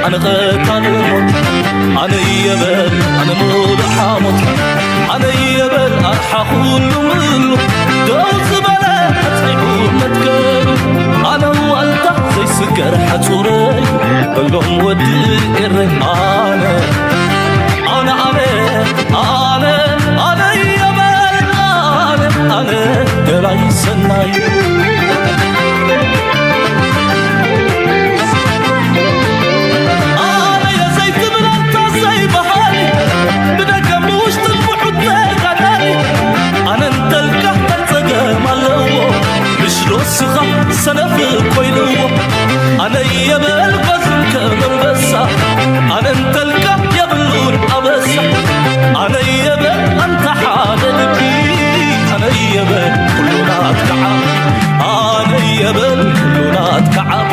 ኣነ ቐታሊ ሞት ኣነ የበል ኣነ ሙሉእ ሓሞት ኣነ የበል ኣርሓ ኩሉ ምሉ ደው ዝበለ ኣጽኒዑ መትከሉ ኣነ ዋልታ ዘይስገር ሓጹረይ በሎም ወዲ ኤረይ ኣነ ኣነ ኣነ ኣነ ኣነ የበል ኣነ ኣነ ገላይ ሰናይ ኣነ የዘይትብል ኣንታ ዘይበሃል ብደገ ብውሽጢ ብሑት ተጋዳሊ ኣነ እንተልካ እንታይ ጸገም ኣለዎ ምሽ ዶ ስኻ ሰነፍ ኮይንዎ ኣነ የበል ጓዝም ከም ኣንበሳ ኣነ እንተልካ የብሉን ኣበሳ ኣነ የበል ኣንታ ሓደ ልቢ ኣነ የበል ኩሉ ናትካ ዓቢ ኣነ የበል ኩሉ ናትካ ዓቢ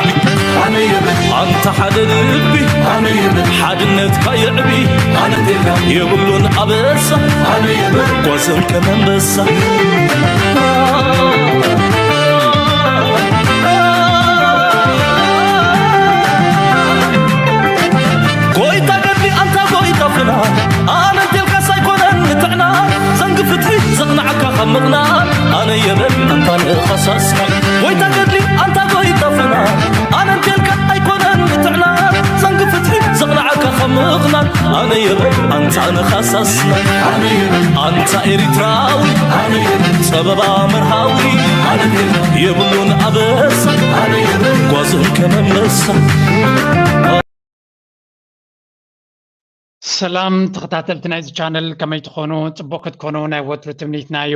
ኣነ የበል ኣንታ ሓደ ልቢ ኣነ የበል ሓድነትካ የዕቢ ኣነ የብሉን ኣበሳ ኣነ የበል ጓዝም ከም ኣንበሳ ጎይታ ገድሊ ኣንታ ጎይታ ፍና ኣነ እንቴልካስ ኣይኮነን ንጥዕና ዘንጊ ፍትሒ ዘቕንዓካ ካብ ምቕናን ኣነ የበል ኣንታ ንኸሳስካ ጎይታ ገድሊ ኣንታ ጎይታ ፍና ኣነ እንቴልካ ኣይኮነን ንጥዕና ዘንጊ ፍትሒ ዘቕንዓካ ካብ ምቕናን ኣነ የበል ኣንታ ንኸሳስና ኣንታ ኤሪትራዊ ጸበባ መርሃዊ የብሉን ኣበሳ ጓዝም ከም ኣንበሳ ሰላም ተኸታተልቲ ናይዚ ቻነል ከመይ ትኾኑ? ጽቡቕ ክትኮኑ ናይ ወትሩ ትምኒትና እዩ።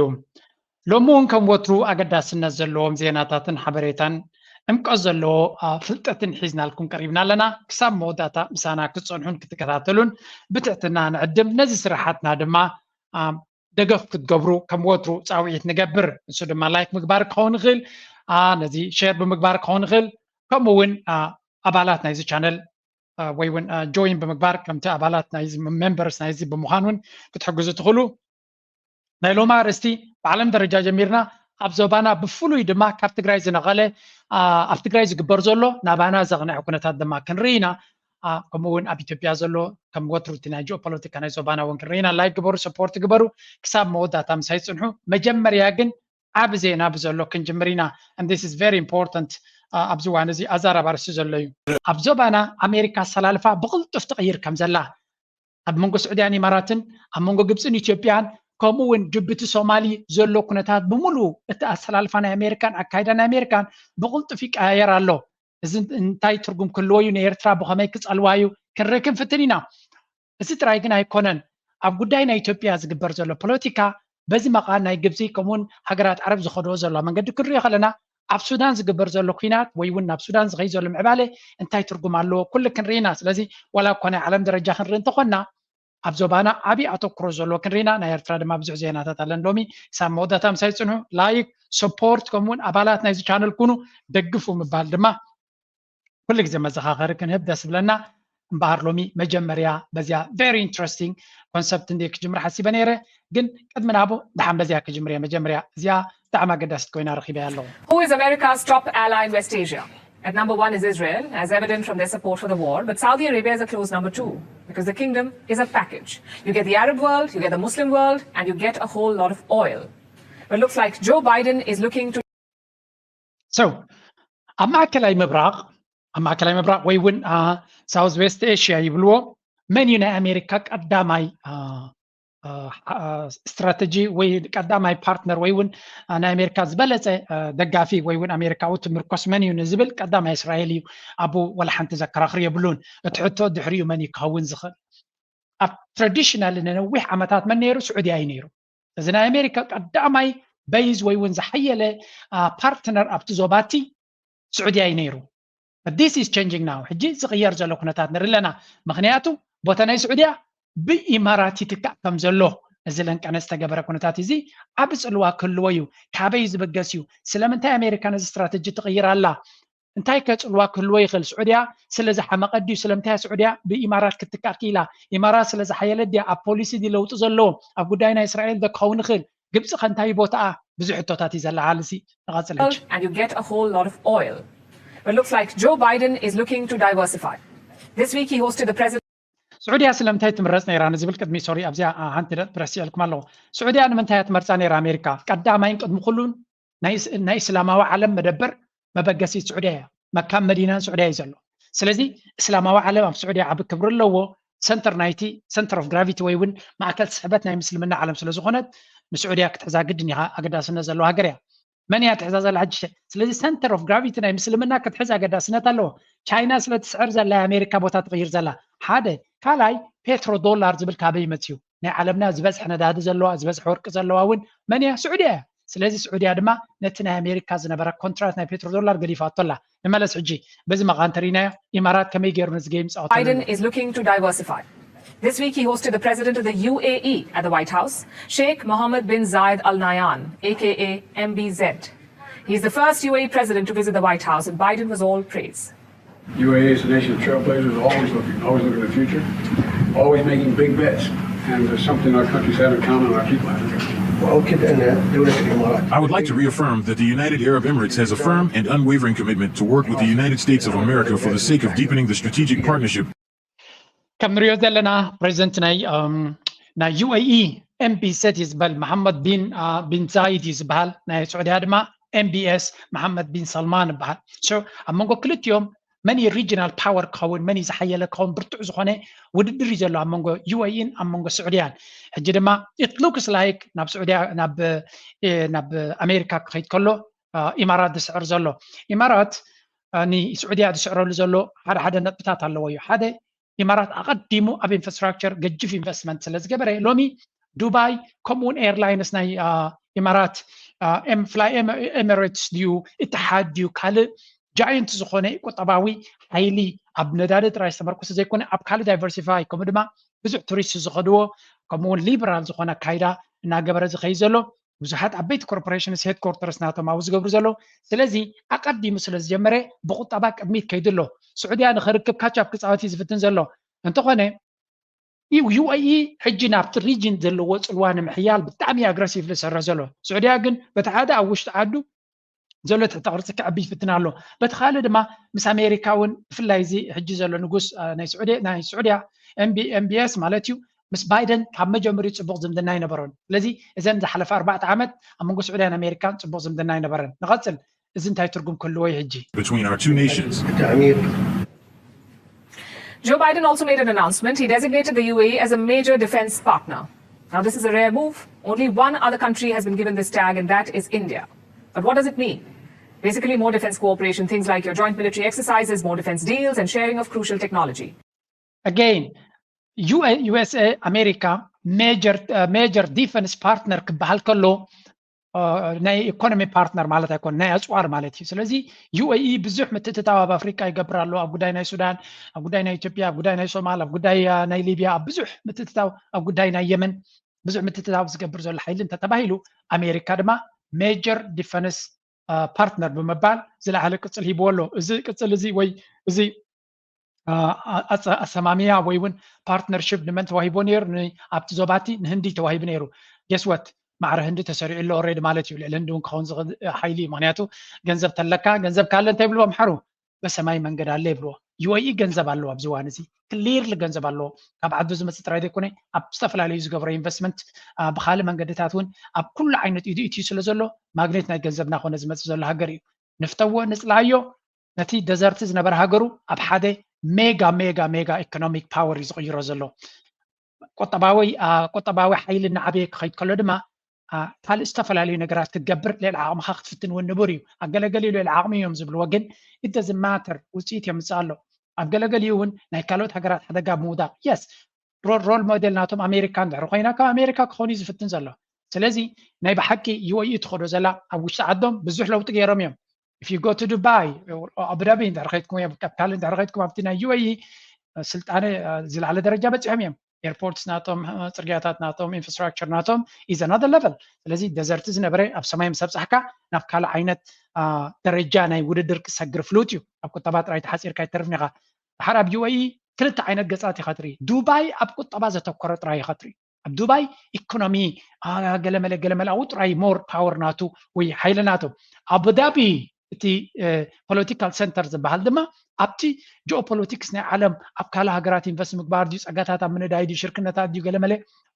ሎሚ እውን ከም ወትሩ ኣገዳስነት ዘለዎም ዜናታትን ሓበሬታን ዕምቆት ዘለዎ ፍልጠትን ሒዝናልኩም ቀሪብና ኣለና። ክሳብ መወዳእታ ምሳና ክትጸንሑን ክትከታተሉን ብትሕትና ንዕድም። ነዚ ስራሓትና ድማ ደገፍ ክትገብሩ ከም ወትሩ ጻውዒት ንገብር። ንሱ ድማ ላይክ ምግባር ክኸውን ይኽእል፣ ነዚ ሼር ብምግባር ክኸውን ይኽእል፣ ከምኡ እውን ኣባላት ናይዚ ቻነል ወይ እውን ጆይን ብምግባር ከምቲ ኣባላት ናይዚ ሜምበርስ ናይዚ ብምዃን እውን ክትሕግዙ ትኽእሉ። ናይ ሎሚ ኣርእስቲ ብዓለም ደረጃ ጀሚርና ኣብ ዞባና ብፍሉይ ድማ ካብ ትግራይ ዝነቐለ ኣብ ትግራይ ዝግበር ዘሎ ናባና ዘቕንዐ ኩነታት ድማ ክንርኢ ኢና። ከምኡ እውን ኣብ ኢትዮጵያ ዘሎ ከም ወትሩ እቲ ናይ ጂኦፖለቲካ ናይ ዞባና እውን ክንርኢ ኢና። ላይክ ግበሩ፣ ሰፖርት ግበሩ። ክሳብ መወዳእታ ምሳይ ፅንሑ። መጀመርያ ግን ዓቢ ዜና ብዘሎ ክንጅምር ኢና። And this is very important ኣብዚ እዋን እዚ ኣዛራቢ ኣርእስቲ ዘሎ እዩ። ኣብ ዞባና ኣሜሪካ ኣሰላልፋ ብቕልጡፍ ትቕይር ከም ዘላ ኣብ መንጎ ስዑድያን ኢማራትን ኣብ መንጎ ግብፅን ኢትዮጵያን ከምኡ እውን ጅቡቲ ሶማሊ ዘሎ ኩነታት ብምሉኡ እቲ ኣሰላልፋ ናይ ኣሜሪካን ኣካይዳ ናይ ኣሜሪካን ብቕልጡፍ ይቀያየር ኣሎ። እዚ እንታይ ትርጉም ክህልዎ እዩ? ንኤርትራ ብኸመይ ክጸልዋ እዩ? ክንርኢ ክንፍትን ኢና። እዚ ጥራይ ግን ኣይኮነን። ኣብ ጉዳይ ናይ ኢትዮጵያ ዝግበር ዘሎ ፖለቲካ በዚ መቓን ናይ ግብፂ ከምኡውን ሃገራት ዓረብ ዝኸድዎ ዘለዋ መንገዲ ክንሪኦ ከለና ኣብ ሱዳን ዝግበር ዘሎ ኲናት ወይ እውን ናብ ሱዳን ዝኸይ ዘሎ ምዕባለ እንታይ ትርጉም ኣለዎ ኩሉ ክንርኢ ኢና። ስለዚ ዋላ እኳ ናይ ዓለም ደረጃ ክንርኢ እንተኾንና ኣብ ዞባና ዓብዪ ኣተኩሮ ዘለዎ ክንርኢና ናይ ኤርትራ ድማ ብዙሕ ዜናታት ኣለን። ሎሚ ክሳብ መወዳእታ ምሳይ ፅንሑ። ላይክ፣ ሰፖርት ከምኡውን ኣባላት ናይዚ ቻነል ኩኑ፣ ደግፉ ምባል ድማ ኩሉ ግዜ መዘኻኸሪ ክንህብ ደስ ዝብለና። እምበኣር ሎሚ መጀመርያ በዚያ very interesting concept እንደ ክጅምር ሓሲበ ነይረ፣ ግን ቅድሚ ናቡ ደሓን በዚያ ክጅምር እየ። መጀመርያ እዚኣ ብጣዕሚ ኣገዳሲት ኮይና ረኺበያ ኣለኹ። Who is America's top ally in West Asia? At number one is Israel, as evident from their support for the war, but Saudi Arabia is a close number two because the kingdom is a package. You get the Arab world, you get the Muslim world, and you get a whole lot of oil. But looks like Joe Biden is looking to So ኣብ ማእከላይ ምብራቕ ኣብ ማእከላይ ምብራቕ ወይ እውን ሳውዝ ዌስት ኤሽያ ይብልዎ፣ መን እዩ ናይ ኣሜሪካ ቀዳማይ ስትራተጂ ወይ ቀዳማይ ፓርትነር ወይ እውን ናይ ኣሜሪካ ዝበለፀ ደጋፊ ወይ እውን ኣሜሪካዊ ትምርኮስ መን እዩ ንዝብል ቀዳማይ እስራኤል እዩ። ኣብኡ ዋላ ሓንቲ ዘከራኽር የብሉን። እቲ ሕቶ ድሕሪኡ መን እዩ ክኸውን ዝኽእል? ኣብ ትራዲሽናል ንነዊሕ ዓመታት መን ነይሩ? ስዑድያ እዩ ነይሩ። እዚ ናይ ኣሜሪካ ቀዳማይ በይዝ ወይ እውን ዝሓየለ ፓርትነር ኣብቲ ዞባቲ ስዑድያ እዩ ነይሩ። This is changing now። ሕጂ ዝቕየር ዘሎ ኩነታት ንርኢ ኣለና። ምኽንያቱ ቦታ ናይ ስዑድያ ብኢማራት ይትካእ ከም ዘሎ እዚ ለንቀነ ዝተገበረ ኩነታት እዚ ዓቢ ጽልዋ ክህልዎ እዩ። ካበይ እዩ ዝብገስ እዩ? ስለምንታይ ኣሜሪካ ነዚ ስትራተጂ ትቕይር ኣላ? እንታይ ከ ጽልዋ ክህልዎ ይኽእል? ስዑድያ ስለ ዝሓመቐት ድዩ? ስለምንታይ እያ ስዑድያ ብኢማራት ክትትካእ ክኢላ? ኢማራት ስለ ዝሓየለት ድያ? ኣብ ፖሊሲ ድዩ ለውጢ ዘለዎ? ኣብ ጉዳይ ናይ እስራኤል ዶ ክኸውን ይኽእል? ግብጺ ከ እንታይ እዩ ቦታኣ? ብዙሕ ሕቶታት እዩ ዘለዓል። እዚ ንቐጽል ሕጂ። And you get a whole lot of oil. But looks like Joe Biden is looking to diversify. This week he hosted the president. ስዑድያ ስለምንታይ ትምረፅ ነይራ ንዝብል ቅድሚ ሶሪ ኣብዚኣ ሓንቲ ነጥቢ ረሲዐልኩም ኣለኹ። ስዑድያ ንምንታይ እያ ትመርፃ ነይራ ኣሜሪካ? ቀዳማይን ቅድሚ ኩሉን ናይ እስላማዊ ዓለም መደበር መበገሲት ስዑድያ እያ። መካን መዲናን ስዑድያ እዩ ዘሎ። ስለዚ እስላማዊ ዓለም ኣብ ስዑድያ ዓቢ ክብሪ ኣለዎ። ሰንተር ናይቲ center of gravity ወይ እውን ማእከል ስሕበት ናይ ምስልምና ዓለም ስለዝኾነት ንስዑድያ ክትሕዛ ግድን ኢኻ። ኣገዳስነት ዘለዎ ሃገር እያ። መን እያ ትሕዛ ዘላ ሕጂ? ስለዚ center of gravity ናይ ምስልምና ክትሕዝ ኣገዳስነት ኣለዎ። ቻይና ስለትስዕር ዘላ ኣሜሪካ ቦታ ትቕይር ዘላ ሓደ። ካልኣይ ፔትሮ ዶላር ዝብል ካበይ መፅዩ? ናይ ዓለምና ዝበዝሐ ነዳዲ ዘለዋ ዝበዝሐ ወርቂ ዘለዋ እውን መን እያ? ስዑድያ እያ። ስለዚ ስዑድያ ድማ ነቲ ናይ ኣሜሪካ ዝነበረ ኮንትራት ናይ ፔትሮ ዶላር ገዲፋቶ ኣላ። ንመለስ ሕጂ በዚ መቓን ተሪናዮ ኢማራት ከመይ ገይሩ ነዚ ገይም ፃወት Biden is looking to diversify. This week, he hosted the president of the U A E at the White House, Sheikh Mohammed bin Zayed Al Nahyan, aka M B Z. He's the first U A E president to visit the White House, and Biden was all praise. U A E is a nation of trailblazers, always looking, always looking to the future, always making big bets. And there's something our countries have in common and our people have in common. وأؤكد أن دولة الإمارات I would like to reaffirm that the United Arab Emirates has a firm and unwavering commitment to work with the United States of America for the sake of deepening the strategic partnership. ከም ንሪኦ ዘለና ፕሬዚደንት ናይ ናይ U A E M B Z እዩ ዝበሃል፣ መሓመድ ቢን ቢን ዛይድ እዩ ዝበሃል። ናይ ስዑድያ ድማ M B S መሓመድ ቢን ሰልማን ይበሃል። ኣብ መንጎ ክልቲኦም መን እዩ regional power ክኸውን፣ መን እዩ ዝሓየለ ክኸውን ብርቱዕ ዝኾነ ውድድር እዩ ዘሎ ኣብ መንጎ U A E ን ኣብ መንጎ ስዑድያን። ሕጂ ድማ it looks like ናብ ስዑድያ ናብ ኣሜሪካ ክኸይድ ከሎ ኢማራት ዝስዕር ዘሎ። ኢማራት ንስዑድያ ዝስዕረሉ ዘሎ ሓደ ሓደ ነጥብታት ኣለዎ እዩ። ሓደ ኢማራት ኣቐዲሙ ኣብ ኢንፍራስትራክቸር ገጅፍ ኢንቨስትመንት ስለ ዝገበረ ሎሚ ዱባይ ከምኡውን ኤርላይንስ ናይ ኢማራት fly Emirates ድዩ ኢትሓድ ድዩ ካልእ ጃየንት ዝኾነ ቁጠባዊ ሓይሊ ኣብ ነዳዲ ጥራይ ዝተመርኮሰ ዘይኮነ ኣብ ካልእ ዳይቨርሲፋይ ከምኡ ድማ ብዙሕ ቱሪስት ዝኸድዎ ከምኡውን ሊበራል ዝኾነ ኣካይዳ እናገበረ ዝኸይድ ዘሎ ብዙሓት ዓበይቲ ኮርፖሬሽንስ ሄድኮርተርስ ናቶም ኣብኡ ዝገብሩ ዘለዉ። ስለዚ ኣቐዲሙ ስለ ዝጀመረ ብቁጠባ ቅድሚት ከይዱ ኣሎ። ስዑድያ ንኸርክብ ካቻፕ ክፃወት እዩ ዝፍትን ዘሎ። እንተኾነ UAE ሕጂ ናብቲ ሪጅን ዘለዎ ፅልዋ ንምሕያል ብጣዕሚ ኣግረሲቭ ዝሰርሕ ዘሎ። ስዑድያ ግን በቲ ሓደ ኣብ ውሽጢ ዓዱ ዘሎ ትሕቲ ቅርፂ ክዕቢ ይፍትን ኣሎ። በቲ ካልእ ድማ ምስ ኣሜሪካ እውን ብፍላይ እዚ ሕጂ ዘሎ ንጉስ ናይ ስዑድያ MBS ማለት እዩ ምስ ባይደን ካብ መጀመሪኡ ፅቡቕ ዝምድና ኣይነበሮን። ስለዚ እዘን ዝሓለፈ ኣርባዕተ ዓመት ኣብ መንጎ ስዑድያን ኣሜሪካን ፅቡቕ ዝምድና ኣይነበረን። ንቐፅል፣ እዚ እንታይ ትርጉም ክህልዎ እዩ ሕጂ? Between our two nations. التعميق Joe Biden also made an announcement. He designated the U A E as a major defense partner. Now, this is a rare move. Only one other country has been given this tag, and that is India. But what does it mean? Basically, more defense cooperation, things like your joint military exercises, more defense deals, and sharing of crucial technology. Again, USA ኣሜሪካ major defense partner ክበሃል ከሎ ናይ ኢኮኖሚ ፓርትነር ማለት ኣይኮን፣ ናይ ኣፅዋር ማለት እዩ። ስለዚ UAE ብዙሕ ምትእትታው ኣብ ኣፍሪካ ይገብር ኣሎ። ኣብ ጉዳይ ናይ ሱዳን፣ ኣብ ጉዳይ ናይ ኢትዮጵያ፣ ኣብ ጉዳይ ናይ ሶማል፣ ኣብ ጉዳይ ናይ ሊብያ፣ ኣብ ብዙሕ ምትእትታው፣ ኣብ ጉዳይ ናይ የመን ብዙሕ ምትእትታው ዝገብር ዘሎ ሓይሊ እንተተባሂሉ ኣሜሪካ ድማ major defense partner ብምባል ዝለዓለ ቅፅል ሂብዎ ኣሎ። እዚ ቅፅል እዚ ወይ እዚ ኣሰማምያ ወይ እውን ፓርትነርሽፕ ንመን ተዋሂቦ ነይሩ? ኣብቲ ዞባቲ ንህንዲ ተዋሂቡ ነይሩ። Guess what? ማዕረ ህንዲ ተሰሪዑ ኣሎ already ማለት እዩ። ልዕሊ ህንዲ እውን ክኸውን ዝኽእል ሓይሊ እዩ። ምክንያቱ ገንዘብ ተለካ ገንዘብ ካለ እንታይ ይብልዎ ኣምሓሩ? በሰማይ መንገድ ኣለ ይብልዎ። UAE ገንዘብ ኣለዎ ኣብዚ እዋን እዚ clearly ገንዘብ ኣለዎ። ካብ ዓዱ ዝመፅእ ጥራይ ዘይኮነ ኣብ ዝተፈላለዩ ዝገብሮ ኢንቨስትመንት ብካልእ መንገድታት እውን ኣብ ኩሉ ዓይነት ኢዱ ኢትዩ ስለ ዘሎ ማግኔት ናይ ገንዘብ እናኾነ ዝመፅእ ዘሎ ሃገር እዩ። ንፍተዎ ንፅላዮ ነቲ ደዘርቲ ዝነበረ ሃገሩ ኣብ ሓደ ሜጋ ሜጋ ሜጋ ኢኮኖሚክ ፓወር እዩ ዝቕይሮ ዘሎ። ቁጠባዊ ቁጠባዊ ሓይሊ እናዓበየ ክኸይድ ከሎ ድማ ካልእ ዝተፈላለዩ ነገራት ክትገብር ልዕሊ ዓቕምኻ ክትፍትን እውን ንቡር እዩ። ኣብ ገለገሊኡ ልዕሊ ዓቕሚ እዮም ዝብልዎ ግን it doesn't matter ውፅኢት የምፅእ ኣሎ። ኣብ ገለገሊኡ እውን ናይ ካልኦት ሃገራት ሓደጋ ምውዳቕ yes role model ናቶም ኣሜሪካ እንድሕር ኮይና ካብ ኣሜሪካ ክኾኑ እዩ ዝፍትን ዘሎ። ስለዚ ናይ ብሓቂ UAE ትኸዶ ዘላ ኣብ ውሽጢ ዓዶም ብዙሕ ለውጢ ገይሮም እዮም። If you go to Dubai ኣቡዳቢ እንድሕር ከይድኩም ኣብ ካልእ እንድሕር ከይድኩም ኣብቲ ናይ UAE ስልጣነ ዝለዓለ ደረጃ በፂሖም እዮም። ኤርፖርትስ ናቶም፣ ፅርግያታት ናቶም፣ ኢንፍራስትራክቸር ናቶም is another level። ስለዚ ደዘርቲ ዝነበረ ኣብ ሰማይ ምስ ኣብፃሕካ ናብ ካልእ ዓይነት ደረጃ ናይ ውድድር ክሰግር ፍሉጥ እዩ። ኣብ ቁጠባ ጥራይ ተሓፂርካ ኣይተርፍን ኢኻ። ድሓር ኣብ UAE ክልተ ዓይነት ገፃት ኢኻ ትርኢ። ዱባይ ኣብ ቁጠባ ዘተኮረ ጥራይ ኢኻ ትርኢ። ኣብ ዱባይ ኢኮኖሚ ገለመለ ገለመለ ኣብኡ ጥራይ more power ናቱ ወይ ሓይሊ ናቱ። ኣቡዳቢ እቲ ፖለቲካል ሰንተር ዝበሃል ድማ ኣብቲ ጂኦፖለቲክስ ናይ ዓለም ኣብ ካልእ ሃገራት ኢንቨስት ምግባር ድዩ፣ ጸጋታት ኣብ ምንዳይ ድዩ፣ ሽርክነታት ድዩ፣ ገለመለ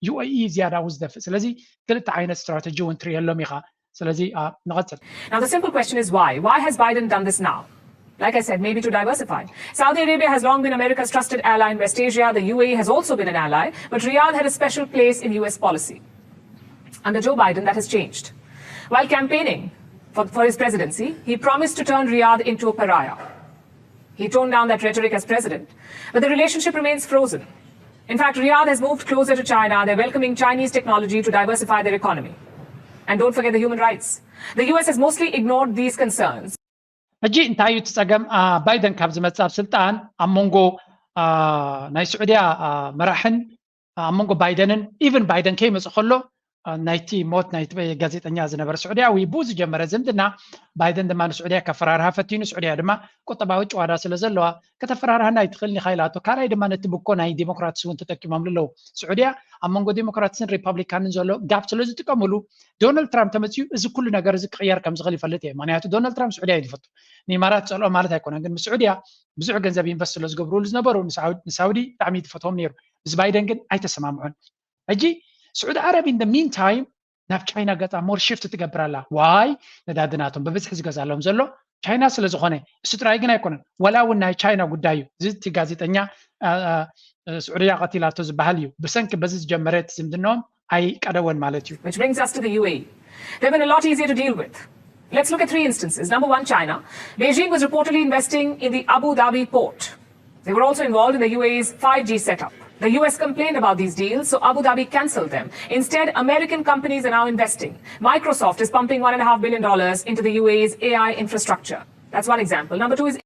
ዩ ኤ ኢ ዝያዳ ው ዝደፍእ። ስለዚ ክልተ ዓይነት ስትራተጂ እውን ትርእየሎም ኢኻ። ስለዚ ንቐጽል። Now the simple question is why? Why has Biden done this now? Like I said, maybe to diversify. Saudi Arabia has long been America's trusted ally in West Asia. The U A E has also been an ally, but Riyadh had a special place in U S policy. Under Joe Biden, that has changed. While campaigning for, for his presidency, he promised to turn Riyadh into a pariah. He toned down that rhetoric as president, but the relationship remains frozen. In fact, Riyadh has moved closer to China. They're welcoming Chinese technology to diversify their economy. And don't forget the human rights. The U S has mostly ignored these concerns. ሕጂ እንታይ እዩ እቲ ጸገም? ባይደን ካብ ዝመጽእ ኣብ ስልጣን ኣብ መንጎ ናይ ስዑድያ መራሕን ኣብ መንጎ ባይደንን፣ ኢቨን ባይደን ከይመጽእ ከሎ ናይቲ ሞት ናይቲ ጋዜጠኛ ዝነበረ ስዑድያዊ ብኡ ዝጀመረ ዝምድና፣ ባይደን ድማ ንስዑድያ ከፈራርሃ ፈቲኑ። ስዑድያ ድማ ቁጠባዊ ጭዋዳ ስለ ዘለዋ ከተፈራርሃና ኣይትኽእልን ኢኻ ኢላቶ። ካልኣይ ድማ ነቲ ብኮ ናይ ዴሞክራትስ እውን ተጠቂሞምሉ ኣለዉ። ስዑድያ ኣብ መንጎ ዴሞክራትስን ሪፓብሊካንን ዘሎ ጋፕ ስለ ዝጥቀምሉ፣ ዶናልድ ትራምፕ ተመፅዩ እዚ ኩሉ ነገር እዚ ክቕየር ከም ዝኽእል ይፈልጥ እየ። ምክንያቱ ዶናልድ ትራምፕ ስዑድያ እዩ ዝፈቱ። ንኢማራት ፀልኦ ማለት ኣይኮነን፣ ግን ምስ ስዑድያ ብዙሕ ገንዘብ ኢንቨስት ስለ ዝገብርሉ ዝነበሩ ንሳውዲ ብጣዕሚ እዩ ዝፈትዎም ነይሩ። ምስ ባይደን ግን ኣይተሰማምዑን። ሕጂ ስዑዲ ዓረብ in the meantime ናብ ቻይና ገፃ more shift ትገብር ኣላ። ዋይ? ነዳዲ ናቶም ብብዝሒ ዝገዛሎም ዘሎ ቻይና ስለ ዝኾነ፣ እሱ ጥራይ ግን ኣይኮነን። ዋላ እውን ናይ ቻይና ጉዳይ እዩ። እዚ እቲ ጋዜጠኛ ስዑድያ ቀቲላቶ ዝበሃል እዩ። ብሰንኪ በዚ ዝጀመረ እቲ ዝምድናኦም ኣይቀደወን ማለት እዩ። Which brings us to the U A E. They've been a lot easier to deal with. Let's look at three instances. Number one, China. Beijing was reportedly investing in the Abu Dhabi port. They were also involved in the U A E's five G setup. The U S complained about these deals, so Abu Dhabi cancelled them. Instead, American companies are now investing. Microsoft is pumping one and a half billion dollars into the U A E's A I infrastructure. That's one example. Number two is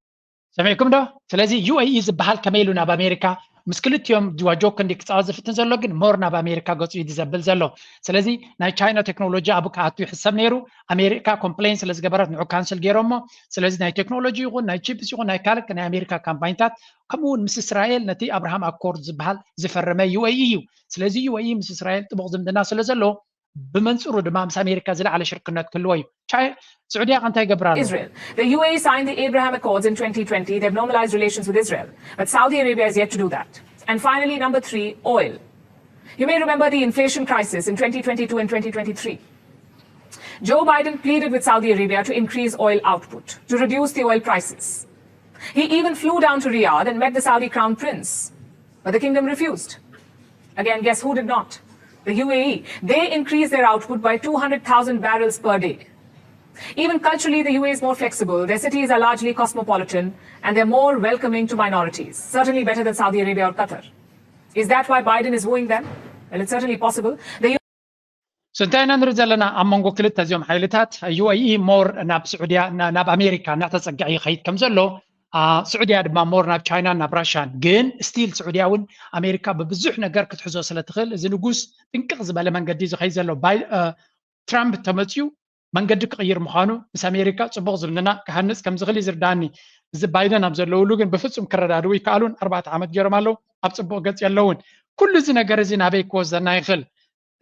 ሰሚዕኩም ዶ? ስለዚ ዩ ኤ ኢ ዝበሃል ከመይ ኢሉ ናብ ኣሜሪካ ምስ ክልቲኦም ጅዋጆ ክንዲ ክፃወት ዝፍትን ዘሎ፣ ግን ሞር ናብ ኣሜሪካ ገፁ እዩ ዘብል ዘሎ። ስለዚ ናይ ቻይና ቴክኖሎጂ ኣብ ክኣቱ ይሕሰብ ነይሩ። ኣሜሪካ ኮምፕሌን ስለ ዝገበረት ንዑ ካንስል ገይሮሞ። ስለዚ ናይ ቴክኖሎጂ ይኹን ናይ ቺፕስ ይኹን ናይ ካልእ ናይ ኣሜሪካ ካምፓኒታት፣ ከምኡ እውን ምስ እስራኤል ነቲ ኣብርሃም ኣኮርድ ዝበሃል ዝፈረመ ዩ ኤ ኢ እዩ። ስለዚ ዩ ኤ ኢ ምስ እስራኤል ጥቡቕ ዝምድና ስለ ዘለዎ፣ ብመንፅሩ ድማ ምስ ኣሜሪካ ዝለዓለ ሽርክነት ክህልዎ እዩ። ቻይ-፣ ስዑድያ ከ እንታይ ይገብር ኣሎ? Israel. The U A E signed the Abraham Accords in twenty twenty. They've normalized relations with Israel. But Saudi Arabia is yet to do that. And finally, number three, oil. You may remember the inflation crisis in twenty twenty-two and twenty twenty-three. Joe Biden pleaded with Saudi Arabia to increase oil output, to reduce the oil prices. He even flew down to Riyadh and met the Saudi crown prince. But the kingdom refused. Again, guess who did not? The U A E. They increased their output by two hundred thousand barrels per day. Even culturally, the U A E is more flexible. Their cities are largely cosmopolitan, and they're more welcoming to minorities. Certainly better than Saudi Arabia or Qatar. Is that why Biden is wooing them? Well, it's certainly possible. The So እንታይ ኢና ንርኢ ዘለና? ኣብ መንጎ ክልተ እዚኦም ሓይልታት ዩ ኤ ኢ ሞር ናብ ስዑድያ፣ ናብ ኣሜሪካ እናተፀግዐ ይኸይድ ከም ዘሎ፣ ስዑድያ ድማ ሞር ናብ ቻይናን ናብ ራሽያን። ግን ስቲል ስዑድያ እውን ኣሜሪካ ብብዙሕ ነገር ክትሕዞ ስለ ትኽእል፣ እዚ ንጉስ ጥንቅቕ ዝበለ መንገዲ ዝኸይድ ዘሎ ትራምፕ ተመፅዩ መንገዲ ክቕይር ምዃኑ፣ ምስ ኣሜሪካ ፅቡቕ ዝምድና ክሃንፅ ከም ዝኽእል እዩ ዝርዳኒ። እዚ ባይደን ኣብ ዘለውሉ ግን ብፍፁም ክረዳድኡ ይከኣሉን። ኣርባዕተ ዓመት ገይሮም ኣለዉ፣ ኣብ ፅቡቕ ገፅ የለውን። ኩሉ እዚ ነገር እዚ ናበይ ክወስደና ይኽእል?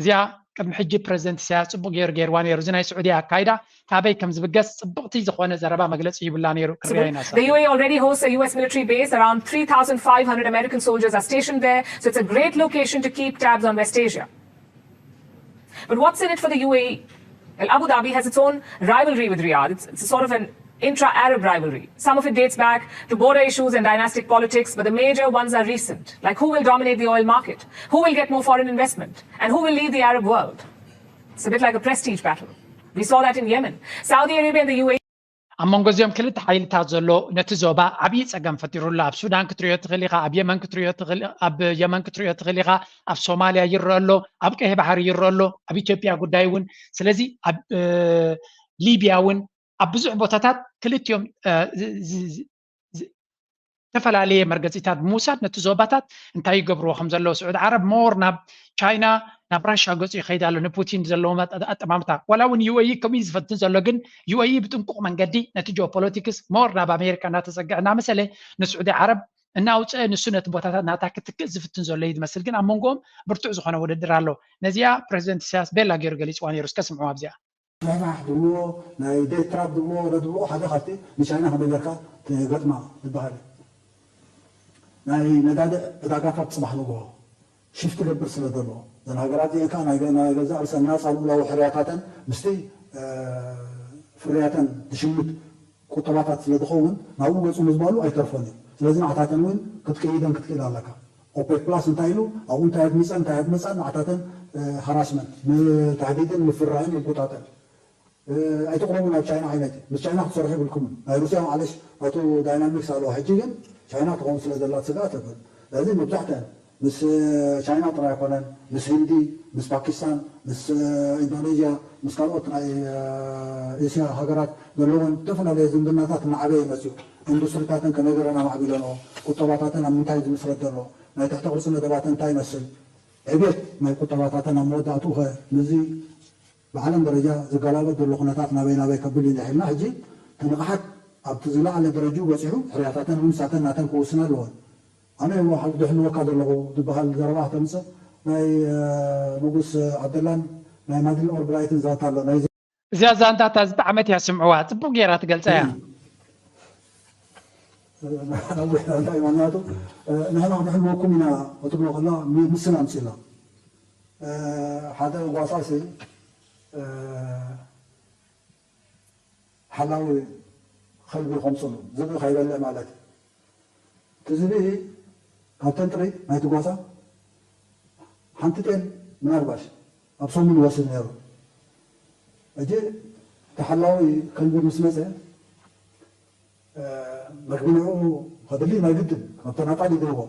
እዚኣ ቅድሚ ሕጂ ፕረዚደንት ኢሳያስ ፅቡቕ ገይሩ ገይርዋ ነይሩ። እዚ ናይ ስዑድያ ኣካይዳ ካበይ ከም ዝብገስ ፅብቕቲ ዝኾነ ዘረባ መግለፂ ይብላ ነይሩ። ክርያ ኢና። The U A E already hosts a U S military base. Around three thousand five hundred American soldiers are stationed there, so it's a great location to keep tabs on West Asia. But what's in it for the U A E? Well, Abu Dhabi has its own rivalry with Riyadh. It's, it's a sort of an intra-Arab rivalry. Some of it dates back to border issues and dynastic politics, but the major ones are recent, like who will dominate the oil market, who will get more foreign investment, and who will lead the Arab world. It's a bit like a prestige battle. We saw that in Yemen. Saudi Arabia and the U A E. ኣብ መንጎ እዚኦም ክልተ ሓይልታት ዘሎ ነቲ ዞባ ዓብዪ ጸገም ፈጢሩሉ። ኣብ ሱዳን ክትሪኦ ትኽእል ኢኻ፣ ኣብ የመን ክትሪኦ ትኽእል፣ ኣብ የመን ክትሪኦ ትኽእል ኢኻ፣ ኣብ ሶማልያ ይረአ ኣሎ፣ ኣብ ቀይሕ ባሕሪ ይረአ ኣሎ፣ ኣብ ኢትዮጵያ ጉዳይ እውን። ስለዚ ኣብ ሊብያ እውን ኣብ ብዙሕ ቦታታት ክልቲኦም ዝተፈላለየ መርገጺታት ብምውሳድ ነቲ ዞባታት እንታይ ይገብርዎ ከም ዘለዉ። ስዑዲ ዓረብ ሞር ናብ ቻይና፣ ናብ ራሻ ገጹ ይኸይድ ኣሎ፣ ንፑቲን ዘለዎም ኣጠማምታ። ዋላ እውን ዩ ኤ ኢ ከምኡ እዩ ዝፈትን ዘሎ፣ ግን ዩ ኤ ኢ ብጥንቁቕ መንገዲ ነቲ ጂኦፖለቲክስ ሞር ናብ ኣሜሪካ እናተጸግዐ እናመሰለ ንስዑዲ ዓረብ እናውፅአ፣ ንሱ ነቲ ቦታታት ናታ ክትክእ ዝፍትን ዘሎ እዩ ዝመስል። ግን ኣብ መንጎኦም ብርቱዕ ዝኾነ ውድድር ኣሎ። ነዚኣ ፕረዚደንት ኢሳያስ ቤላ ገይሩ ገሊፅዋ ነይሩ። እስከ ስምዑ ኣብዚኣ። ምሕማሕ ድሞ ናይ ዴት ትራፕ ድሞ ረድብኡ ሓደ ካብቲ ንቻይና ከመይ ጌርካ ትገጥማ ዝበሃል እዩ። ናይ ነዳዲ ዕዳጋታት ጽባሕ ንግሆ ሽፍት ገብር ስለ ዘሎ፣ እዘን ሃገራት እዚአን ከዓ ናይ ገ- ናይ ገዛእ ርእሰን ናፃ ልኡላዊ ሕርያታተን ምስቲ እ፣ ፍርያተን ዝሽምት ቁጠባታት ስለ ዝኸውን ናብኡ ገፁ ምዝባሉ ኣይተርፎን እዩ። ስለዚ ንዓታተን እውን ክትቅይደን ክትክእል ኣለካ። ኦፔክ ፕላስ እንታይ ኢሉ ኣብኡ እንታይ ኣድሚፀን እንታይ ኣድመፃን ንዓታተን ሃራስመንት፣ ምትህዲድን ምፍራህን ምቁጣጠን። ኣይትቕረቡ ናብ ቻይና ዓይነት እዩ። ምስ ቻይና ክትሰርሑ ይብልኩምን። ናይ ሩስያ ማዕለሽ ናቱ ዳይናሚክስ ኣለዎ። ሕጂ ግን ቻይና ትኸውን ስለ ዘላ ስጋእ ተብል። ስለዚ መብዛሕትአን ምስ ቻይና ጥራይ ኣይኮነን፣ ምስ ህንዲ፣ ምስ ፓኪስታን፣ ምስ ኢንዶኔዥያ፣ ምስ ካልኦት ናይ ኤስያ ሃገራት ዘለወን ዝተፈላለየ ዝምድናታት እናዓበየ መፅኡ። ኢንዱስትሪታተን ከመይ ገይረን ኣማዕቢለንኦ፣ ቁጠባታተን ኣብ ምንታይ ዝምስረት ዘሎ፣ ናይ ትሕቲ ቅርፂ መደባተን እንታይ ይመስል፣ ዕቤት ናይ ቁጠባታተን ኣብ መወዳእትኡ ኸ ምስዚ ብዓለም ደረጃ ዝገላበጥ ዘሎ ኩነታት ናበይ ናበይ ከብል እዩ ንሕልና። ሕጂ እቲ ንቕሓት ኣብቲ ዝለዓለ ደረጅኡ በፂሑ፣ ሕርያታተን እውን ንሳተን ናተን ክውስና ኣለወን። ኣነ እሞ ሓ- ዝሕልወካ ዘለኹ ዝበሃል ዘረባ ክተምፅእ ናይ እ፣ ንጉስ ዓብደላን ናይ ማድሪን ኦልብራይትን ዛንታ ኣሎ። ናይ እዚኣ ዛንታ እታ ዝጠዓመት እያ፣ ስምዕዋ፣ ጽቡቕ ጌራ ትገልጻ እያ። ነዊሕ ዛንታ እዩ። ምክንያቱ እ፣ ንሕና ክንሕልወኩም ኢና ክትብሎ ከላ ሚ- ምስል ኣምፅእና። እ፣ ሓደ ጓሳሲ እ፣ ሓላዊ ከልቢ ከምፅሉ ዝብኢ ከይበልዕ ማለት እዩ። እቲ ዝብኢ ካብተን ጥሪት ናይቲ ጓሳ ሓንቲ ጤል ምናልባሽ ኣብ ሰሙን ይወስድ ነይሩ። ሕጂ እቲ ሓላዊ ከልቢ ምስ መፀ እ፣ መግቢ ንዕኡ ከድሊ ናይ ግድን ካብ ተናጣል ይድልዎ።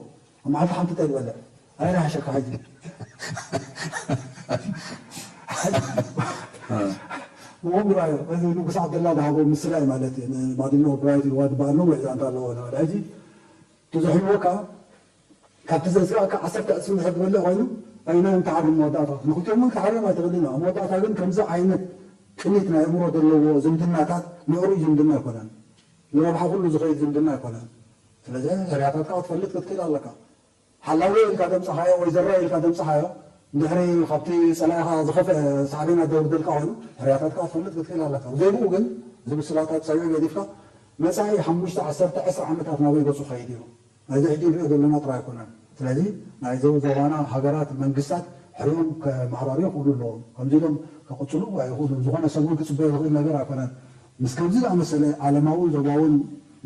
ኣብ መዓልቲ ሓንቲ ጤል ይበልዕ። ኣይ ናይ ሓሸካ ሕጂ። ብኦም ራዮ እዚ ንጉስ ዓብደላ ዝሃቦ ምስላ እዩ ማለት እዩ። ንማዲኖ ብራይት ይዋ ዝበሃል ነዊሕ ዛንታ ኣለዎ። ንበለ ሕጂ እቲ ዘሕልወካ ካብቲ ዘስጋእካ ዓሰርተ ዕፅፊ እንድሕር ዝበልዕ ኮይኑ ኣይናዮም ትሓርም መወዳእታ። ንክልቲኦም እውን ክትሓርዮም ኣይትኽእልን። ኣብ መወዳእታ ግን ከምዚ ዓይነት ቅኒት ናይ ኣእምሮ ዘለዎ ዝምድናታት ምዕሩይ ዝምድና ኣይኮነን። ንረብሓ ኩሉ ዝኸይድ ዝምድና ኣይኮነን። ስለዚ ሕርያታትካ ክትፈልጥ ክትክእል ኣለካ። ሓላዊ ኢልካ ደምፅኻዮ ወይ ዘራይ ኢልካ ደምፅኻዮ እንድሕሪ ካብቲ ፀላኢኻ ዝኸፍአ ሳዕቤን ኣደውርደልካ ኮይኑ ሕርያታትካ ክትፈልጥ ክትክእል ኣለካ። ብዘይብኡ ግን እዚ ምስላታት ሰሪዑ ገዲፍካ መፃኢ ሓሙሽተ ዓሰርተ ዕስራ ዓመታት ናበይ ገፁ ኸይድ እዩ? ናይዚ ሕጂ ንሪኦ ዘለና ጥራይ ኣይኮነን። ስለዚ ናይ ዞ- ዞባና ሃገራት መንግስታት ሕሪኦም ከማዕራርዮ ክእሉ ኣለዎም። ከምዚ ኢሎም ከቕፅሉ ኣይኽእሉን። ዝኾነ ሰብ እውን ክፅበዮ ዝኽእል ነገር ኣይኮነን። ምስ ከምዚ ዝኣመሰለ ዓለማውን ዞባውን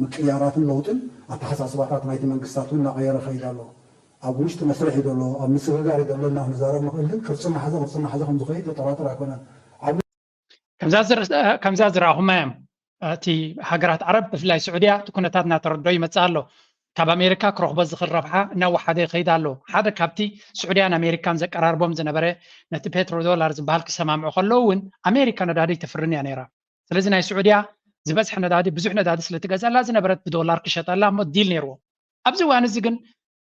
ምቅያራትን ለውጥን ኣተሓሳስባታት ናይቲ መንግስታት እውን እናቐየረ ይኸይድ ኣሎ። ኣብ ውሽጢ መስርሕ እዩ ዘሎ፣ ኣብ ምስግጋር እዩ ዘሎ እና ክንዛረብ ንኽእል፣ ግን ቅርፂ እናሓዘ ቅርፂ እናሓዘ ከም ዝኸይድ ዘጠራጥር ኣይኮነን። ዓብዪ ከምዛ ዝር- ከምዛ ዝረኣኹማ እዮም። እቲ ሃገራት ዓረብ ብፍላይ ስዑድያ እቲ ኩነታት እናተረዶ ይመፅእ ኣሎ። ካብ ኣሜሪካ ክረኽቦ ዝኽእል ረብሓ እናወሓደ ይኸይድ ኣሎ። ሓደ ካብቲ ስዑድያን ኣሜሪካን ዘቀራርቦም ዝነበረ ነቲ ፔትሮ ዶላር ዝበሃል ክሰማምዑ ከለዉ እውን ኣሜሪካ ነዳዲ ኣይተፍርን እያ ነይራ። ስለዚ ናይ ስዑድያ ዝበዝሐ ነዳዲ ብዙሕ ነዳዲ ስለትገዝኣላ ዝነበረት ብዶላር ክሸጠላ እሞ ዲል ነይርዎ። ኣብዚ እዋን እዚ ግን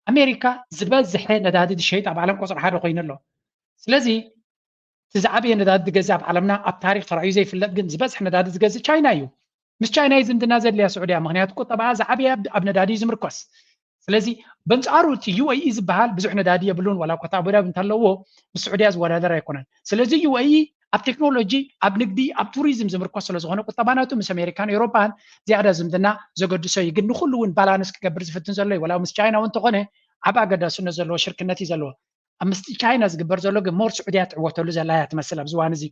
ኣሜሪካ ዝበዝሐ ነዳዲ ዝሸይጥ ኣብ ዓለም ቁፅሪ ሓደ ኮይኑ ኣሎ። ስለዚ እቲ ዝዓበየ ነዳዲ ዝገዝእ ኣብ ዓለምና ኣብ ታሪክ ተራእዩ ዘይፍለጥ ግን ዝበዝሐ ነዳዲ ዝገዝእ ቻይና እዩ። ምስ ቻይና እዩ ዝምድና ዘድልያ ስዑድያ፣ ምክንያቱ ቁጠባኣ ዝዓበየ ኣብ- ኣብ ነዳዲ እዩ ዝምርኮስ። ስለዚ በንፃሩ እቲ ዩ ኤ ኢ ዝበሃል ብዙሕ ነዳዲ የብሉን፣ ዋላ እኳ እቲ ኣቡዳቢ እንተለዎ ምስ ስዑድያ ዝወዳደር ኣይኮነን። ስለዚ ዩ ኤ ኢ ኣብ ቴክኖሎጂ፣ ኣብ ንግዲ፣ ኣብ ቱሪዝም ዝምርኮስ ስለዝኾነ ቁጠባ ናቱ ምስ ኣሜሪካን ኤውሮፓን ዝያዳ ዝምድና ዘገድሶ እዩ። ግን ንኩሉ እውን ባላንስ ክገብር ዝፍትን ዘሎ እዩ። ዋላ ምስ ቻይና እውን እንተኾነ ዓብ ኣገዳስነት ዘለዎ ሽርክነት እዩ ዘለዎ። ኣብ ምስቲ ቻይና ዝግበር ዘሎ ግን ሞር ስዑድያ ትዕወተሉ ዘላ እያ ትመስል ኣብዚ እዋን እዚ።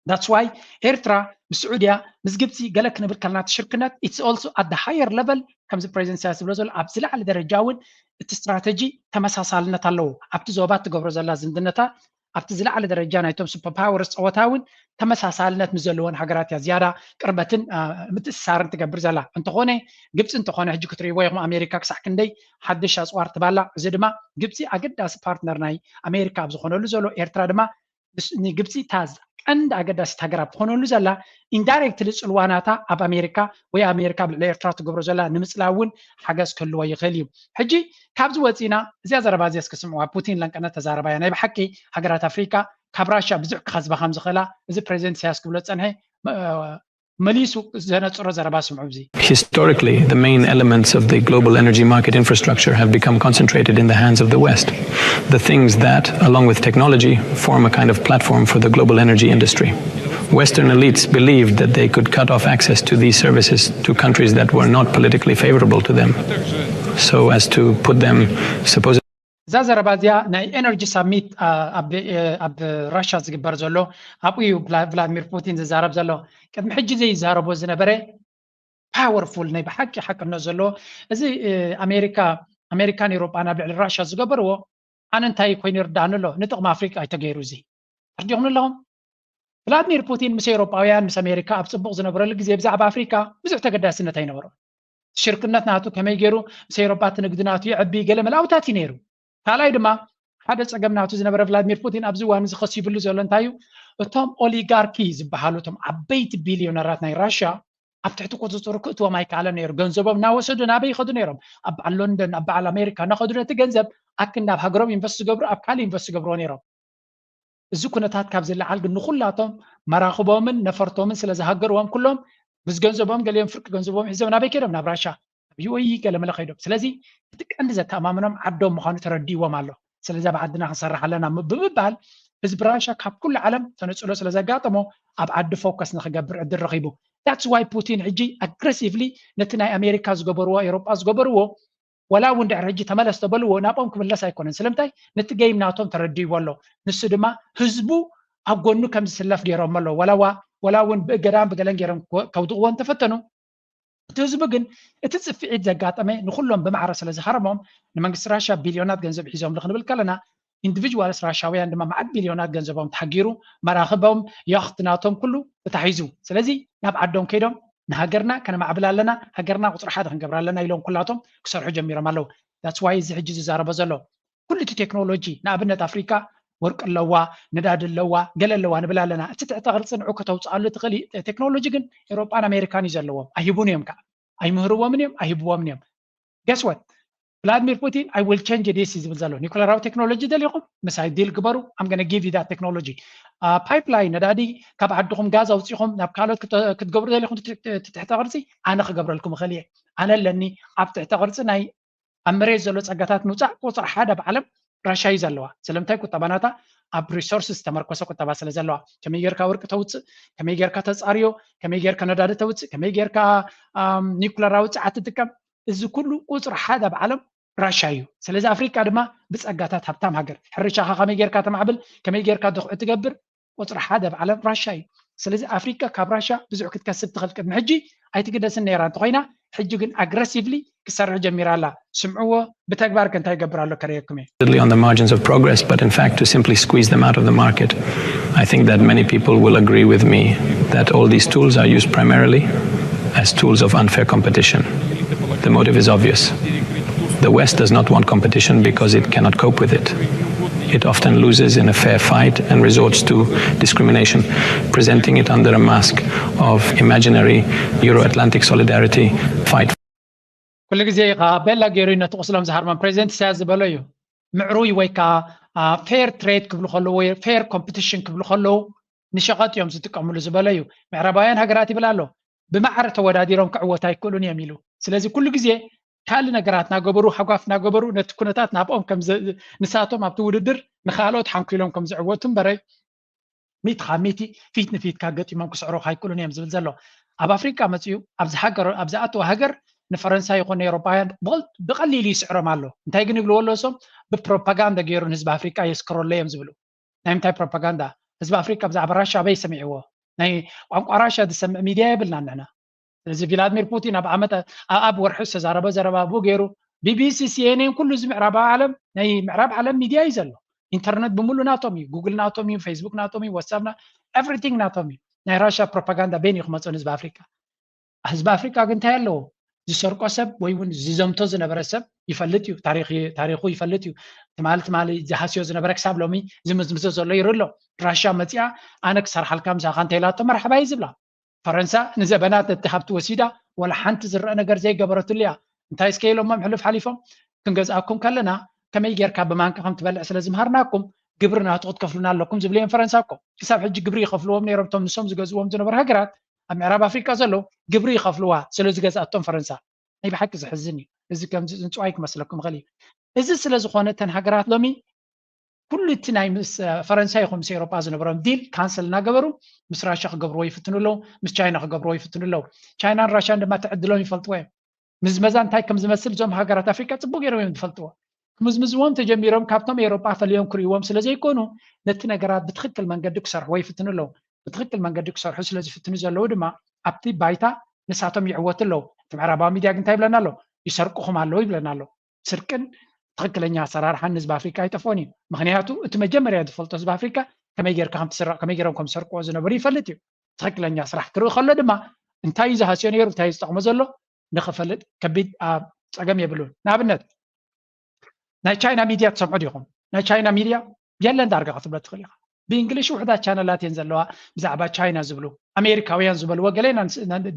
That's why ኤርትራ ምስ ስዑድያ ምስ ግብፂ ገለ ክንብል ከለና እቲ ሽርክነት it's also at the higher level ከምዚ ፕሬዚደንት ኢሳያስ ዝብሎ ዘሎ ኣብ ዝለዓለ ደረጃ እውን እቲ ስትራተጂ ተመሳሳልነት ኣለዎ። ኣብቲ ዞባ እትገብሮ ዘላ ዝምድነታ ኣብቲ ዝለዓለ ደረጃ ናይቶም ሱፐር ፓወርስ ፀወታ እውን ተመሳሳልነት ምስ ዘለወን ሃገራት እያ ዝያዳ ቅርበትን አ፣ ምትእስሳርን ትገብር ዘላ። እንተኾነ ግብፂ እንተኾነ ሕጂ ክትርእይዎ ኢኹም ኣሜሪካ ክሳዕ ክንደይ ሓድሽ ኣፅዋር ትባላዕ። እዚ ድማ ግብፂ ኣገዳሲ ፓርትነር ናይ ኣሜሪካ ኣብ ዝኾነሉ ዘሎ ኤርትራ ድማ ምስ- ንግብፂ እታ ቀንዲ ኣገዳሲት ሃገር ኣብ ትኾነሉ ዘላ ኢንዳይሬክትሊ ፅልዋ ናታ ኣብ ኣሜሪካ ወይ ኣሜሪካ ኣብ ልዕሊ ኤርትራ ትገብሮ ዘላ ንምፅላው እውን ሓገዝ ክህልዎ ይኽእል እዩ። ሕጂ ካብዚ ወፂና እዚኣ ዘረባ እዚኣ እስኪ ስምዕዋ። ፑቲን ለንቀነ ተዛረባያ ናይ ብሓቂ ሃገራት ኣፍሪካ ካብ ራሻ ብዙሕ ክኸስባ ከም ዝኽእላ እዚ ፕሬዚደንት ኢሳያስ ክብሎ ዝፀንሐ መ- መሊሱ ዘነፅሮ ዘረባ ስምዑ። እዚ Historically, the main elements of the global energy market infrastructure have become concentrated in the hands of the West. The things that, along with technology, form a kind of platform for the global energy industry. Western elites believed that they could cut off access to these services to countries that were not politically favorable to them, so as to put them supposedly እዛ ዘረባ እዚኣ ናይ ኤነርጂ ሳሚት ኣብ ራሻ ዝግበር ዘሎ ኣብኡ እዩ ቭላድሚር ፑቲን ዝዛረብ ዘሎ። ቅድሚ ሕጂ ዘይዛረቦ ዝነበረ ፓወርፉል ናይ ብሓቂ ሓቅነት ዘለዎ እዚ ኣሜሪካ ኣሜሪካን ኤሮጳን ኣብ ልዕሊ ራሻ ዝገበርዎ ኣነ እንታይ ኮይኑ ይርዳእኒ ኣሎ? ንጥቕሚ ኣፍሪቃ እዩ ተገይሩ። እዚ ተርዲኹም ኣለኹም። ቭላድሚር ፑቲን ምስ ኤውሮጳውያን ምስ ኣሜሪካ ኣብ ጽቡቕ ዝነበረሉ ግዜ ብዛዕባ ኣፍሪካ ብዙሕ ተገዳስነት ኣይነበሮን። ሽርክነት ናቱ ከመይ ገይሩ ምስ ኤውሮጳ እቲ ንግዲ ናቱ የዕቢ ገለ መላውታት እዩ ነይሩ። ካልኣይ ድማ ሓደ ጸገም ናቱ ዝነበረ ቭላድሚር ፑቲን ኣብዚ እዋን እዚ ከሲብሉ ዘሎ እንታይ እዩ? እቶም ኦሊጋርኪ ዝበሃሉ እቶም ዓበይቲ ቢልዮነራት ናይ ራሽያ ኣብ ትሕቲ ቁፅፅሩ ክእትዎም ኣይከኣለን ነይሩ። ገንዘቦም እናወሰዱ ናበይ ይኸዱ ነይሮም? ኣብ በዓል ሎንደን፣ ኣብ በዓል ኣሜሪካ እናኸዱ ነቲ ገንዘብ ኣክንዲ ኣብ ሃገሮም ኢንቨስት ዝገብሩ ኣብ ካልእ ኢንቨስት ዝገብርዎ ነይሮም። እዚ ኩነታት ካብ ዝለዓል ግን ንኹላቶም መራኽቦምን ነፈርቶምን ስለ ዝሃገርዎም ኩሎም ምስ ገንዘቦም ገሊኦም ፍርቂ ገንዘቦም ሒዞም ናበይ ከይዶም? ናብ ራሻ፣ ናብ ዩ ኤ ኢ ገለመለ ከይዶም። ስለዚ እቲ ቀንዲ ዘተኣማምኖም ዓዶም ምዃኑ ተረዲእዎም ኣሎ። ስለዚ ኣብ ዓድና ክንሰርሕ ኣለና ብምባል ህዝቢ ራሻ ካብ ኩሉ ዓለም ተነፅሎ ስለ ዘጋጠሞ ኣብ ዓዲ ፎከስ ንክገብር ዕድል ረኺቡ። That's why ፑቲን ሕጂ ኣግረሲቭሊ ነቲ ናይ ኣሜሪካ ዝገበርዎ ኤሮጳ ዝገበርዎ ወላ እውን ድሕሪ ሕጂ ተመለስ ተበልዎ ናብኦም ክምለስ ኣይኮነን። ስለምንታይ? ነቲ ጌም ናቶም ተረዲእዎ ኣሎ። ንሱ ድማ ህዝቡ ኣብ ጎኑ ከም ዝስለፍ ገይሮሞ ኣለዉ። ወላ እውን ብእገዳን ብገለን ገይሮም ከውድቕዎ እንተፈተኑ እቲ ህዝቢ ግን እቲ ፅፍዒት ዘጋጠመ ንኩሎም ብማዕረ ስለ ዝሃረሞም ንመንግስቲ ራሻ ቢልዮናት ገንዘብ ሒዞምሉ ክንብል ከለና ኢንዲቪጅዋልስ ራሻውያን ድማ መዓት ቢልዮናት ገንዘቦም ተሓጊሩ መራኽቦም ያኽት ናቶም ኩሉ ተታሒዙ። ስለዚ ናብ ዓዶም ከይዶም ንሃገርና ከነማዕብል ኣለና፣ ሃገርና ቁፅሪ ሓደ ክንገብር ኣለና ኢሎም ኩላቶም ክሰርሑ ጀሚሮም ኣለዉ። That's why እዚ ሕጂ ዝዛረቦ ዘሎ ኩሉ እቲ ቴክኖሎጂ ንኣብነት ኣፍሪካ ወርቂ ኣለዋ፣ ነዳዲ ኣለዋ፣ ገለ ኣለዋ ንብል ኣለና። እቲ ትሕተ ቅርፂ ንዑ ከተውፅኣሉ ትኽእል ቴክኖሎጂ ግን ኤሮጳን ኣሜሪካን እዩ ዘለዎም። ኣይህቡን እዮም ከዓ ኣይምህርዎምን እዮም ኣይህብዎምን እዮም። Guess what? ቭላድሚር ፑቲን I will change this ዝብል ዘሎ ኒኩለራዊ ቴክኖሎጂ ደሊኹም ምሳይ ዲል ግበሩ። I'm gonna give you that technology. ፓይፕላይን ነዳዲ ካብ ዓድኹም ጋዝ ኣውፂኹም ናብ ካልኦት ክትገብሩ ደሊኹም ትሕተ ቅርፂ ኣነ ክገብረልኩም እኽእል እየ። ኣነ ኣለኒ ኣብ ትሕተ ቅርፂ ናይ ኣብ መሬት ዘሎ ፀጋታት ምውፃእ ቁፅሪ ሓደ ኣብ ዓለም ራሻ እዩ ዘለዋ። ስለምንታይ? ቁጠባ ናታ ኣብ ሪሶርስ ዝተመርኮሰ ቁጠባ ስለ ዘለዋ። ከመይ ጌርካ ወርቂ ተውፅእ፣ ከመይ ጌርካ ተፃርዮ፣ ከመይ ጌርካ ነዳዲ ተውፅእ፣ ከመይ ጌርካ ኒኩለራዊ ፀዓት ትጥቀም፣ እዚ ኩሉ ቁፅሪ ሓደ ኣብ ዓለም ራሻ እዩ። ስለዚ ኣፍሪቃ ድማ ብፀጋታት ሃብታም ሃገር፣ ሕርሻኻ ከመይ ጌርካ ተማዕብል፣ ከመይ ጌርካ ድኽዒ ትገብር፣ ቁፅሪ ሓደ ኣብ ዓለም ራሻ እዩ። ስለዚ ኣፍሪቃ ካብ ራሻ ብዙሕ ክትከስብ ትኽእል ቅድሚ ሕጂ ኣይትግደስን ነይራ እንተኾይና ሕጂ ግን ኣግረሲቭሊ ክሰርሕ ጀሚራ ኣላ። ስምዕዎ ብተግባር ከ እንታይ ይገብር ኣሎ ከርእየኩም እየ። On the margins of progress, but in fact to simply squeeze them out of the market. I think that many people will agree with me that all these tools are used primarily as tools of unfair competition. The motive is obvious. The West does not want competition because it cannot cope with it. It often loses in a fair fight and resorts to discrimination, presenting it under a mask of imaginary Euro Atlantic solidarity fight. ኩሉ ግዜ ከዓ ቤላ ገይሩ ነቲ ቁስሎም ዝሃርሞም ፕሬዚደንት ኢሳያስ ዝበሎ እዩ። ምዕሩይ ወይ ከዓ ፌር ትሬድ ክብሉ ከለዉ ወይ ፌር ኮምፒቲሽን ክብሉ ከለዉ ንሸቐጥ እዮም ዝጥቀምሉ ዝበሎ እዩ። ምዕራባውያን ሃገራት ይብል ኣሎ ብማዕረ ተወዳዲሮም ክዕወት ኣይክእሉን እዮም ኢሉ። ስለዚ ኩሉ ግዜ ካልእ ነገራት እናገበሩ ሃጓፍ እናገበሩ ነቲ ኩነታት ናብኦም ንሳቶም ኣብቲ ውድድር ንካልኦት ሓንኪሎም ከም ዝዕወቱ እምበረ ሚት ካብ ሚቲ ፊት ንፊት ካብ ገጢሞም ክስዕሩ ኣይክእሉን እዮም ዝብል ዘሎ። ኣብ ኣፍሪቃ መፅኡ ኣብዚ ሃገር ኣብ ዝኣተወ ሃገር ንፈረንሳ ይኹን ንኤሮፓውያን ብቐሊሉ ይስዕሮም ኣሎ። እንታይ ግን ይብልዎ ኣለዉ እሶም ብፕሮፓጋንዳ ገይሩ ንህዝቢ ኣፍሪቃ የስክረሎ እዮም ዝብሉ። ናይ ምንታይ ፕሮፓጋንዳ? ህዝቢ ኣፍሪቃ ብዛዕባ ራሻ ኣበይ ሰሚዕዎ? ናይ ቋንቋ ራሻ ዝሰምዕ ሚድያ የብልናን ንሕና። ስለዚ ቪላድሚር ፑቲን ኣብ ዓመት ኣብ ወርሒ ዝተዛረበ ዘረባ ብኡ ገይሩ ቢቢሲ፣ ሲኤንኤን ኩሉ እዚ ምዕራባዊ ዓለም ናይ ምዕራብ ዓለም ሚድያ እዩ ዘሎ። ኢንተርነት ብምሉእ ናቶም እዩ። ጉግል ናቶም እዩ፣ ፌስቡክ ናቶም እዩ፣ ዋትሳፕ ና everything ናቶም እዩ። ናይ ራሻ ፕሮፓጋንዳ በይን እዩ ክመፅኦ ንህዝቢ ኣፍሪቃ። ህዝቢ ኣፍሪቃ ግን እንታይ ኣለዎ? ዝሰርቆ ሰብ ወይ እውን ዝዘምቶ ዝነበረ ሰብ ይፈልጥ እዩ። ታሪኹ ይፈልጥ እዩ። ትማሊ ትማሊ ዝሃስዮ ዝነበረ ክሳብ ሎሚ ዝምዝምዞ ዘሎ ይርኢ ኣሎ። ራሻ መፂኣ ኣነ ክሰርሓልካ ምሳኻ እንተኢላቶ መርሓባ እዩ ዝብላ። ፈረንሳ ንዘበናት ነቲ ሃብቲ ወሲዳ ወላ ሓንቲ ዝረአ ነገር ዘይገበረትሉ እያ። እንታይ እስከ ኢሎሞም ሕሉፍ ሓሊፎም ክንገዝኣኩም ከለና ከመይ ጌርካ ብማንካ ከም ትበልዕ ስለ ዝምሃርናኩም ግብሪ ናቱ ክትከፍሉና ኣለኩም ዝብሉ እዮም ፈረንሳ እኮ። ክሳብ ሕጂ ግብሪ ይኸፍልዎም ነይሮም እቶም ንሶም ዝገዝእዎም ዝነበሩ ሃገራት ኣብ ምዕራብ ኣፍሪቃ ዘለዉ ግብሪ ይኸፍልዋ ስለ ዝገዝኣቶም ፈረንሳ። ናይ ብሓቂ ዘሕዝን እዩ። እዚ ከምዚ ንፅዋይ ክመስለኩም ይኽእል እዩ። እዚ ስለ ዝኾነ እተን ሃገራት ሎሚ ኩሉ እቲ ናይ ምስ ፈረንሳይ ይኹን ምስ ኤውሮጳ ዝነበሮም ዲል ካንሰል እናገበሩ ምስ ራሻ ክገብርዎ ይፍትኑ ኣለዉ፣ ምስ ቻይና ክገብርዎ ይፍትኑ ኣለዉ። ቻይናን ራሻን ድማ ትዕድሎም ይፈልጥዎ እዮም። ምዝመዛ እንታይ ከም ዝመስል እዞም ሃገራት ኣፍሪቃ ጽቡቅ ገይሮም እዮም ዝፈልጥዎ። ክምዝምዝዎም ተጀሚሮም ካብቶም ኤውሮጳ ፈልዮም ክርእይዎም ስለ ዘይኮኑ ነቲ ነገራት ብትኽክል መንገዲ ክሰርሕዎ ይፍትኑ ኣለዉ። ብትኽክል መንገዲ ክሰርሑ ስለ ዝፍትኑ ዘለዉ ድማ ኣብቲ ባይታ ንሳቶም ይዕወቱ ኣለዉ። እቲ ምዕራባዊ ሚድያ ግን እንታይ ይብለና ኣሎ? ይሰርቁኹም ኣለዉ ይብለና ኣሎ። ስርቅን ትኽክለኛ ኣሰራርሓን ንህዝቢ ኣፍሪቃ ኣይጠፍኦን እዩ። ምክንያቱ እቲ መጀመርያ ዝፈልጦ ህዝቢ ኣፍሪቃ ከመይ ጌርካ ከም ትስረቕ ከመይ ጌሮም ከም ዝሰርቅዎ ዝነበሩ ይፈልጥ እዩ። ትኽክለኛ ስራሕ ክርኢ ከሎ ድማ እንታይ እዩ ዝሃስዮ ነይሩ እንታይ እዩ ዝጠቕሞ ዘሎ ንኽፈልጥ ከቢድ ጸገም የብሉን። ንኣብነት ናይ ቻይና ሚድያ ትሰምዑ ዲኹም? ናይ ቻይና ሚድያ የለን ዳርጋ ክትብሎ ትኽእል ኢኻ። ብእንግሊሽ ውሕዳት ቻነላት እየን ዘለዋ ብዛዕባ ቻይና ዝብሉ ኣሜሪካውያን ዝበልዎ ገለ ኢና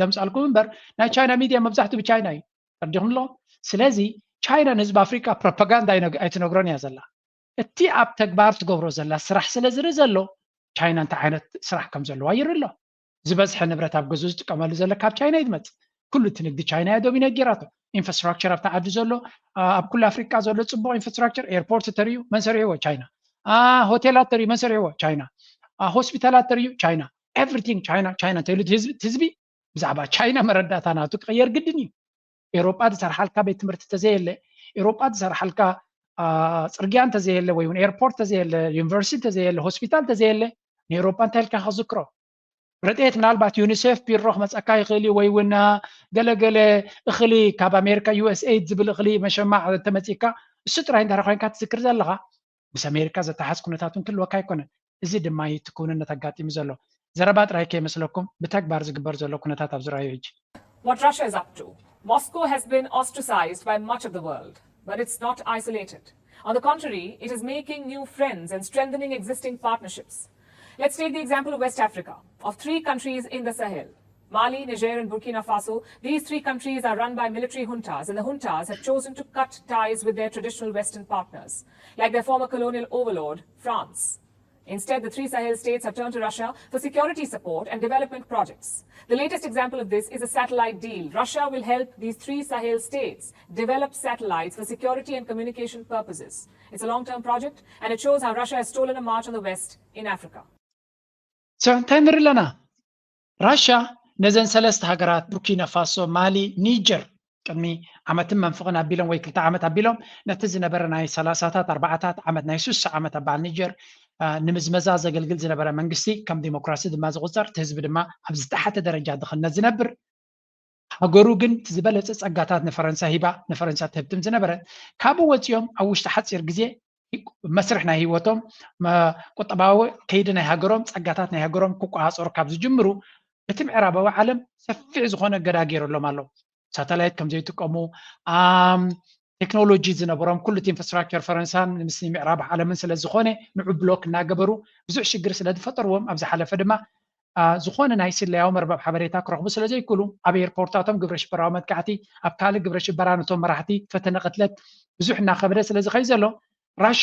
ደምፃልኩም እምበር ናይ ቻይና ሚድያ መብዛሕትኡ ብቻይና እዩ። ተረዲኹም ኣለኹም? ስለዚ ቻይና ንህዝቢ ኣፍሪቃ ፕሮፓጋንዳ ኣይትነግሮን እያ ዘላ። እቲ ኣብ ተግባር ትገብሮ ዘላ ስራሕ ስለ ዝርኢ ዘሎ ቻይና እንታይ ዓይነት ስራሕ ከም ዘለዋ ይርኢ ኣሎ። ዝበዝሐ ንብረት ኣብ ገዝኡ ዝጥቀመሉ ዘሎ ካብ ቻይና እዩ ዝመፅእ። ኩሉ እቲ ንግዲ ቻይና እያ ዶሚኔት ጌራቶ። ኢንፍራስትራክቸር ኣብታ ዓዲ ዘሎ ኣብ ኩሉ ኣፍሪቃ ዘሎ ፅቡቅ ኢንፍራስትራክቸር ኤርፖርት ተርእዩ መን ሰሪሕዎ? ቻይና። ሆቴላት ተርእዩ መን ሰሪሕዎ? ቻይና። ሆስፒታላት ተርእዩ ቻይና። ኤቭሪቲንግ ቻይና ቻይና እንተኢሉ ህዝቢ ብዛዕባ ቻይና መረዳእታ ናቱ ክቅየር ግድን እዩ። ኤውሮጳ ዝሰርሓልካ ቤት ትምህርቲ ተዘየለ፣ ኤውሮጳ ዝሰርሓልካ ፅርግያ እንተዘየለ ወይ እውን ኤርፖርት ተዘየለ፣ ዩኒቨርሲቲ ተዘየለ፣ ሆስፒታል ተዘየለ ንኤውሮጳ እንታይ ኢልካ ከዝክሮ? ረድኤት ምናልባት ዩኒሴፍ ቢሮ ክመፀካ ይኽእል እዩ ወይ እውን ገለገለ እኽሊ ካብ ኣሜሪካ ዩኤስኤይድ ዝብል እኽሊ መሸማዕ እንተመፂካ እሱ ጥራይ እንድሕር ኮይንካ ትዝክር ዘለኻ ምስ ኣሜሪካ ዘተሓዝ ኩነታት እውን ክህልወካ ኣይኮነን። እዚ ድማ እዩ እቲ ክውንነት ኣጋጢሙ ዘሎ። ዘረባ ጥራይ ከይመስለኩም ብተግባር ዝግበር ዘሎ ኩነታት ኣብዚ ረኣዩ ሕጂ። What Russia is up to. Moscow has been ostracized by much of the world, but it's not isolated. On the contrary, it is making new friends and strengthening existing partnerships. Let's take the example of West Africa, of three countries in the Sahel. Mali, Niger, and Burkina Faso, these three countries are run by military juntas, and the juntas have chosen to cut ties with their traditional Western partners, like their former colonial overlord, France. Instead, the three Sahel states have turned to Russia for security support and development projects. The latest example of this is a satellite deal. Russia will help these three Sahel states develop satellites for security and communication purposes. It's a long-term project, and it shows how Russia has stolen a march on the West in Africa. So እንታይ ንርኢ ኣለና? ራሻ ነዘን ሰለስተ ሃገራት ቡርኪና ፋሶ፣ ማሊ፣ ኒጀር ቅድሚ ዓመትን መንፍቕን ኣቢሎም ወይ ክልተ ዓመት ኣቢሎም ነቲ ዝነበረ ናይ ሰላሳታት ኣርባዓታት ዓመት ናይ ሱሳ ዓመት ኣባል ኒጀር ንምዝመዛ ዘገልግል ዝነበረ መንግስቲ ከም ዲሞክራሲ ድማ ዝቁፀር እቲ ህዝቢ ድማ ኣብ ዝተሓተ ደረጃ ድኽነት ዝነብር ሃገሩ ግን ዝበለፀ ፀጋታት ንፈረንሳ ሂባ ንፈረንሳ ትህብትም ዝነበረት ካብኡ ወፂኦም ኣብ ውሽጢ ሓፂር ግዜ መስርሕ ናይ ህይወቶም ቁጠባዊ ከይዲ ናይ ሃገሮም ፀጋታት ናይ ሃገሮም ክቆፃፀሩ ካብ ዝጅምሩ እቲ ምዕራባዊ ዓለም ሰፊሕ ዝኾነ እገዳ ገይረሎም ኣሎ። ሳተላይት ከም ዘይጥቀሙ ቴክኖሎጂ ዝነበሮም ኩሉ እቲ ኢንፍራስትራክቸር ፈረንሳን ምስ ምዕራብ ዓለምን ስለ ዝኾነ ንዑ ብሎክ እናገበሩ ብዙሕ ሽግር ስለ ዝፈጠርዎም ኣብ ዝሓለፈ ድማ ዝኾነ ናይ ስለያዊ መርበብ ሓበሬታ ክረኽቡ ስለ ዘይክእሉ ኣብ ኤርፖርታቶም ግብረ ሽበራዊ መጥቃዕቲ ኣብ ካልእ ግብረ ሽበራ ነቶም መራሕቲ ፈተነ ቅትለት ብዙሕ እናኸበደ ስለ ዝኸይ ዘሎ ራሻ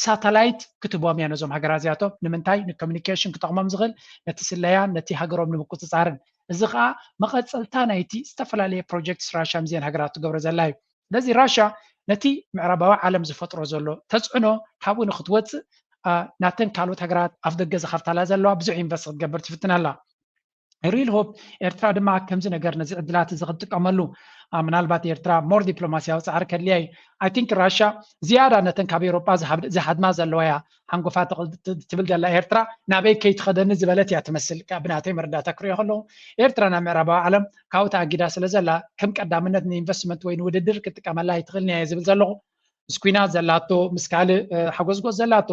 ሳተላይት ክትቦም እያ ነዞም ሃገራት እዚኣቶም ንምንታይ ንኮሚኒኬሽን ክጠቕሞም ዝኽእል ነቲ ስለያን ነቲ ሃገሮም ንምቁፅፃርን እዚ ከዓ መቐፀልታ ናይቲ ዝተፈላለየ ፕሮጀክትስ ራሻ ምስዘን ሃገራት ትገብሮ ዘላ እዩ ስለዚ ራሻ ነቲ ምዕራባዊ ዓለም ዝፈጥሮ ዘሎ ተፅዕኖ ካብኡ ንክትወፅእ ናተን ካልኦት ሃገራት ኣፍ ደገ ዝኸፍታላ ዘለዋ ብዙሕ ኢንቨስት ክትገብር ትፍትን ኣላ I really hope ኤርትራ ድማ ከምዚ ነገር ነዚ ዕድላት እዚ ክትጥቀመሉ ምናልባት ኤርትራ more ዲፕሎማሲያዊ ፃዕሪ ከድልያ እዩ I think ራሻ ዝያዳ ነተን ካብ ኤውሮጳ ዝሃድማ ዘለዋ እያ ሓንጎፋ ትብል ዘላ ኤርትራ ናበይ ከይትኸደኒ ዝበለት እያ ትመስል ብናተይ መረዳእታ ክሪኦ ከለኹ ኤርትራ ናብ ምዕራባዊ ዓለም ካብኡ ተኣጊዳ ስለ ዘላ ከም ቀዳምነት ንኢንቨስትመንት ወይ ንውድድር ክትጥቀመላ ኣይትኽእልን እያ ዝብል ዘለኹ ምስ ኩናት ዘላቶ ምስ ካልእ ሓጎዝጎዝ ዘላቶ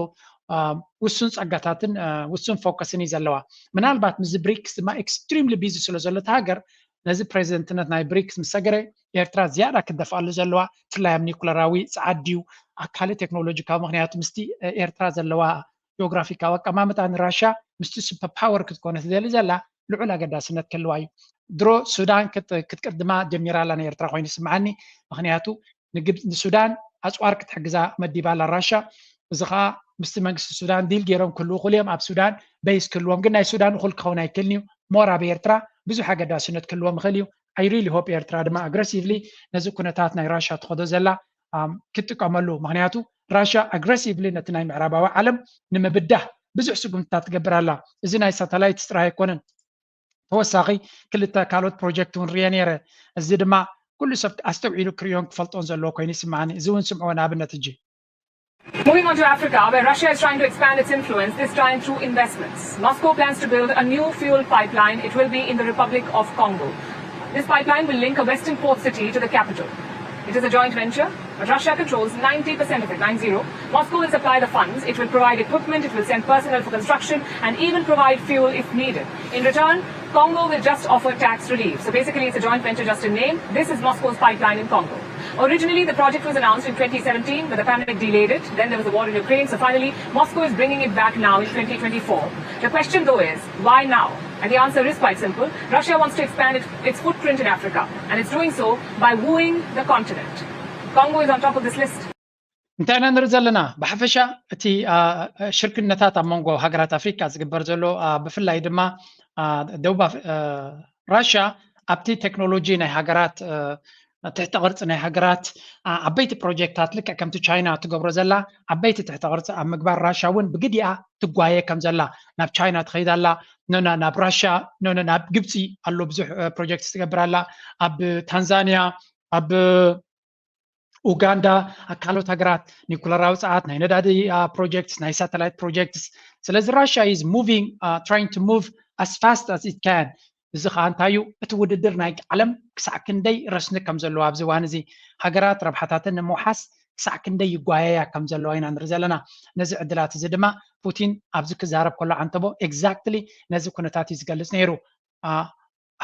ውሱን ፀጋታትን ውሱን ፎከስን እዩ ዘለዋ ምናልባት ምስዚ ብሪክስ ድማ extremely busy ስለ ዘሎ እቲ ሃገር ነዚ ፕሬዚደንትነት ናይ ብሪክስ ምስ ሰገረ ኤርትራ ዝያዳ ክደፍኣሉ ዘለዋ ብፍላይ ኣብ ኒኩለራዊ ፀዓት ድዩ ኣብ ካልእ ቴክኖሎጂካዊ ምክንያቱ ምስቲ ኤርትራ ዘለዋ ጂኦግራፊካዊ ኣቀማምጣ ንራሻ ምስቲ ሱፐር ፓወር ክትኮነ ትደሊ ዘላ ልዑል ኣገዳስነት ክህልዋ እዩ ድሮ ሱዳን ክትቅድማ ጀሚራ ኣላ ናይ ኤርትራ ኮይኑ ይስምዓኒ ምክንያቱ ንሱዳን ኣፅዋር ክትሕግዛ መዲባ ኣላ ራሻ እዚ ከዓ ምስቲ መንግስቲ ሱዳን ዲል ገይሮም ክህልው ክእሉ እዮም ኣብ ሱዳን በይስ ክህልዎም ግን ናይ ሱዳን እኩል ክኸውን ኣይክእልን እዩ more ኣብ ኤርትራ ብዙሕ ኣገዳስነት ክህልዎም ይኽእል እዩ I really hope ኤርትራ ድማ ኣግረሲቭሊ ነዚ ኩነታት ናይ ራሻ ትኸዶ ዘላ ክትጥቀመሉ ምክንያቱ ራሽያ ኣግረሲቭሊ ነቲ ናይ ምዕራባዊ ዓለም ንምብዳህ ብዙሕ ስጉምትታት ትገብር ኣላ። እዚ ናይ ሳተላይት ጥራይ ኣይኮነን። ተወሳኺ ክልተ ካልኦት ፕሮጀክት እውን ርየ ነይረ። እዚ ድማ ኩሉ ሰብ ኣስተውዒሉ ክርእዮን ክፈልጦን ዘለዎ ኮይኑ ይስምዓኒ። እዚ እውን ስምዖ ንኣብነት ሕጂ። Moving on to Africa, where Russia is trying to expand its influence, this time through investments. Moscow plans to build a new fuel pipeline. It will be in the Republic of Congo. This pipeline will link a western port city to the capital. It is a joint venture, but Russia controls ninety percent of it, nine zero. Moscow will supply the funds, it will provide equipment, it will send personnel for construction, and even provide fuel if needed. In return, Congo will just offer tax relief. So basically, it's a joint venture just in name. This is Moscow's pipeline in Congo. Originally, the project was announced in twenty seventeen, but the pandemic delayed it. Then there was the war in Ukraine. So finally, Moscow is bringing it back now in twenty twenty-four. The question, though, is why now? And the answer is quite simple. Russia wants to expand its, its footprint in Africa, and it's doing so by wooing the continent. Congo is on top of this list. እንታይ ኢና ንርኢ ዘለና? ብሓፈሻ እቲ ሽርክነታት ኣብ መንጎ ሃገራት ኣፍሪካ ዝግበር ዘሎ፣ ብፍላይ ድማ ደቡብ ራሽያ ኣብቲ ቴክኖሎጂ ናይ ሃገራት፣ ትሕተ ቅርፂ ናይ ሃገራት፣ ዓበይቲ ፕሮጀክታት ልክዕ ከምቲ ቻይና ትገብሮ ዘላ ዓበይቲ ትሕተ ቅርፂ ኣብ ምግባር ራሽያ እውን ብግዲኣ ትጓየ ከም ዘላ፣ ናብ ቻይና ትኸይድ ኣላ፣ ኖና ናብ ራሽያ፣ ኖና ናብ ግብፂ ኣሎ ብዙሕ ፕሮጀክት ትገብር ኣላ፣ ኣብ ታንዛኒያ፣ ኣብ ኡጋንዳ፣ ኣብ ካልኦት ሃገራት ኒኩለራዊ ፀዓት፣ ናይ ነዳዲ ፕሮጀክትስ፣ ናይ ሳተላይት ፕሮጀክትስ። ስለዚ ራሽያ is moving, trying to move as fast as it can። እዚ ከዓ እንታይ እዩ? እቲ ውድድር ናይ ዓለም ክሳዕ ክንደይ ረስኒ ከም ዘለዎ ኣብዚ እዋን እዚ ሃገራት ረብሓታተን ንምውሓስ ክሳዕ ክንደይ ይጓየያ ከም ዘለዋ ኢና ንርኢ ዘለና። ነዚ ዕድላት እዚ ድማ ፑቲን ኣብዚ ክዛረብ ከሎ ዓንተቦ exactly ነዚ ኩነታት እዩ ዝገልፅ ነይሩ።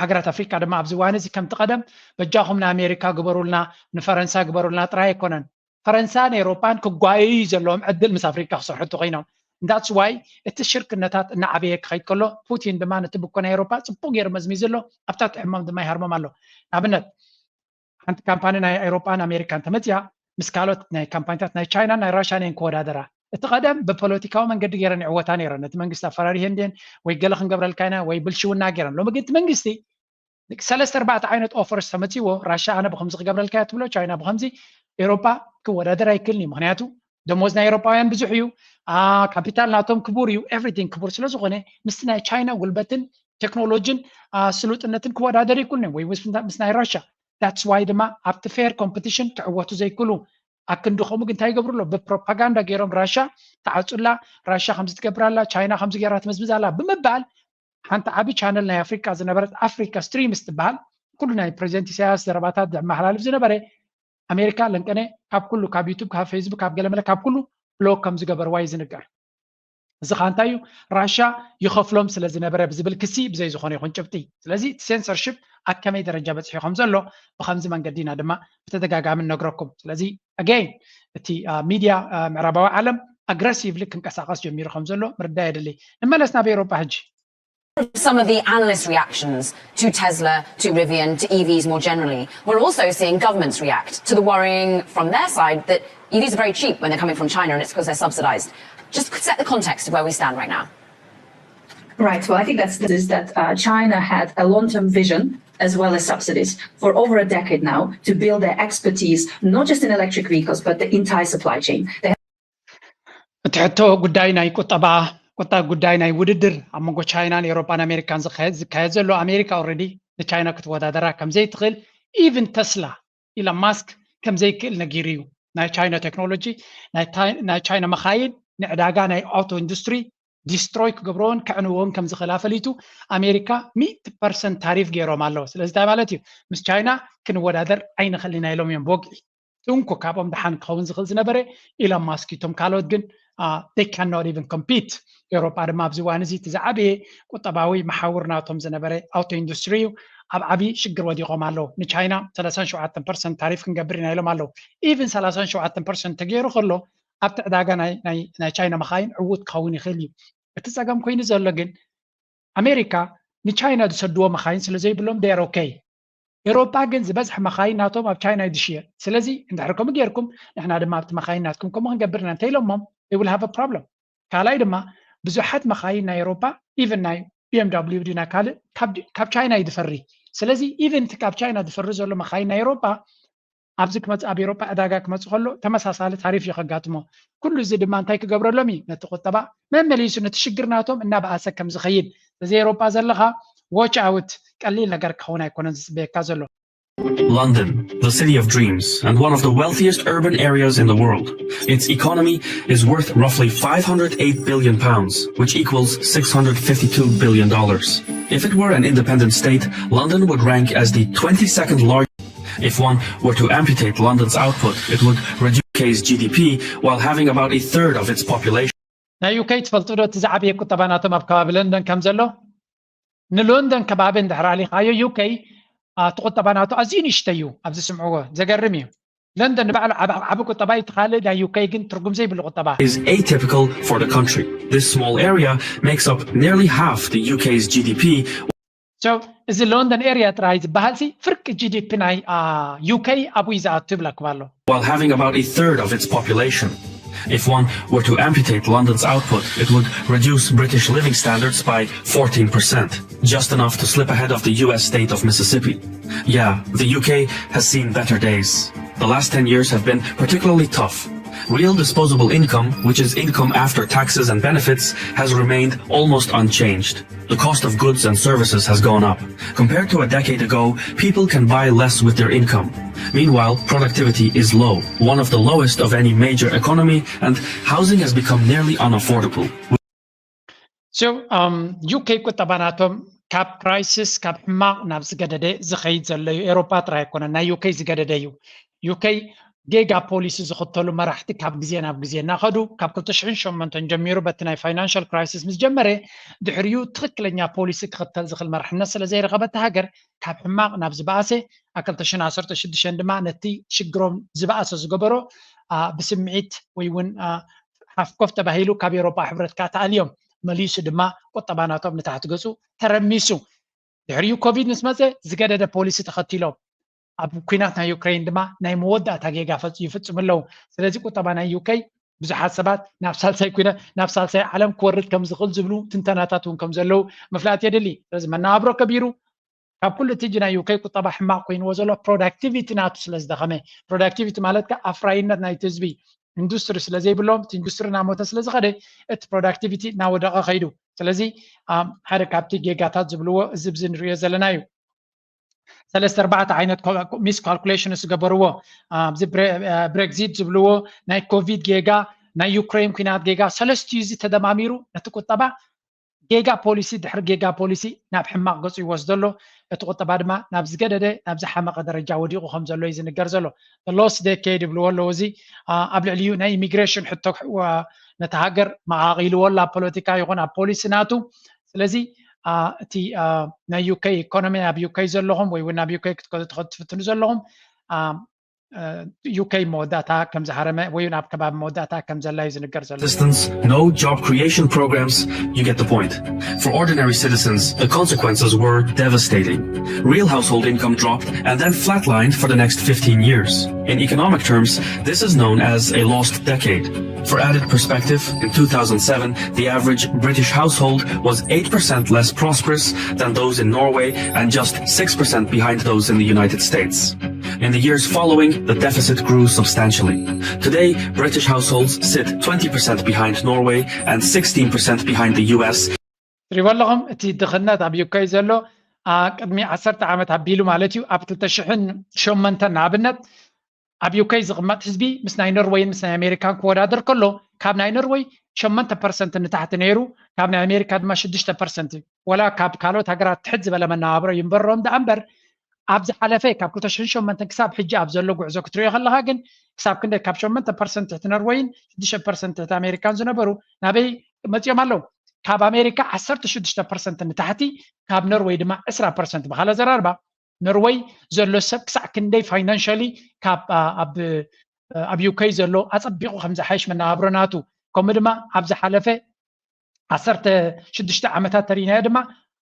ሃገራት ኣፍሪካ ድማ ኣብዚ እዋን እዚ ከምቲ ቀደም በጃኹም ንኣሜሪካ ግበሩልና፣ ንፈረንሳ ግበሩልና ጥራይ ኣይኮነን። ፈረንሳን ኤውሮጳን ክጓየዩ ዘለዎም ዕድል ምስ ኣፍሪካ ክሰርሑ እንተኮይኖም። That's why እቲ ሽርክነታት እናዓበየ ክኸይድ ከሎ ፑቲን ድማ ነቲ ብኮ ናይ ኤውሮጳ ፅቡቅ ገይሩ መዝሚዙ ኣሎ። ኣብታ ትሕሞም ድማ ይሃርሞም ኣሎ። ንኣብነት ሓንቲ ካምፓኒ ናይ ኤውሮጳን ኣሜሪካን ተመፅያ ምስ ካልኦት ናይ ካምፓኒታት ናይ ቻይናን ናይ ራሽያን እየን ክወዳደራ። እቲ ቀደም ብፖለቲካዊ መንገዲ ገይረን ይዕወታ ነይረን። ነቲ መንግስቲ ኣፈራሪሀን ድየን ወይ ገለ ክንገብረልካ ኢና ወይ ብልሽውና ገይረን። ሎሚ ግን እቲ መንግስቲ ሰለስተ ኣርባዕተ ዓይነት ኦፈርስ ተመፂዎ፣ ራሽያ ኣነ ብከምዚ ክገብረልካ እየ ትብሎ፣ ቻይና ብከምዚ፣ ኤውሮጳ ክወዳደር ኣይክልን እዩ። ምክንያቱ ደሞዝ ናይ ኤውሮጳውያን ብዙሕ እዩ፣ ካፒታል ናቶም ክቡር እዩ፣ ኤቭሪቲንግ ክቡር ስለዝኮነ ምስቲ ናይ ቻይና ጉልበትን ቴክኖሎጂን ስሉጥነትን ክወዳደር ይክልን እዮም ወይ ምስ ናይ ራሽያ። That's why ድማ ኣብቲ ፌር ኮምፒቲሽን ክዕወቱ ዘይክሉ። ኣክንዲ ከምኡ ግን እንታይ ይገብሩ ኣሎ? ብፕሮፓጋንዳ ገይሮም ራሻ ተዓፁላ፣ ራሻ ከምዚ ትገብር ኣላ፣ ቻይና ከምዚ ገይራ ትመዝምዝ ኣላ ብምባል ሓንቲ ዓቢ ቻነል ናይ ኣፍሪቃ ዝነበረት ኣፍሪካ ስትሪምስ ትበሃል ኩሉ ናይ ፕሬዚደንት ኢሳያስ ዘረባታት ዘመሓላልፍ ዝነበረ ኣሜሪካ ለንቀነ ካብ ኩሉ ካብ ዩቱብ ካብ ፌስቡክ ካብ ገለመለ ካብ ኩሉ ብሎክ ከም ዝገበርዋ እዩ ዝንገር። እዚ ከዓ እንታይ እዩ? ራሻ ይኸፍሎም ስለ ዝነበረ ብዝብል ክሲ ብዘይ ዝኾነ ይኹን ጭብጢ። ስለዚ እቲ ሴንሰርሽፕ ኣብ ከመይ ደረጃ በፂሑ ከም ዘሎ ብከምዚ መንገዲ ኢና ድማ ብተደጋጋሚ ንነግረኩም። ስለዚ ኣገይን እቲ ሚድያ ምዕራባዊ ዓለም ኣግረሲቭሊ ክንቀሳቀስ ጀሚሩ ከም ዘሎ ምርዳእ የድሊ። ንመለስ ናብ ኤውሮጳ ሕጂ። Some of the analysts' reactions to Tesla, to Rivian, to E Vs more generally, we're also seeing governments react to the worrying from their side that E Vs are very cheap when they're coming from China and it's because they're subsidized. Just set the context of where we stand right now. Right. Well, I think that's is that uh, China had a long-term vision as well as subsidies for over a decade now to build their expertise not just in electric vehicles but the entire supply chain. They እቲ ሕቶ ጉዳይ ናይ ቁጠባ ቁጣ ጉዳይ ናይ ውድድር ኣብ መንጎ ቻይናን ኤውሮጳን ኣሜሪካን ዝካየድ ዝካየድ ዘሎ ኣሜሪካ ኦልሬዲ ንቻይና ክትወዳደራ ከምዘይትኽእል ኢቭን ተስላ ኢሎን ማስክ ከምዘይክእል ነጊሩ እዩ። ናይ ቻይና ቴክኖሎጂ ናይ ቻይና መኻይን ንዕዳጋ ናይ ኣውቶ ኢንዱስትሪ ዲስትሮይ ክገብሮን ከዕንዎን ከም ዝኽእል ኣፈሊጡ ኣሜሪካ ሚእቲ ፐርሰንት ታሪፍ ገይሮም ኣለዉ። ስለዚ እንታይ ማለት እዩ? ምስ ቻይና ክንወዳደር ኣይንኽእልን ኢና ኢሎም እዮም ብወግዒ። እቲ እንኮ ካብኦም ደሓን ክኸውን ዝኽእል ዝነበረ ኢሎን ማስክ እዩ። እቶም ካልኦት ግን they cannot even compete። ኤውሮጳ ድማ ኣብዚ እዋን እዚ እቲ ዝዓበየ ቁጠባዊ መሓውር ናቶም ዝነበረ ኣውቶ ኢንዱስትሪ እዩ። ኣብ ዓብዪ ሽግር ወዲቖም ኣለዉ። ንቻይና ሰላሳን ሸውዓተን ፐርሰንት ታሪፍ ክንገብር ኢና ኢሎም ኣለዉ። ኢቭን ሰላሳን ሸውዓተን ፐርሰንት ተገይሩ ከሎ ኣብቲ ዕዳጋ ናይ ቻይና መኻይን ዕዉት ክኸውን ይኽእል እዩ። እቲ ፀገም ኮይኑ ዘሎ ግን ኣሜሪካ ንቻይና ዝሰድዎ መኻይን ስለ ዘይብሎም they are okay። ኤውሮጳ ግን ዝበዝሐ መኻይን ናቶም ኣብ ቻይና እዩ ዝሽየጥ። ስለዚ እንድሕር ከምኡ ጌርኩም ንሕና ድማ ኣብቲ መኻይን ናትኩም ከምኡ ክንገብር ኢና እንተኢሎሞም they will have a problem። ካልኣይ ድማ ብዙሓት መኻይን ናይ ኤውሮጳ ኢቨን ናይ ቢ ኤም ደብሊው ድዩ ናይ ካልእ ካብ ቻይና እዩ ዝፈሪ። ስለዚ ኢቨን እቲ ካብ ቻይና ዝፈሪ ዘሎ መኻይን ናይ ኤውሮጳ ኣብዚ ክመፅ ኣብ ኤሮጳ ዕዳጋ ክመፅ ከሎ ተመሳሳሊ ታሪፍ እዩ ከጋጥሞ። ኩሉ እዚ ድማ እንታይ ክገብረሎም እዩ? ነቲ ቁጠባ መመሊሱ ነቲ ሽግር ናቶም እናበኣሰ ከም ዝኸይድ እዚ ኤሮጳ ዘለኻ watch out ቀሊል ነገር ክኸውን ኣይኮነን ዝፅበየካ ዘሎ። London, the city of dreams and one of the wealthiest urban areas in the world. Its economy is worth roughly five hundred eight billion pounds, which equals six hundred fifty-two billion dollars. If it were an independent state, London would rank as the twenty-second largest. If one were to amputate London's output, it would reduce U K's G D P while having about a third of its population. ናይ ዩ ኬ ትፈልጡ ዶ? እቲ ዝዓበየ ቁጠባ ናቶም ኣብ ከባቢ ለንደን ከም ዘሎ። ንሎንደን ከባቢ እንድሕር ኣሊኻዮ ዩ ኬ እቲ ቁጠባ ናቱ ኣዝዩ ንእሽተይ እዩ። ኣብዚ ስምዕዎ፣ ዘገርም እዩ። ለንደን ንባዕሉ ዓብ- ዓብ- ዓቢ ቁጠባ እዩ፣ እቲ ካልእ ናይ ዩ ኬ ግን ትርጉም ዘይብሉ ቁጠባ። Is atypical for the country. This small area makes up nearly half the U K's G D P. So እዚ ሎንደን ኤርያ ጥራይ ዝበሃል ሲ ፍርቂ ጂ ዲ ፒ ናይ ዩ ኬ ኣብኡ እዩ ዝኣቱ ይብለኩም ኣሎ። While having about a third of its population. If one were to amputate London's output, it would reduce British living standards by fourteen percent, just enough to slip ahead of the U S state of Mississippi. Yeah, the U K has seen better days. The last ten years have been particularly tough. Real disposable income, which is income after taxes and benefits, has remained almost unchanged. The cost of goods and services has gone up. Compared to a decade ago, people can buy less with their income. Meanwhile, productivity is low, one of the lowest of any major economy, and housing has become nearly unaffordable. So ዩ ኬ ቁጠባ ናቶም ካብ ክራይሲስ፣ ካብ ሕማቕ ናብ ዝገደደ ዝኸይድ ዘሎ እዩ። ኤሮፓ ጥራይ ኣይኮነን፣ ናይ ዩ ኬ ዝገደደ እዩ። ዩ ኬ ጌጋ ፖሊሲ ዝኽተሉ መራሕቲ ካብ ግዜ ናብ ግዜ እናኸዱ ካብ ክልተ ሽሕን ሸሞንተን ጀሚሩ በቲ ናይ ፋይናንሻል ክራይሲስ ምስ ጀመረ ድሕሪኡ ትኽክለኛ ፖሊሲ ክኽተል ዝኽእል መራሕነት ስለ ዘይረኸበ እታ ሃገር ካብ ሕማቕ ናብ ዝበኣሰ ኣብ ክልተ ሽሕን ዓሰርተ ሽዱሽተን ድማ ነቲ ሽግሮም ዝበኣሰ ዝገበሮ ብስምዒት ወይ እውን ሓፍኮፍ ተባሂሉ ካብ ኤሮፓ ሕብረት ከዓ ተኣልዮም መሊሱ ድማ ቁጠባ ናቶም ንታሕቲ ገፁ ተረሚሱ። ድሕሪኡ ኮቪድ ምስ መፀ ዝገደደ ፖሊሲ ተኸቲሎም ኣብ ኩናት ናይ ዩክሬን ድማ ናይ መወዳእታ ጌጋ ይፍፅሙ ኣለዉ። ስለዚ ቁጠባ ናይ ዩኬ ብዙሓት ሰባት ናብ ሳልሳይ ኩናት ናብ ሳልሳይ ዓለም ክወርድ ከም ዝኽእል ዝብሉ ትንተናታት እውን ከም ዘለዉ ምፍላጥ የድሊ። ስለዚ መነባብሮ ከቢሩ ካብ ኩሉ እቲ ናይ ዩኬ ቁጠባ ሕማቕ ኮይንዎ ዘሎ ፕሮዳክቲቪቲ ናቱ ስለ ዝደኸመ፣ ፕሮዳክቲቪቲ ማለት ከዓ ኣፍራይነት ናይቲ ህዝቢ ኢንዱስትሪ ስለ ዘይብሎም እቲ ኢንዱስትሪ እናሞተ ስለ ዝኸደ እቲ ፕሮዳክቲቪቲ እናወደቐ ከይዱ። ስለዚ ሓደ ካብቲ ጌጋታት ዝብልዎ እዚ ብዚ ንሪኦ ዘለና እዩ። ሰለስተ ኣርባዕተ ዓይነት ሚስ ካልኩሌሽን ዝገበርዎ ኣብዚ ብሬግዚት ዝብልዎ ናይ ኮቪድ ጌጋ ናይ ዩክሬን ኩናት ጌጋ ሰለስቲኡ እዚ ተደማሚሩ ነቲ ቁጠባ ጌጋ ፖሊሲ ድሕሪ ጌጋ ፖሊሲ ናብ ሕማቕ ገፁ ይወስዶ ኣሎ። እቲ ቁጠባ ድማ ናብ ዝገደደ ናብ ዝሓመቐ ደረጃ ወዲቑ ከም ዘሎ እዩ ዝንገር ዘሎ። ሎስ ዴኬድ ይብልዎ ኣለዉ። እዚ ኣብ ልዕሊኡ ናይ ኢሚግሬሽን ሕቶ ነቲ ሃገር መቓቒልዎ ኣሎ ኣብ ፖለቲካ ይኹን ኣብ ፖሊሲ ናቱ። ስለዚ እቲ ናይ ዩኬ ኢኮኖሚ ኣብ ዩኬ ዘለኹም ወይ እውን ናብ ዩኬ ክትከዱ ትፈትኑ ዘለኹም ዩኬ መወዳእታ ከም ዝሃረመ ወይ እውን ኣብ ከባቢ መወዳእታ ከም ዘላ እዩ ዝንገር ዘሎ። Assistance, no job creation programs, you get the point. For ordinary citizens, the consequences were devastating. Real household income dropped and then flatlined for the next fifteen years. In economic terms, this is known as a lost decade. For added perspective, in two thousand seven, the average British household was eight percent less prosperous than those in Norway and just six percent behind those in the United States. In the years following, the deficit grew substantially. Today, British households sit twenty percent behind Norway and sixteen percent behind the U S. ትሪእዎ ኣለኹም፣ እቲ ድኽነት ኣብ ዩኬ ዘሎ ቅድሚ ዓሰርተ ዓመት ኣቢሉ ማለት እዩ ኣብ ክልተ ሽሕን ሸሞንተን ንኣብነት ኣብ ዩኬ ዝቕመጥ ህዝቢ ምስ ናይ ኖርወይን ምስ ናይ ኣሜሪካን ክወዳደር ከሎ ካብ ናይ ኖርወይ ሸሞንተ ፐርሰንት ንታሕቲ ነይሩ፣ ካብ ናይ ኣሜሪካ ድማ ሽዱሽተ ፐርሰንት፣ ወላ ካብ ካልኦት ሃገራት ትሕት ዝበለ መነባብሮ ይንበሮም ደኣ እምበር ኣብ ዝሓለፈ ካብ ክልተ ሽሕን ሸሞንተን ክሳብ ሕጂ ኣብ ዘሎ ጉዕዞ ክትሪኦ ከለኻ ግን ክሳብ ክንደይ ካብ ሸሞንተ ፐርሰንት ትሕቲ ኖርወይን ሽዱሽተ ፐርሰንት ትሕቲ ኣሜሪካን ዝነበሩ ናበይ መፂኦም ኣለዉ? ካብ ኣሜሪካ ዓሰርተ ሽዱሽተ ፐርሰንት ንታሕቲ፣ ካብ ኖርወይ ድማ ዕስራ ፐርሰንት። ብካልእ ኣዘራርባ ኖርወይ ዘሎ ሰብ ክሳዕ ክንደይ ፋይናንሻሊ ካብ ኣብ ዩኬ ዘሎ ኣፀቢቑ ከም ዝሓይሽ መነባብሮ ናቱ ከምኡ ድማ ኣብ ዝሓለፈ ዓሰርተ ሽዱሽተ ዓመታት ተሪእናዮ ድማ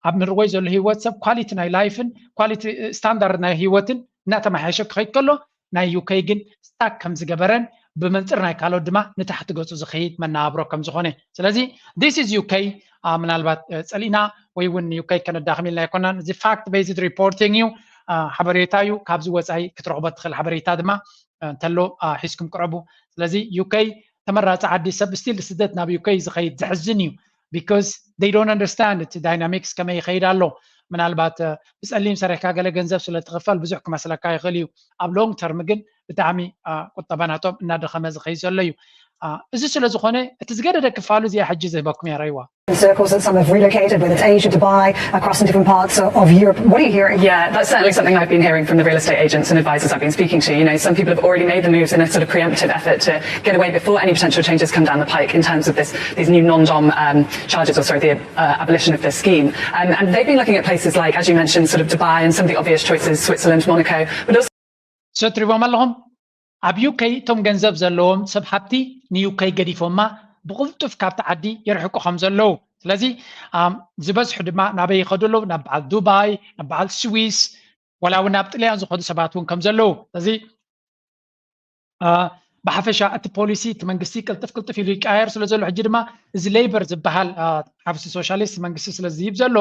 ኣብ ኖርወይ ዘሎ ህይወት ሰብ ኳሊቲ ናይ ላይፍን ኳሊቲ ስታንዳርድ ናይ ህይወትን እናተመሓየሸ ክኸይድ ከሎ ናይ ዩኬ ግን ስታክ ከም ዝገበረን ብመንፅር ናይ ካልኦት ድማ ንታሕቲ ገፁ ዝኸይድ መነባብሮ ከም ዝኾነ። ስለዚ this is ዩኬ ምናልባት ፀሊእና ወይ እውን ዩኬ ከነዳኽም ኢልና ኣይኮናን። እዚ ፋክት ቤዝድ ሪፖርቲንግ እዩ። ሓበሬታ እዩ። ካብዚ ወፃኢ ክትረኽቦ ትኽእል ሓበሬታ ድማ እንተሎ ሒዝኩም ቅረቡ። ስለዚ ዩከይ ተመራፂ ዓዲ፣ ሰብ ስቲል ስደት ናብ ዩከይ ዝኸይድ ዘሕዝን እዩ። Because they don't understand እቲ ዳይናሚክስ ከመይ ይኸይድ ኣሎ። ምናልባት ብፀሊም ሰሪሕካ ገለ ገንዘብ ስለ ትኽፈል ብዙሕ ክመስለካ ይኽእል እዩ። ኣብ ሎንግ ተርም ግን ብጣዕሚ ቁጠባ ናቶም እናደኸመ ዝኸይድ ዘሎ እዩ። እዚ ስለ ዝኾነ እቲ ዝገደደ ክፋሉ እዚኣ ሕጂ ዝህበኩም እያ ረይዋ። Circles that some have relocated, whether it's Asia, Dubai, across in different parts of Europe. What are you hearing? Yeah, that's certainly something I've been hearing from the real estate agents and advisors I've been speaking to. You know, some people have already made the moves in a sort of preemptive effort to get away before any potential changes come down the pike in terms of this, these new non-dom um, charges, or sorry, the uh, abolition of this scheme. Um, and they've been looking at places like, as you mentioned, sort of Dubai and some of the obvious choices, Switzerland, Monaco, but also ሰትሪቦም ኣለኹም። ኣብ ዩከይ እቶም ገንዘብ ዘለዎም ሰብ ሃብቲ ንዩከይ ገዲፎማ ብቕልጡፍ ካብቲ ዓዲ ይርሕቁ ከም ዘለዉ፣ ስለዚ ዝበዝሑ ድማ ናበይ ይኸዱ ኣለዉ? ናብ በዓል ዱባይ፣ ናብ በዓል ስዊስ፣ ወላ እውን ናብ ጥልያን ዝኸዱ ሰባት እውን ከም ዘለዉ። ስለዚ ብሓፈሻ እቲ ፖሊሲ እቲ መንግስቲ ቅልጥፍ ቅልጥፍ ኢሉ ይቀያየር ስለ ዘሎ፣ ሕጂ ድማ እዚ ሌበር ዝበሃል ኣብዚ ሶሻሊስት መንግስቲ ስለ ዝይብ ዘሎ፣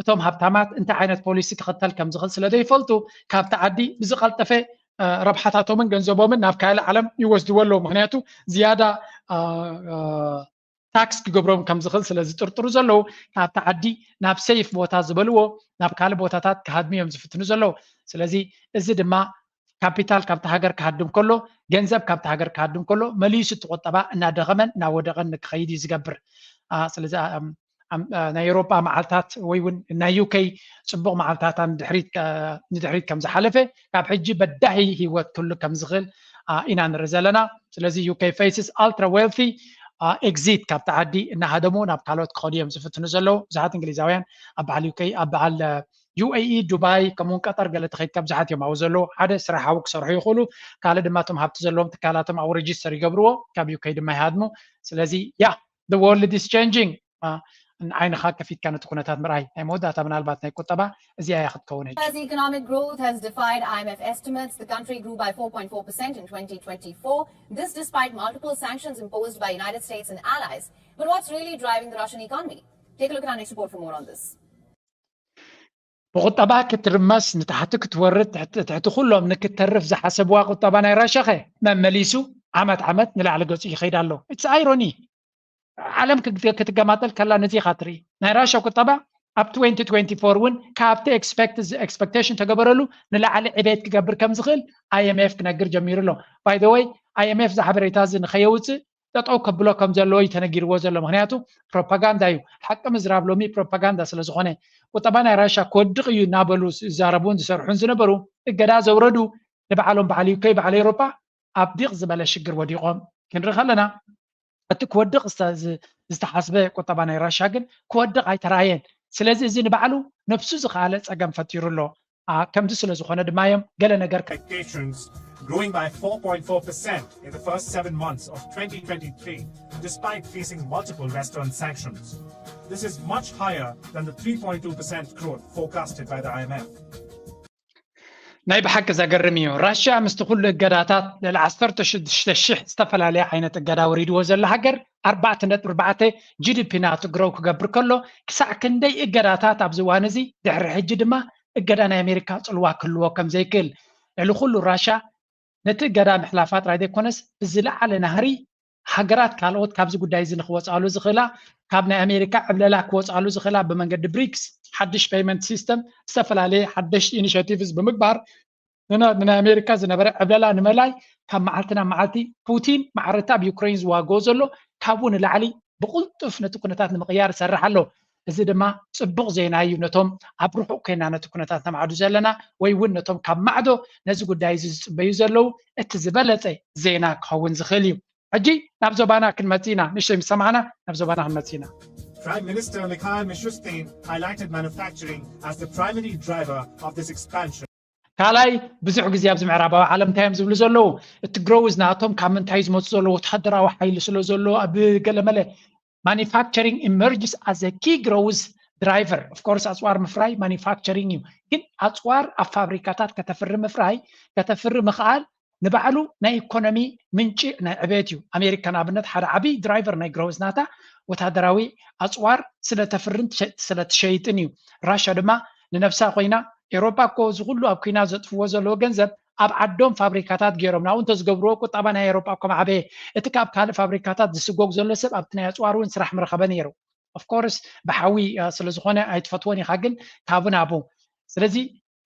እቶም ሃብታማት እንታይ ዓይነት ፖሊሲ ክኽተል ከም ዝኽእል ስለ ዘይፈልጡ ካብቲ ዓዲ ብዝቐልጠፈ ረብሓታቶምን ገንዘቦምን ናብ ካልእ ዓለም ይወስድዎ ኣለዉ። ምክንያቱ ዝያዳ ታክስ ክገብሮም ከም ዝኽእል ስለ ዝጥርጥሩ ዘለዉ፣ ካብቲ ዓዲ ናብ ሰይፍ ቦታ ዝበልዎ ናብ ካልእ ቦታታት ክሃድሙ እዮም ዝፍትኑ ዘለዉ። ስለዚ እዚ ድማ ካፒታል ካብቲ ሃገር ክሃድም ከሎ፣ ገንዘብ ካብቲ ሃገር ክሃድም ከሎ መሊሱ እቲ ቁጠባ እናደኸመን እናወደቐን ንክኸይድ እዩ ዝገብር። ስለዚ ናይ ኤውሮጳ መዓልታት ወይ እውን ናይ ዩከይ ፅቡቕ መዓልታታ ንድሕሪት ከም ዝሓለፈ፣ ካብ ሕጂ በዳሂ ህይወት ክህሉ ከም ዝኽእል ኢና ንርኢ ዘለና። ስለዚ ዩከይ ፌስስ ኣልትራ ዌልቲ ኤግዚት፣ ካብቲ ዓዲ እናሃደሙ ናብ ካልኦት ክኸዱ እዮም ዝፍትኑ ዘለዉ። ብዙሓት እንግሊዛውያን ኣብ በዓል ዩከይ ኣብ በዓል ዩኤኢ፣ ዱባይ፣ ከምኡውን ቀጠር ገለ ተኸይድካ ብዙሓት እዮም ኣብኡ ዘለዉ። ሓደ ስራሕ ኣብኡ ክሰርሑ ይኽእሉ፣ ካልእ ድማ እቶም ሃብቲ ዘለዎም ትካላቶም ኣብኡ ሬጅስተር ይገብርዎ፣ ካብ ዩከይ ድማ ይሃድሙ። ስለዚ ያ the world is changing። ዓይንኻ ከፊትካ ነቲ ኩነታት ምርኣይ። ናይ መወዳእታ ምናልባት ናይ ቁጠባ እዚኣ እያ ክትከውን። ሕጂ As economic growth has defied I M F estimates, the country grew by four point four percent in twenty twenty-four. This despite multiple sanctions imposed by United States and allies. But what's really driving the Russian economy? Take a look at our next report for more on this. ብቁጠባ ክትርመስ፣ ንታሕቲ ክትወርድ፣ ትሕቲ ኩሎም ንክተርፍ ዝሓሰብዋ ቁጠባ ናይ ራሻኸ መመሊሱ ዓመት ዓመት ንላዕሊ ገፁ ይኸይድ ኣሎ። It's irony። ዓለም ክትገማጠል ከላ ነዚ ኢኻ ትርኢ። ናይ ራሻ ቁጠባ ኣብ twenty twenty-four እውን ካብቲ ኤክስፔክቴሽን ተገበረሉ ንላዕሊ ዕቤት ክገብር ከም ዝኽእል I M F ክነግር ጀሚሩ ኣሎ። By the way, I M F እዚ ሓበሬታ እዚ ንኸየውፅእ ጠጠው ከብሎ ከም ዘለዎ እዩ ተነጊርዎ ዘሎ። ምክንያቱ ፕሮፓጋንዳ እዩ። ሓቂ ምዝራብ ሎሚ ፕሮፓጋንዳ ስለ ዝኾነ፣ ቁጠባ ናይ ራሻ ክወድቕ እዩ እናበሉ ዝዛረቡን ዝሰርሑን ዝነበሩ፣ እገዳ ዘውረዱ ንባዕሎም በዓል ዩከይ፣ በዓል ኤውሮጳ ኣብ ዲቕ ዝበለ ሽግር ወዲቖም ክንርኢ ከለና፣ እቲ ክወድቕ ዝተሓስበ ቁጠባ ናይ ራሻ ግን ክወድቕ ኣይተራእየን። ስለዚ እዚ ንባዕሉ ነብሱ ዝኸኣለ ጸገም ፈጢሩ ኣሎ። ከምዚ ስለ ዝኾነ ድማ እዮም ገለ ነገር expectations growing by four point four percent in the first seven months of twenty twenty-three, despite facing multiple Western sanctions. This is much higher than the three point two percent growth forecasted by the I M F. ናይ ብሓቂ ዘገርም እዩ። ራሽያ ምስቲ ኩሉ እገዳታት ልዕሊ ዓሰርተ ሽዱሽተ ሽሕ ዝተፈላለየ ዓይነት እገዳ ወሪድዎ ዘሎ ሃገር ኣርባዕተ ነጥቢ ኣርባዕተ ጂ ዲ ፒ ናቱ ግሮው ክገብር ከሎ፣ ክሳዕ ክንደይ እገዳታት ኣብዚ እዋን እዚ ድሕሪ ሕጂ ድማ እገዳ ናይ ኣሜሪካ ጽልዋ ክህልዎ ከም ዘይክእል፣ ልዕሊ ኩሉ ራሻ ነቲ እገዳ ምሕላፋ ጥራይ ዘይኮነስ ብዝለዓለ ናህሪ ሃገራት ካልኦት ካብዚ ጉዳይ እዚ ንክወፅኣሉ ዝኽእላ፣ ካብ ናይ ኣሜሪካ ዕብለላ ክወፅኣሉ ዝኽእላ ብመንገዲ ብሪክስ ሓድሽ ፔይመንት ሲስተም ዝተፈላለየ ሓደሽቲ ኢኒሽቲቭስ ብምግባር ንናይ ኣሜሪካ ዝነበረ ዕብለላ ንምእላይ ካብ መዓልቲ ናብ መዓልቲ ፑቲን ማዕረቲ ኣብ ዩክሬን ዝዋግኦ ዘሎ ካብኡ ንላዕሊ ብቕልጡፍ ነቲ ኩነታት ንምቕያር ይሰርሕ ኣሎ። እዚ ድማ ፅቡቕ ዜና እዩ ነቶም ኣብ ርሑቕ ኮይና ነቲ ኩነታት ነማዕዱ ዘለና ወይ እውን ነቶም ካብ ማዕዶ ነዚ ጉዳይ እዚ ዝፅበዩ ዘለዉ እቲ ዝበለፀ ዜና ክኸውን ዝኽእል እዩ። ሕጂ ናብ ዞባና ክንመፅእ ኢና። ንእሽተይ ምስ ሰማዕና ናብ ዞባና ክንመፅእ ኢና። Prime Minister Mikhail Mishustin highlighted manufacturing as the primary driver of this expansion. ካልኣይ ብዙሕ ግዜ ኣብዚ ምዕራባዊ ዓለም እንታይ እዮም ዝብሉ ዘለዉ? እቲ ግሮውዝ ናቶም ካብ ምንታይ ዝመፁ ዘለዉ ወታደራዊ ሓይሊ ስለ ዘሎ ኣብ ገለመለ manufacturing emerges as a key growth driver. Of course ኣፅዋር ምፍራይ ማኒፋክቸሪንግ እዩ፣ ግን ኣፅዋር ኣብ ፋብሪካታት ከተፍሪ ምፍራይ ከተፍሪ ምኽኣል ንባዕሉ ናይ ኢኮኖሚ ምንጪ ናይ ዕቤት እዩ። ኣሜሪካ ንኣብነት ሓደ ዓብዪ ድራይቨር ናይ ግሮውዝ ናታ ወታደራዊ ኣፅዋር ስለ ተፍርን ስለ ትሸይጥን እዩ። ራሻ ድማ ንነብሳ ኮይና ኤውሮጳ እኮ እዚ ኩሉ ኣብ ኩናት ዘጥፍዎ ዘለዎ ገንዘብ ኣብ ዓዶም ፋብሪካታት ገይሮም ናብኡ እንተዝገብርዎ ቁጠባ ናይ ኤውሮጳ እኮ ምዓበየ። እቲ ካብ ካልእ ፋብሪካታት ዝስጎግ ዘሎ ሰብ ኣብቲ ናይ ኣፅዋር እውን ስራሕ ምረኸበ ነይሩ። Of course ብሓዊ ስለዝኾነ ኣይትፈትዎን ኢኻ፣ ግን ካብኡ ናብኡ። ስለዚ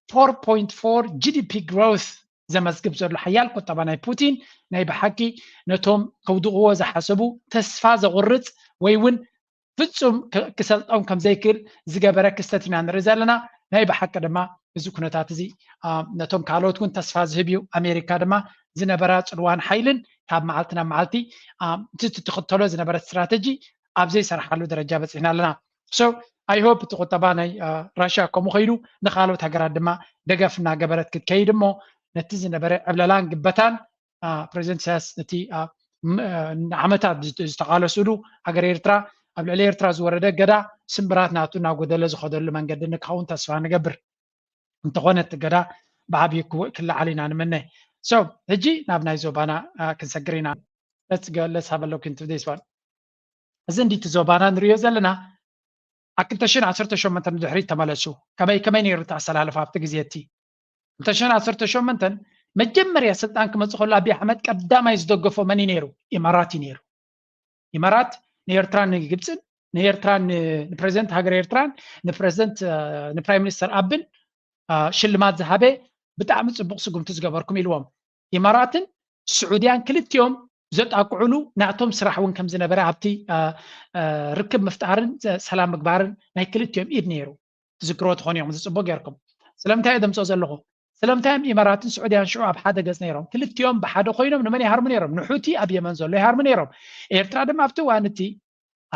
four point four G D P growth ዘመዝግብ ዘሎ ሓያል ቁጠባ ናይ ፑቲን ናይ ብሓቂ ነቶም ከውድቕዎ ዝሓሰቡ ተስፋ ዘቑርፅ ወይ እውን ፍጹም ክሰልጦም ከም ዘይክእል ዝገበረ ክስተት ኢና ንርኢ ዘለና። ናይ ብሓቂ ድማ እዚ ኩነታት እዚ ነቶም ካልኦት እውን ተስፋ ዝህብ እዩ። ኣሜሪካ ድማ ዝነበራ ጽልዋን ሓይልን ካብ መዓልቲ ናብ መዓልቲ እቲ ትኽተሎ ዝነበረት ስትራተጂ ኣብ ዘይሰርሓሉ ደረጃ በጺሕና ኣለና። So I hope እቲ ቁጠባ ናይ ራሽያ ከምኡ ከይዱ ንካልኦት ሃገራት ድማ ደገፍ እናገበረት ክትከይድ እሞ ነቲ ዝነበረ ዕብለላን ግበታን ፕሬዚደንት ኢሳያስ ነቲ ንዓመታት ዝተቓለሱሉ ሃገር ኤርትራ ኣብ ልዕሊ ኤርትራ ዝወረደ እገዳ ስምብራት ናቱ እናጎደለ ዝኸደሉ መንገዲ ንክኸውን ተስፋ ንገብር። እንተኾነ እቲ እገዳ ብዓብዩ ክልዓል ኢና ንምነ። So ሕጂ ናብ ናይ ዞባና ክንሰግር ኢና። Let's have a look into this one። እዚ እንዲቲ ዞባና ንሪኦ ዘለና ኣብ ክልተ ሽሕን ዓሰርተ ሸሞንተን ንድሕሪት ተመለሱ። ከመይ ከመይ ነይሩ እቲ ኣሰላልፋ ኣብቲ ግዜ እቲ? ክልተ ሽሕን ዓሰርተ ሸሞንተን መጀመርያ ስልጣን ክመፅእ ከሎ ኣብይ ኣሕመድ ቀዳማይ ዝደገፎ መን እዩ ነይሩ? ኢማራት እዩ ነይሩ። ኢማራት ንኤርትራን ንግብፅን ንኤርትራን ንፕሬዚደንት ሃገር ኤርትራን ንፕሬዚደንት ንፕራይም ሚኒስተር ኣብን ሽልማት ዝሃበ ብጣዕሚ ፅቡቕ ስጉምቲ ዝገበርኩም ኢልዎም። ኢማራትን ስዑድያን ክልቲኦም ዘጣቅዕሉ ናቶም ስራሕ እውን ከም ዝነበረ ኣብቲ ርክብ ምፍጣርን ሰላም ምግባርን ናይ ክልቲኦም ኢድ ነይሩ። ትዝክርዎ ትኾኑ እዮም፣ እዚ ፅቡቅ ጌርኩም። ስለምንታይ እየ ደምፅኦ ዘለኹ? ስለምንታይ እዮም ኢማራትን ስዑድያን ሽዑ ኣብ ሓደ ገፅ ነይሮም? ክልቲኦም ብሓደ ኮይኖም ንመን ይሃርሙ ነይሮም? ንሑቲ ኣብ የመን ዘሎ ይሃርሙ ነይሮም። ኤርትራ ድማ ኣብቲ እዋን እቲ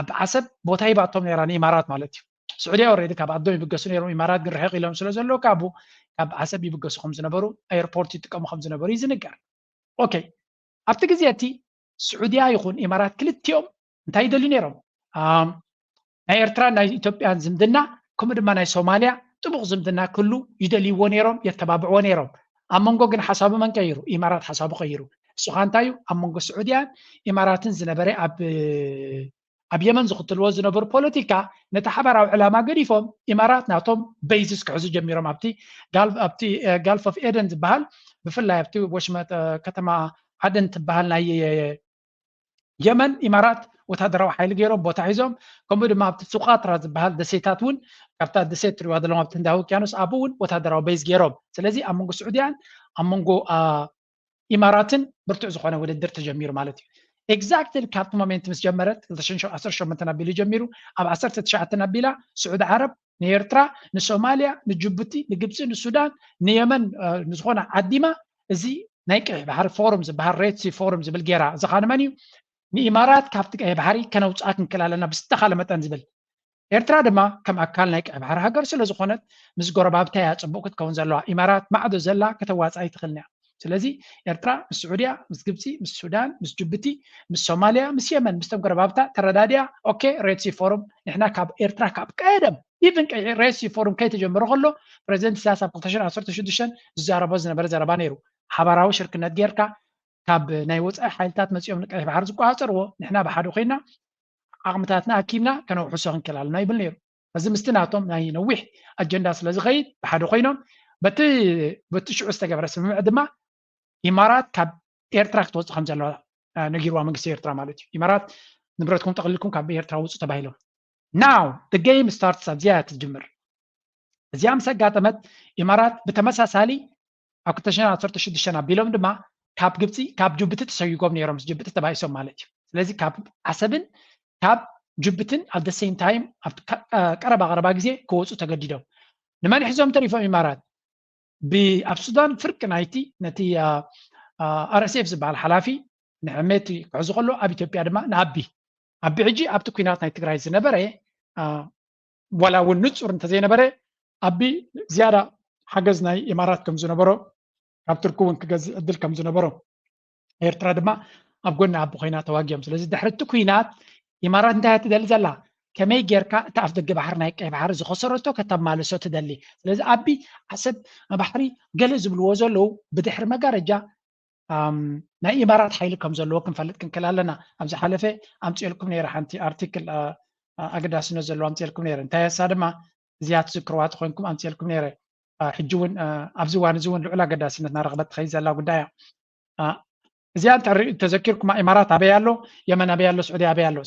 ኣብ ዓሰብ ቦታ ሂባቶም ነይራ ንኢማራት ማለት እዩ። ስዑድያ already ካብ ዓዶም ይብገሱ ነይሮም። ኢማራት ግን ርሕቕ ኢሎም ስለ ዘለዉ ካብኡ ካብ ዓሰብ ይብገሱ ከም ዝነበሩ፣ ኤርፖርት ይጥቀሙ ከም ዝነበሩ እዩ ዝንገር። ኦኬ፣ ኣብቲ ግዜ እቲ ስዑድያ ይኹን ኢማራት ክልቲኦም እንታይ ይደልዩ ነይሮም? ናይ ኤርትራን ናይ ኢትዮጵያን ዝምድና ከምኡ ድማ ናይ ሶማልያ ጥቡቕ ዝምድና ክህሉ ይደልይዎ ነይሮም፣ የተባብዕዎ ነይሮም። ኣብ መንጎ ግን ሓሳቡ መን ቀይሩ? ኢማራት ሓሳቡ ቀይሩ። እሱ ኸኣ እንታይ እዩ? ኣብ መንጎ ስዑድያን ኢማራትን ዝነበረ ኣብ ኣብ የመን ዝኽትልዎ ዝነበሩ ፖለቲካ ነቲ ሓባራዊ ዕላማ ገዲፎም ኢማራት ናቶም ቤዝስ ክሕዙ ጀሚሮም። ኣብቲ ጋልፍ ኦፍ ኤደን ዝበሃል ብፍላይ ኣብቲ ወሽመጥ ከተማ ዓደን ትበሃል ናይ የመን ኢማራት ወታደራዊ ሓይሊ ገይሮም ቦታ ሒዞም፣ ከምኡ ድማ ኣብቲ ሱቃትራ ዝበሃል ደሴታት እውን ካብታ ደሴት ትሪዋ ዘለኹም ኣብቲ ህንዳዊ ውቅያኖስ ኣብኡ እውን ወታደራዊ ቤዝ ገይሮም። ስለዚ ኣብ መንጎ ስዑድያን ኣብ መንጎ ኢማራትን ብርቱዕ ዝኾነ ውድድር ተጀሚሩ ማለት እዩ። ኤግዛክትሊ ካብቲ ሞሜንት ምስ ጀመረት ክልተ ሽሕን ዓሰርተ ሸሞንተን ኣቢሉ ጀሚሩ ኣብ ዓሰርተ ትሽዓተ ኣቢላ ስዑዲ ዓረብ ንኤርትራ ንሶማልያ ንጅቡቲ ንግብፂ ንሱዳን ንየመን ንዝኾነ ዓዲማ እዚ ናይ ቀይሕ ባሕሪ ፎሩም ዝበሃል ሬድ ሲ ፎሩም ዝብል ጌራ። እዚ ኸኣ ንመን እዩ? ንኢማራት ካብቲ ቀይሕ ባሕሪ ከነውፅኣ ክንክእል ኣለና ብዝተኻለ መጠን ዝብል። ኤርትራ ድማ ከም ኣካል ናይ ቀይሕ ባሕሪ ሃገር ስለ ዝኾነት ምስ ጎረባብታ እያ ፅቡቕ ክትከውን ዘለዋ። ኢማራት ማዕዶ ዘላ ከተዋፅኣ ኣይትኽእልን እያ። ስለዚ ኤርትራ ምስ ስዑድያ ምስ ግብፂ ምስ ሱዳን ምስ ጅቡቲ ምስ ሶማልያ ምስ የመን ምስቶም ጎረባብታ ተረዳዲኣ ኦኬ ሬድ ሲ ፎሩም ንሕና ካብ ኤርትራ ካብ ቀደም ኢቭን ሬድ ሲ ፎሩም ከይተጀመረ ከሎ ፕሬዚደንት ኢሳያስ ኣብ ክልተ ሽሕን ዓሰርተ ሽዱሽተን ዝዛረቦ ዝነበረ ዘረባ ነይሩ። ሓባራዊ ሽርክነት ጌርካ ካብ ናይ ወፃኢ ሓይልታት መፂኦም ንቀይሕ ባሕሪ ዝቆፃፀርዎ ንሕና ብሓደ ኮይና ዓቕምታትና ኣኪብና ከነውሕሶ ክንክእል ኣለና ይብል ነይሩ። እዚ ምስቲ ናቶም ናይ ነዊሕ ኣጀንዳ ስለ ዝኸይድ ብሓደ ኮይኖም በቲ በቲ ሽዑ ዝተገበረ ስምምዕ ድማ ኢማራት ካብ ኤርትራ ክትወፅእ ከም ዘለዋ ነጊርዋ መንግስቲ ኤርትራ ማለት እዩ። ኢማራት ንብረትኩም ጠቕሊልኩም ካብ ኤርትራ ውፁ ተባሂሎም። Now the game starts ኣብዚኣ እያ ትጅምር። እዚኣ ምስ ኣጋጠመት ኢማራት ብተመሳሳሊ ኣብ ክልተ ሽሕን ዓሰርተ ሽዱሽተን ኣቢሎም ድማ ካብ ግብፂ ካብ ጅቡቲ ተሰጊጎም ነይሮም። ጅቡቲ ተባኢሶም ማለት እዩ። ስለዚ ካብ ዓሰብን ካብ ጅቡትን ኣብ the same time ኣብ ቀረባ ቀረባ ግዜ ክወፁ ተገዲዶም። ንመን ሒዞም ተሪፎም ኢማራት? ኣብ ሱዳን ፍርቂ ናይቲ ነቲ ኣር ኤስ ኤፍ ዝበሃል ሓላፊ ንሕሜቲ ክሕዙ ከሎ ኣብ ኢትዮጵያ ድማ ንኣቢ ኣቢ ሕጂ ኣብቲ ኩናት ናይ ትግራይ ዝነበረ ዋላ እውን ንፁር እንተዘይነበረ ኣቢ ዝያዳ ሓገዝ ናይ ኢማራት ከም ዝነበሮ ካብ ቱርኪ እውን ክገዝእ ዕድል ከም ዝነበሮ ኤርትራ ድማ ኣብ ጎኒ ኣቢ ኮይና ተዋጊኦም። ስለዚ ድሕሪ እቲ ኩናት ኢማራት እንታይ እያ ትደሊ ዘላ? ከመይ ጌርካ እቲ ኣፍ ደገ ባሕሪ ናይ ቀይ ባሕሪ ዝኸሰረቶ ከተማልሶ ትደሊ። ስለዚ ኣቢ ዓሰብ ባሕሪ ገለ ዝብልዎ ዘለዉ ብድሕሪ መጋረጃ ናይ ኢማራት ሓይሊ ከም ዘለዎ ክንፈልጥ ክንክእል ኣለና። ኣብ ዝሓለፈ ኣምፅኤልኩም ነይረ ሓንቲ ኣርቲክል ኣገዳስነት ዘለዎ ኣምፅኤልኩም ነይረ። እንታይ እያ እሳ ድማ እዚኣ ትዝክርዋ ተኮንኩም ኣምፅኤልኩም ነይረ። ሕጂ እውን ኣብዚ እዋን እዚ እውን ልዑል ኣገዳስነት እናረኽበት ትኸይድ ዘላ ጉዳይ እያ። እዚኣ እንተ ተዘኪርኩማ ኢማራት ኣበይ ኣሎ፣ የመን ኣበይ ኣሎ፣ ስዑዲ ኣበይ ኣሎ።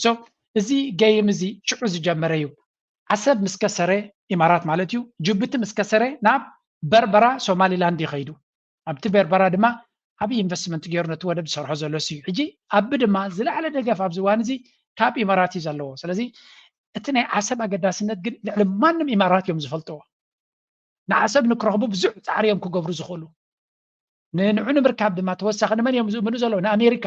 እዚ ገይም እዚ ሽዑ ዝጀመረ እዩ። ዓሰብ ምስ ከሰረ፣ ኢማራት ማለት እዩ፣ ጅቡቲ ምስ ከሰረ ናብ በርበራ ሶማሊላንድ ይኸይዱ። ኣብቲ በርበራ ድማ ዓብዪ ኢንቨስትመንት ገይሩ ነቲ ወደብ ዝሰርሖ ዘሎ እዩ። ሕጂ ኣቢ ድማ ዝለዓለ ደገፍ ኣብዚ እዋን እዚ ካብ ኢማራት እዩ ዘለዎ። ስለዚ እቲ ናይ ዓሰብ ኣገዳስነት ግን ልዕሊ ማንም ኢማራት እዮም ዝፈልጥዎ። ንዓሰብ ንክረኽቡ ብዙሕ ፃዕሪ እዮም ክገብሩ ዝኽእሉ። ንንዑ ንምርካብ ድማ ተወሳኺ ንመን እዮም ዝእምኑ ዘለዉ? ንኣሜሪካ።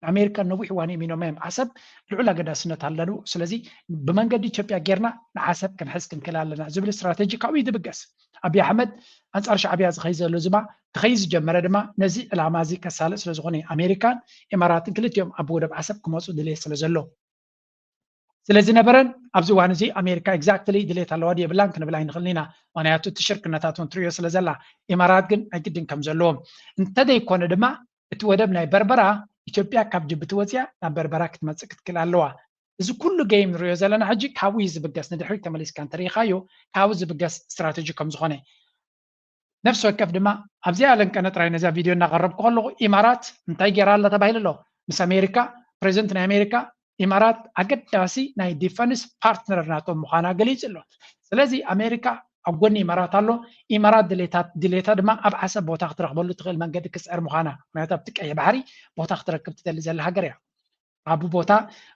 ንኣሜሪካ ነዊሕ እዋን እዮም ኢኖም እዮም ዓሰብ ልዑል ኣገዳስነት ኣለሉ። ስለዚ ብመንገዲ ኢትዮጵያ ጌርና ንዓሰብ ክንሕዝ ክንክእል ኣለና ዝብል ስትራተጂ ካብኡ እዩ ዝብገስ። ኣብይ ኣሕመድ ኣንፃር ሻዕብያ ዝኸይ ዘሎ ዝማ ክኸይ ዝጀመረ ድማ ነዚ ዕላማ እዚ ከሳልጥ ስለዝኾነ ኣሜሪካን ኢማራትን ክልቲኦም ኣብ ወደብ ዓሰብ ክመፁ ድልየት ስለዘሎ ስለዝነበረን ኣብዚ እዋን እዚ ኣሜሪካ ኤግዛክትሊ ድሌት ኣለዋ ድየብላን ክንብል ኣይንኽእልን ኢና። ምክንያቱ እቲ ሽርክነታት እውን ትሪኦ ስለ ዘላ ኢማራት ግን ኣይግድን ከም ዘለዎም እንተደይኮነ ድማ እቲ ወደብ ናይ በርበራ ኢትዮጵያ ካብ ጅቡቲ ወፂኣ ናብ በርበራ ክትመፅእ ክትክእል ኣለዋ። እዚ ኩሉ ገይም ንሪኦ ዘለና ሕጂ ካብኡ እዩ ዝብገስ። ንድሕሪት ተመሊስካ እንተሪኢኻዮ ካብኡ ዝብገስ ስትራተጂ ከም ዝኾነ ነፍሲ ወከፍ ድማ ኣብዚኣ ለንቀነ ጥራይ ነዛ ቪድዮ እናቐረብኩ ከለኹ ኢማራት እንታይ ገይራ ኣላ ተባሂሉ ኣሎ። ምስ ኣሜሪካ ፕሬዚደንት ናይ ኣሜሪካ ኢማራት ኣገዳሲ ናይ ዲፈንስ ፓርትነር ናቶም ምዃና ገሊጹ ኣሎ። ስለዚ ኣሜሪካ ኣብ ጎኒ ኢማራት ኣሎ። ኢማራት ድሌታት ድሌታ ድማ ኣብ ዓሰብ ቦታ ክትረኽበሉ ትኽእል መንገዲ ክስዕር ምዃና ምክንያቱ ኣብቲ ቀይሕ ባሕሪ ቦታ ክትረክብ ትደሊ ዘላ ሃገር እያ። ኣብ ቦታ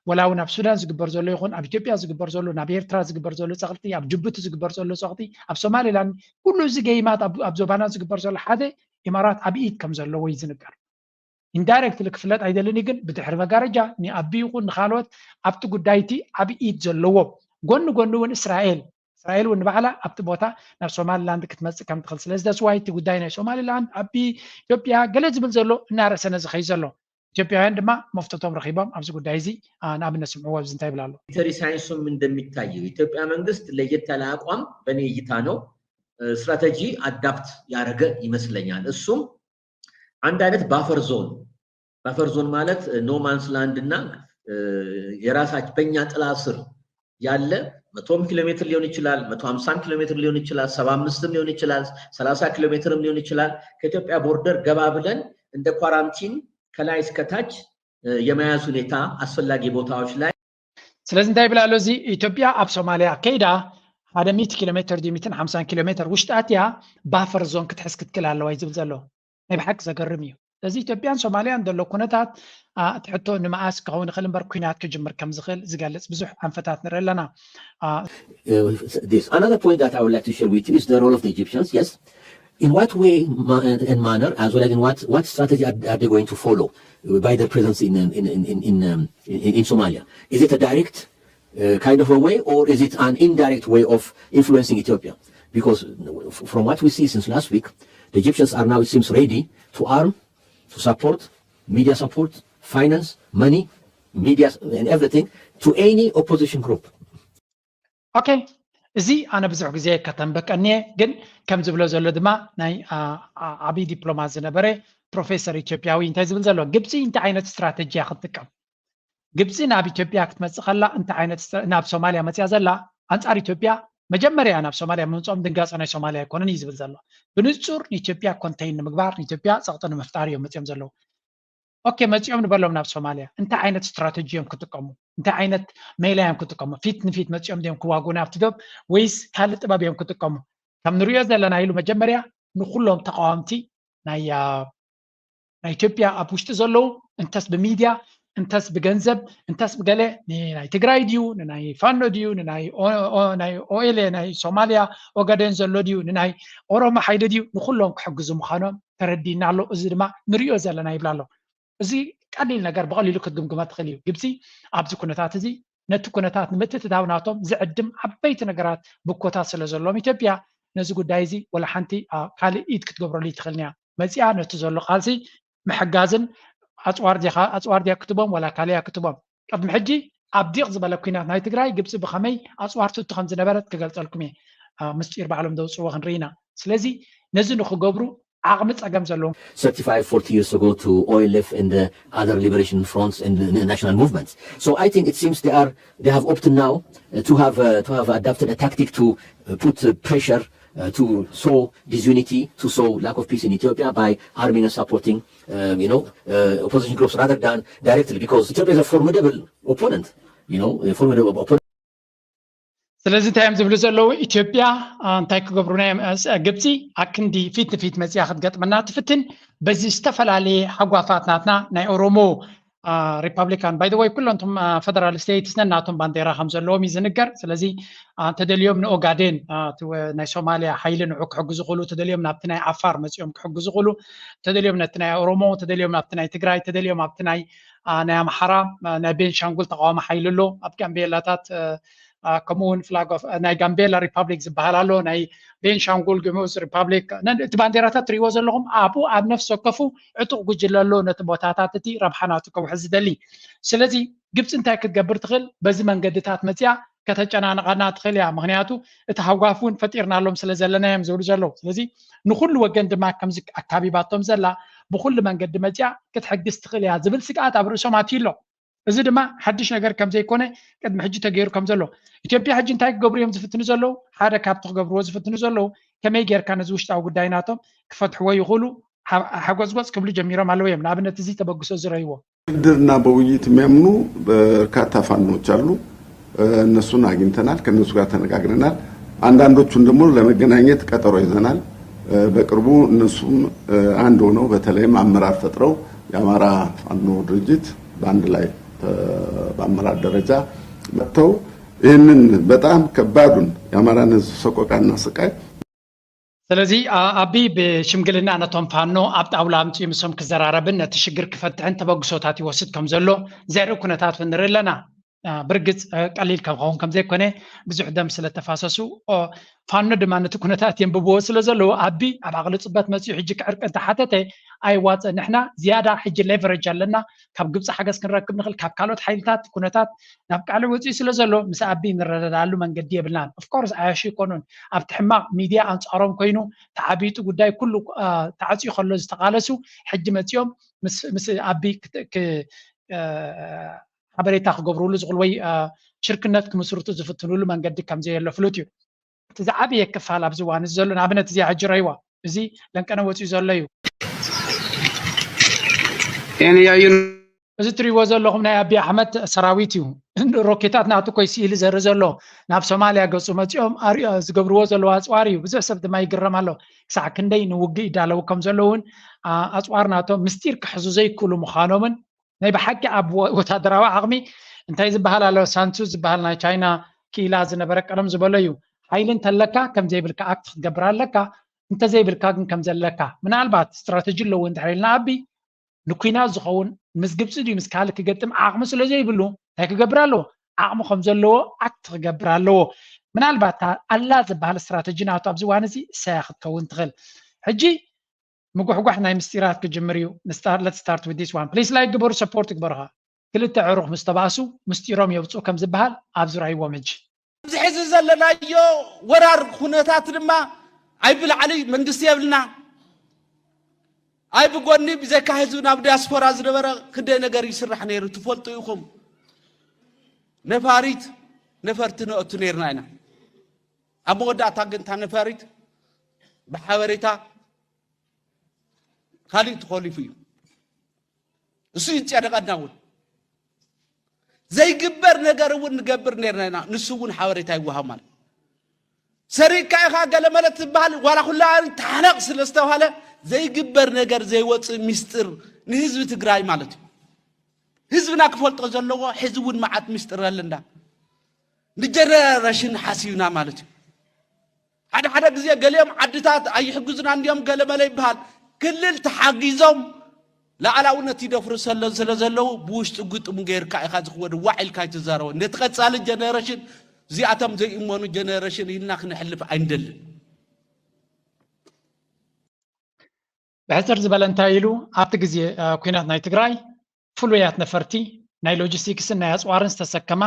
ወላ እውን ኣብ ሱዳን ዝግበር ዘሎ ይኹን ኣብ ኢትዮጵያ ዝግበር ዘሎ ናብ ኤርትራ ዝግበር ዘሎ ፀቕጢ ኣብ ጅቡቲ ዝግበር ዘሎ ፀቕጢ ኣብ ሶማሊላንድ ኩሉ እዚ ገይማት ኣብ ዞባና ዝግበር ዘሎ ሓደ ኢማራት ኣብ ኢድ ከም ዘለዎ እዩ ዝንገር። ኢንዳይሬክትሊ ክፍለጥ ኣይደልን ግን ብድሕሪ መጋረጃ ንኣቢ ይኹን ንካልኦት ኣብቲ ጉዳይቲ ዓብ ኢድ ዘለዎ ጎኒ ጎኒ እውን እስራኤል እስራኤል እውን ንባዕላ ኣብቲ ቦታ ናብ ሶማሊላንድ ክትመፅእ ከም ትኽእል ስለዚ that's why እቲ ጉዳይ ናይ ሶማሊላንድ ኣቢ ኢትዮጵያ ገለ ዝብል ዘሎ እናረሰነ ዝኸይ ዘሎ ኢትዮጵያውያን ድማ መፍተቶም ረኺቦም ኣብዚ ጉዳይ እዚ ንኣብነት ስምዕዎ ኣብዚ እንታይ ይብላ ኣሎ። ሚሊተሪ ሳይንሱም እንደሚታየው የኢትዮጵያ መንግስት ለየት ያለ አቋም በእኔ እይታ ነው። ስትራቴጂ አዳፕት ያደረገ ይመስለኛል። እሱም አንድ አይነት ባፈር ዞን ባፈር ዞን ማለት ኖ ማንስ ላንድ እና የራሳች በእኛ ጥላ ስር ያለ መቶም ኪሎ ሜትር ሊሆን ይችላል፣ መቶ ሀምሳም ኪሎ ሜትር ሊሆን ይችላል፣ ሰባ አምስትም ሊሆን ይችላል፣ ሰላሳ ኪሎ ሜትርም ሊሆን ይችላል። ከኢትዮጵያ ቦርደር ገባ ብለን እንደ ኳራንቲን ከላይ እስከታች የመያዝ ሁኔታ አስፈላጊ ቦታዎች ላይ ስለዚ እንታይ ይብል ኣሎ እዚ ኢትዮጵያ ኣብ ሶማሊያ ከይዳ ሓደ ሚእቲ ኪሎ ሜትር ድዩ ሚእትን ሓምሳን ኪሎ ሜትር ውሽጢ ኣትያ ባፈር ዞን ክትሕዝ ክትክእል ኣለዋ እዩ ዝብል ዘሎ ናይ ብሓቂ ዘገርም እዩ ስለዚ ኢትዮጵያን ሶማሊያን ዘሎ ኩነታት እቲ ሕቶ ንመኣስ ክኸውን ይኽእል እምበር ኩናት ክጅምር ከም ዝኽእል ዝገልፅ ብዙሕ ኣንፈታት ንርኢ ኣለና This. Another point that I would like to share with you is the role of the Egyptians. Yes, in what way ma- and manner, as well as in what, what strategy are, are they going to follow by their presence in, in, in, in, in, um, in, in Somalia? Is it a direct uh, kind of a way, or is it an indirect way of influencing Ethiopia? Because f- from what we see since last week, the Egyptians are now, it seems, ready to arm, to support, media support, finance, money, media, and everything to any opposition group. ኦኬ፣ እዚ ኣነ ብዙሕ ግዜ ከተንበቀኒ እየ፣ ግን ከም ዝብሎ ዘሎ ድማ ናይ ዓብዪ ዲፕሎማት ዝነበረ ፕሮፌሰር ኢትዮጵያዊ እንታይ ዝብል ዘሎ፣ ግብፂ እንታይ ዓይነት ስትራተጂ እያ ክትጥቀም? ግብፂ ናብ ኢትዮጵያ ክትመፅእ ከላ እንታይ ዓይነት ናብ ሶማልያ መፅያ ዘላ ኣንፃር ኢትዮጵያ መጀመርያ ናብ ሶማልያ ምምፅኦም ድንጋፀ ናይ ሶማልያ ኣይኮነን እዩ ዝብል ዘሎ። ብንፁር ንኢትዮጵያ ኮንተይን ንምግባር ንኢትዮጵያ ፀቕጢ ንምፍጣር እዮም መፅኦም ዘለዉ። ኦኬ መፂኦም ንበሎም ናብ ሶማልያ እንታይ ዓይነት ስትራተጂ እዮም ክጥቀሙ? እንታይ ዓይነት ሜላ እዮም ክጥቀሙ? ፊት ንፊት መፂኦም ድዮም ክዋጉና ኣብቲ ዶብ ወይስ ካልእ ጥበብ እዮም ክጥቀሙ? ከም ንሪኦ ዘለና ኢሉ መጀመርያ ንኩሎም ተቃወምቲ ናይ ናይ ኢትዮጵያ ኣብ ውሽጢ ዘለዉ እንተስ ብሚድያ እንተስ ብገንዘብ እንተስ ብገለ ንናይ ትግራይ ድዩ ንናይ ፋኖ ድዩ ንናይ ኦኤልኤ ናይ ሶማልያ ኦጋደን ዘሎ ድዩ ንናይ ኦሮሞ ሓይሊ ድዩ ንኩሎም ክሕግዙ ምዃኖም ተረዲእና ኣሎ። እዚ ድማ ንሪኦ ዘለና ይብላ ኣሎ። እዚ ቀሊል ነገር ብቐሊሉ ክትግምግማ ትኽእል እዩ። ግብፂ ኣብዚ ኩነታት እዚ ነቲ ኩነታት ንምትእትታው ናቶም ዝዕድም ዓበይቲ ነገራት ብኮታ ስለ ዘለዎም ኢትዮጵያ ነዚ ጉዳይ እዚ ወላ ሓንቲ ካልእ ኢድ ክትገብረሉ ይትኽእልን እያ። መፂኣ ነቲ ዘሎ ቃልሲ ምሕጋዝን ኣፅዋር ድያ ክትቦም ወላ ካልእ እያ ክትቦም። ቅድሚ ሕጂ ኣብ ዲቕ ዝበለ ኩናት ናይ ትግራይ ግብፂ ብኸመይ ኣፅዋር ትእቱ ከም ዝነበረት ክገልፀልኩም እየ። ምስጢር ባዕሎም ዘውፅዎ ክንርኢ ኢና። ስለዚ ነዚ ንክገብሩ ዓቕሚ ፀገም ዘለዎም thirty-five, forty years ago to O L F and the other liberation fronts and the national movements. So I think it seems they are they have opted now uh, to have uh, to have adapted a tactic to uh, put uh, pressure uh, to sow disunity, to sow lack of peace in Ethiopia by arming and supporting, um, you know, uh, opposition groups rather than directly, because Ethiopia is a formidable opponent, you know, a formidable opponent. ስለዚ እንታይ እዮም ዝብሉ ዘለዉ? ኢትዮጵያ እንታይ ክገብሩና እዮም? ግብፂ ኣክንዲ ፊት ንፊት መፅያ ክትገጥመና ትፍትን፣ በዚ ዝተፈላለየ ሃጓፋት ናትና ናይ ኦሮሞ ሪፐብሊካን ባይ ወይ ኩሎም ቶም ፈደራል ስቴትስ ነናቶም ባንዴራ ከም ዘለዎም እዩ ዝንገር። ስለዚ እንተደልዮም ንኦጋዴን ናይ ሶማሊያ ሓይሊ ንዑ ክሕግዙ ክእሉ፣ ተደልዮም ናብቲ ናይ ዓፋር መፂኦም ክሕግዙ ክእሉ፣ ተደልዮም ነቲ ናይ ኦሮሞ፣ ተደልዮም ናብቲ ናይ ትግራይ፣ ተደልዮም ኣብቲ ናይ ናይ ኣምሓራ፣ ናይ ቤንሻንጉል ተቃዋሚ ሓይሊ ኣሎ፣ ኣብ ጋምቤላታት ከምኡ እውን ፍላግ ናይ ጋምቤላ ሪፓብሊክ ዝበሃል ኣሎ፣ ናይ ቤንሻንጉል ጉሙዝ ሪፓብሊክ። እቲ ባንዴራታት ትሪእዎ ዘለኹም ኣብኡ ኣብ ነፍሲ ወከፉ ዕጡቕ ጉጅለ ኣሎ፣ ነቲ ቦታታት እቲ ረብሓ ናቱ ከውሕዝ ዝደሊ። ስለዚ ግብፂ እንታይ ክትገብር ትኽእል? በዚ መንገድታት መፅያ ከተጨናንቐና ትኽእል እያ። ምክንያቱ እቲ ሃጓፍ እውን ፈጢርናሎም ስለ ዘለና እዮም ዝብሉ ዘለዉ። ስለዚ ንኩሉ ወገን ድማ ከምዚ ኣካቢባቶም ዘላ ብኩሉ መንገዲ መፅያ ክትሕግዝ ትኽእል እያ ዝብል ስግኣት ኣብ ርእሶም ኣትዩ ኣሎ። እዚ ድማ ሓድሽ ነገር ከም ዘይኮነ ቅድሚ ሕጂ ተገይሩ ከም ዘሎ፣ ኢትዮጵያ ሕጂ እንታይ ክገብሩ እዮም ዝፍትኑ ዘለዉ? ሓደ ካብቲ ክገብርዎ ዝፍትኑ ዘለዉ፣ ከመይ ጌርካ ነዚ ውሽጣዊ ጉዳይ ናቶም ክፈትሕዎ ይኽእሉ? ሓጎፅጎፅ ክብሉ ጀሚሮም ኣለዉ እዮም። ንኣብነት እዚ ተበግሶ ዝረይዎ ድርድርና በውይይት የሚያምኑ በርካታ ፋኖች አሉ። እነሱን አግኝተናል፣ ከነሱ ጋር ተነጋግረናል። አንዳንዶቹን ደግሞ ለመገናኘት ቀጠሮ ይዘናል። በቅርቡ እነሱም አንድ ሆነው በተለይም አመራር ፈጥረው የአማራ ፋኖ ድርጅት በአንድ ላይ በአመራር ደረጃ መጥተው ይህንን በጣም ከባዱን የአማራን ህዝብ ሰቆቃና ስቃይ ስለዚ ኣቢ ብሽምግልና ነቶም ፋኖ ኣብ ጣውላ ኣምፅኡ ምሶም ክዘራረብን ነቲ ሽግር ክፈትሕን ተበግሶታት ይወስድ ከም ዘሎ ዘርኢ ኩነታት ንርኢ ኣለና። ብርግፅ ቀሊል ከም ኸውን ከም ዘይኮነ ብዙሕ ደም ስለ ተፋሰሱ ፋኖ ድማ ነቲ ኩነታት የንብብዎ ስለ ዘለዉ ኣቢ ኣብ ዓቕሊ ፅበት መፅኡ ሕጂ ክዕርቂ እንተሓተተ ኣይዋፀ። ንሕና ዝያዳ ሕጂ ሌቨሬጅ ኣለና፣ ካብ ግብፂ ሓገዝ ክንረክብ ንኽእል፣ ካብ ካልኦት ሓይልታት ኩነታት ናብ ቃልዕ ወፂኡ ስለ ዘሎ ምስ ኣቢ ንረዳዳኣሉ መንገዲ የብልናን። ኦፍኮርስ ኣያሹ ይኮኑን ኣብቲ ሕማቕ ሚድያ ኣንፃሮም ኮይኑ ተዓቢጡ ጉዳይ ኩሉ ተዓፅዩ ከሎ ዝተቓለሱ ሕጂ መፂኦም ምስ ኣቢ ሓበሬታ ክገብርሉ ዝኽእሉ ወይ ሽርክነት ክምስርቱ ዝፍትንሉ መንገዲ ከምዘየሎ ፍሉጥ እዩ። እቲ ዝዓበየ ክፋል ኣብዚ እዋን እዚ ዘሎ ንኣብነት እዚኣ ሕጂ ረይዋ እዚ ለንቀነ ወፂኡ ዘሎ እዩ። እዚ ትሪእዎ ዘለኹም ናይ ኣቢ ኣሕመድ ሰራዊት እዩ። ሮኬታት ናቱ ኮይ ስኢሊ ዘርኢ ዘሎ ናብ ሶማልያ ገፁ መፂኦም ዝገብርዎ ዘለዉ ኣፅዋር እዩ። ብዙሕ ሰብ ድማ ይግረም ኣሎ ክሳዕ ክንደይ ንውግእ ይዳለዉ ከም ዘለዉ እውን ኣፅዋር ናቶም ምስጢር ክሕዙ ዘይክእሉ ምዃኖምን ናይ ብሓቂ ኣብ ወታደራዊ ዓቕሚ እንታይ ዝበሃል ኣሎ ሳንሱ ዝበሃል ናይ ቻይና ክኢላ ዝነበረ ቀደም ዝበሎ እዩ። ሓይሊ እንተለካ ከም ዘይብልካ ኣክት ክትገብር ኣለካ፣ እንተዘይብልካ ግን ከም ዘለካ ምናልባት ስትራተጂ ኣለዎ እንድሕር ኢልና ኣቢ ንኩናት ዝኸውን ምስ ግብፂ ድዩ ምስ ካልእ ክገጥም ዓቕሚ ስለ ዘይብሉ እንታይ ክገብር ኣለዎ? ዓቕሚ ከም ዘለዎ ኣክት ክገብር ኣለዎ። ምናልባት ኣላ ዝበሃል ስትራተጂ ናቱ ኣብዚ እዋን እዚ እሳያ ክትከውን ትኽእል። ሕጂ ምጉሕጓሕ ናይ ምስጢራት ክጅምር እዩ። Let's start with this one please like ግበሩ support ግበሩኻ። ክልተ ዕሩኽ ምስ ተባእሱ ምስጢሮም የውፅኡ ከም ዝበሃል ኣብዚ ራይዎም ሕጂ። ኣብዚ ሕዚ ዘለናዮ ወራር ኩነታት ድማ ኣይ ብላዕሊ መንግስቲ የብልና ኣይ ብጎኒ ብዘይካ ህዝቢ ናብ ዲያስፖራ ዝነበረ ክንደይ ነገር ይስራሕ ነይሩ ትፈልጡ ኢኹም። ነፋሪት ነፈርቲ ነእቱ ነይርና ኢና። ኣብ መወዳእታ ግን እታ ነፋሪት ብሓበሬታ ካሊእ ተኾሊፉ እዩ። እሱ ይጨነቐና እውን ዘይግበር ነገር እውን ንገብር ነርና ኢና። ንሱ እውን ሓበሬታ ይወሃብ ማለት ሰሪቅካ ኢኻ ገለመለ ትበሃል ዋላ ኩላ ተሓነቕ ስለ ዝተባሃለ ዘይግበር ነገር ዘይወፅእ ሚስጥር ንህዝቢ ትግራይ ማለት እዩ። ህዝብና ክፈልጦ ዘለዎ ሕዚ እውን መዓት ሚስጥር ኣለና ንጀነሬሽን ሓሲብና ማለት እዩ። ሓደ ሓደ ግዜ ገሊኦም ዓድታት ኣይሕግዙና እንዲዮም ገለመለ ይበሃል። ክልል ተሓጊዞም ላዕላውነት ይደፍሩ ሰለ ስለ ዘለዉ ብውሽጢ ግጥሙ ገይርካ ኢኻ ዝኽወድ ዋዕ ኢልካ ኣይትዛረቦ። ነቲ ቀጻሊ ጀነሬሽን እዚኣቶም ዘይእመኑ ጀነሬሽን ኢልና ክነሕልፍ ኣይንደልን። ብሕፅር ዝበለ እንታይ ኢሉ ኣብቲ ግዜ ኩናት ናይ ትግራይ ፍሉያት ነፈርቲ ናይ ሎጂስቲክስን ናይ ኣፅዋርን ዝተሰከማ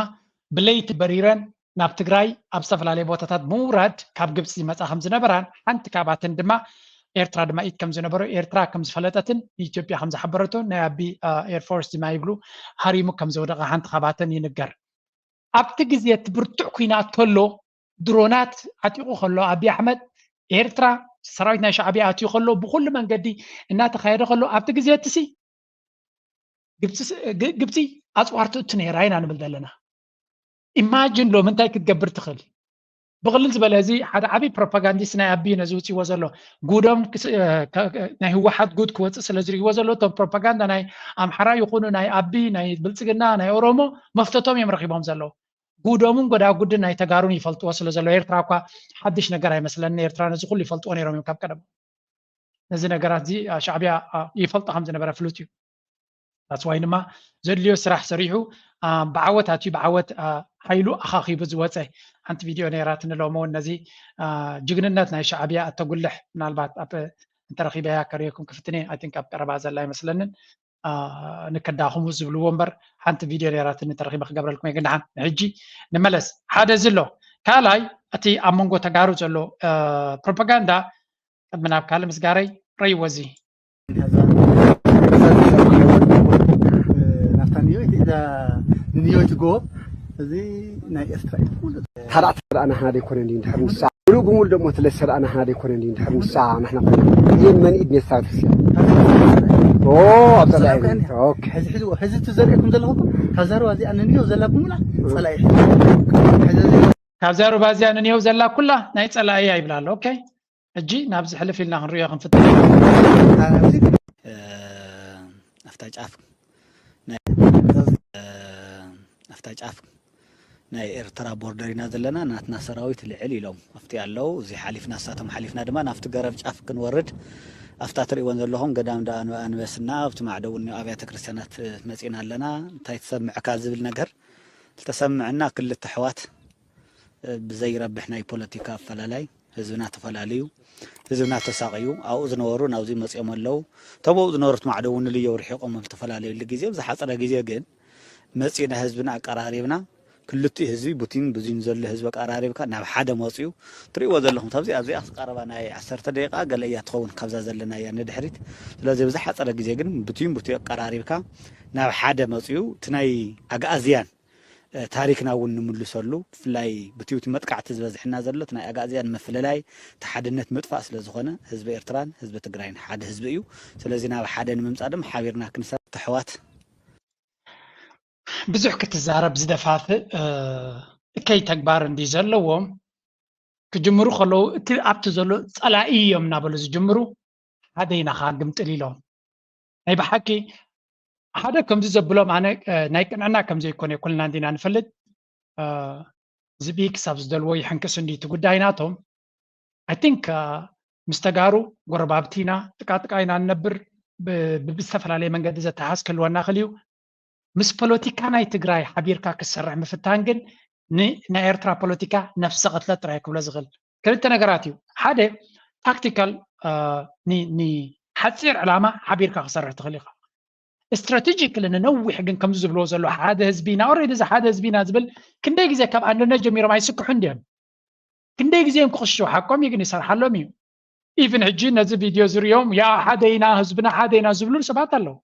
ብለይቲ በሪረን ናብ ትግራይ ኣብ ዝተፈላለየ ቦታታት ብምውራድ ካብ ግብፂ ዝመፃ ከም ዝነበራን ሓንቲ ካብኣተን ድማ ኤርትራ ድማ ኢድ ከም ዝነበሮ ኤርትራ ከም ዝፈለጠትን ንኢትዮጵያ ከም ዝሓበረቶ ናይ ኣቢ ኤርፎርስ ድማ ይብሉ ሃሪሙ ከም ዘውደቐ ሓንቲ ካብኣተን ይንገር። ኣብቲ ግዜ እቲ ብርቱዕ ኩናት ከሎ ድሮናት ዓጢቑ ከሎ ኣቢ ኣሕመድ ኤርትራ ሰራዊት ናይ ሻዕብያ ኣትዩ ከሎ ብኩሉ መንገዲ እናተኻየደ ከሎ ኣብቲ ግዜ እቲ ሲ ግብፂ ኣፅዋር ትእቱ ነይራ ኢና ንብል ዘለና። ኢማጅን ሎሚ እንታይ ክትገብር ትኽእል? ብቕልል ዝበለ እዚ ሓደ ዓብዪ ፕሮፓጋንዲስት ናይ ኣቢ ነዚ ውፅእዎ ዘሎ ጉዶም ናይ ህወሓት ጉድ ክወፅእ ስለ ዝርእይዎ ዘሎ እቶም ፕሮፓጋንዳ ናይ ኣምሓራ ይኹኑ ናይ ኣቢ ናይ ብልፅግና ናይ ኦሮሞ መፍተቶም እዮም ረኪቦም ዘለዉ። ጉዶምን ጎዳጉድን ናይ ተጋሩን ይፈልጥዎ ስለ ዘለዉ ኤርትራ እኳ ሓድሽ ነገር ኣይመስለኒ። ኤርትራ ነዚ ኩሉ ይፈልጥዎ ነይሮም እዮም ካብ ቀደም። ነዚ ነገራት እዚ ሻዕብያ ይፈልጦ ከም ዝነበረ ፍሉጥ እዩ። ታስዋይ ድማ ዘድልዮ ስራሕ ሰሪሑ ብዓወት ኣትዩ ብዓወት ሓይሉ ኣኻኺቡ ዝወፀ ሓንቲ ቪድዮ ነይራትኒ። ሎሚ እውን ነዚ ጅግንነት ናይ ሻዕብያ እተጉልሕ ምናልባት ኣብ እንተረኺበያ ከርእየኩም ክፍትነ ኣይ ቲንክ ኣብ ቀረባ ዘላ ኣይመስለንን። ንከዳኽሙ ዝብልዎ እምበር ሓንቲ ቪድዮ ነይራትኒ ተረኺበ ክገብረልኩም እየ። ግን ደሓን ንሕጂ ንመለስ። ሓደ እዚ ኣሎ። ካልኣይ እቲ ኣብ መንጎ ተጋሩ ዘሎ ፕሮፓጋንዳ ቅድሚ ናብ ካልእ ምስጋረይ ረይዎ እዚ ናፍታ ንዮት እዛ ንንዮት ጎ እዚ ናይ ኤርትራ እዩ። ካልኣት ሰላእ ናህና ደይኮነ እንዲ እንድሕር ንሳ ሙሉ ብሙሉ ደሞ ትለ ሰላእ ናህና ደይኮነ እንዲ እንድሕር ንሳ ናህና ኮይና ይህን መን ኢድ ነስታ ክርስቲያን ኦ ኣብ ጸላኢ ኦኬ ሕዚ ሕዚ ሕዚ ትዘርእኩም ዘለኹም ካብ ዘረባ እዚኣ ንንዮ ዘላ ብሙላ ጸላኢ ካብ ዘረባ እዚኣ ንንዮ ዘላ ኩላ ናይ ጸላኢ ይብላል። ኦኬ ሕጂ ናብዚ ሕልፍ ኢልና ክንሪኦ ክንፍትን ኣብታ ጫፍ ኣብታ ጫፍ ናይ ኤርትራ ቦርደር ኢና ዘለና። ናትና ሰራዊት ልዕል ኢሎም ኣብቲ ኣለዉ። እዚ ሓሊፍና እሳቶም ሓሊፍና ድማ ናብቲ ገረብ ጫፍ ክንወርድ ኣብታ ትርእይወን ዘለኹም ገዳም ዳ ኣንበስና ኣብቲ ማዕደው እኒኦ ኣብያተ ክርስቲያናት መፂና ኣለና። እንታይ ትሰምዕካ ዝብል ነገር ዝተሰምዐና ክልተ ኣሕዋት ብዘይረብሕ ናይ ፖለቲካ ኣፈላላይ ህዝብና ተፈላለዩ፣ ህዝብና ተሳቕዩ፣ ኣብኡ ዝነበሩ ናብዚ መፂኦም ኣለዉ። እቶም ኣብኡ ዝነበሩ እቲ ማዕዶ እውን ንልየው ርሒቖም ኣብ ዝተፈላለየሉ ግዜ፣ ብዝሓፀረ ግዜ ግን መፂና ህዝብና ኣቀራሪብና፣ ክልቲኡ ህዝቢ ቡቲን ብዙይን ዘሎ ህዝቢ ኣቀራሪብካ ናብ ሓደ መፅዩ ትርእይዎ ዘለኹም። ኣብዚ ኣብዚኣ ቀረባ ናይ ዓሰርተ ደቂቃ ገለ እያ ትኸውን ካብዛ ዘለናያ ንድሕሪት። ስለዚ ብዝሓፀረ ግዜ ግን ቡቲን ቡቲ ኣቀራሪብካ ናብ ሓደ መፅዩ እቲ ናይ ኣግኣዝያን ታሪክና እውን ንምልሰሉ ብፍላይ ብትዩቲ መጥቃዕቲ ዝበዝሕና ዘሎ ናይ ኣጋእዝያን ምፍልላይ ተሓድነት ምጥፋእ ስለ ዝኾነ ህዝቢ ኤርትራን ህዝቢ ትግራይን ሓደ ህዝቢ እዩ። ስለዚ ናብ ሓደ ንምምፃእ ድማ ሓቢርና ክንሰርሕ ኣሕዋት ብዙሕ ክትዛረብ ዝደፋፍእ እከይ ተግባር እንዲ ዘለዎም ክጅምሩ ከለዉ እቲ ኣብቲ ዘሎ ፀላኢ እዮም እናበሉ ዝጅምሩ ሓደ ኢና ከዓ ግምጥል ኢሎም ናይ ብሓቂ ሓደ ከምዚ ዘብሎም ኣነ ናይ ቅንዕና ከም ዘይኮነ ኩልና እንዲና ንፈልጥ። ዝብኢ ክሳብ ዝደልዎ ይሕንክስ እንዲ እቲ ጉዳይ ናቶም። ኣይ ቲንክ ምስ ተጋሩ ጎረባብቲ ኢና፣ ጥቃጥቃ ኢና ንነብር። ብዝተፈላለየ መንገዲ ዘተሓዝ ክህልወና ክእል እዩ። ምስ ፖለቲካ ናይ ትግራይ ሓቢርካ ክትሰርሕ ምፍታን ግን ንናይ ኤርትራ ፖለቲካ ነፍሰ ቅትለት ጥራይ ክብሎ ዝኽእል ክልተ ነገራት እዩ። ሓደ ታክቲካል ንሓፂር ዕላማ ሓቢርካ ክሰርሕ ትኽእል ኢኻ። ስትራቴጂክሊ ንነዊሕ ግን ከምዚ ዝብልዎ ዘሎ ሓደ ህዝቢ ኢና ኦሬዲ እዚ ሓደ ህዝቢ ኢና ዝብል ክንደይ ግዜ ካብ ኣንድነት ጀሚሮም ኣይስክሑን ድዮም? ክንደይ ግዜ እዮም ክቕሽሹ ሓቆም እዩ ግን ይሰርሓሎም እዩ። ኢቭን ሕጂ ነዚ ቪድዮ ዝሪኦም ያ ሓደ ኢና ህዝብና ሓደ ኢና ዝብሉ ሰባት ኣለዉ።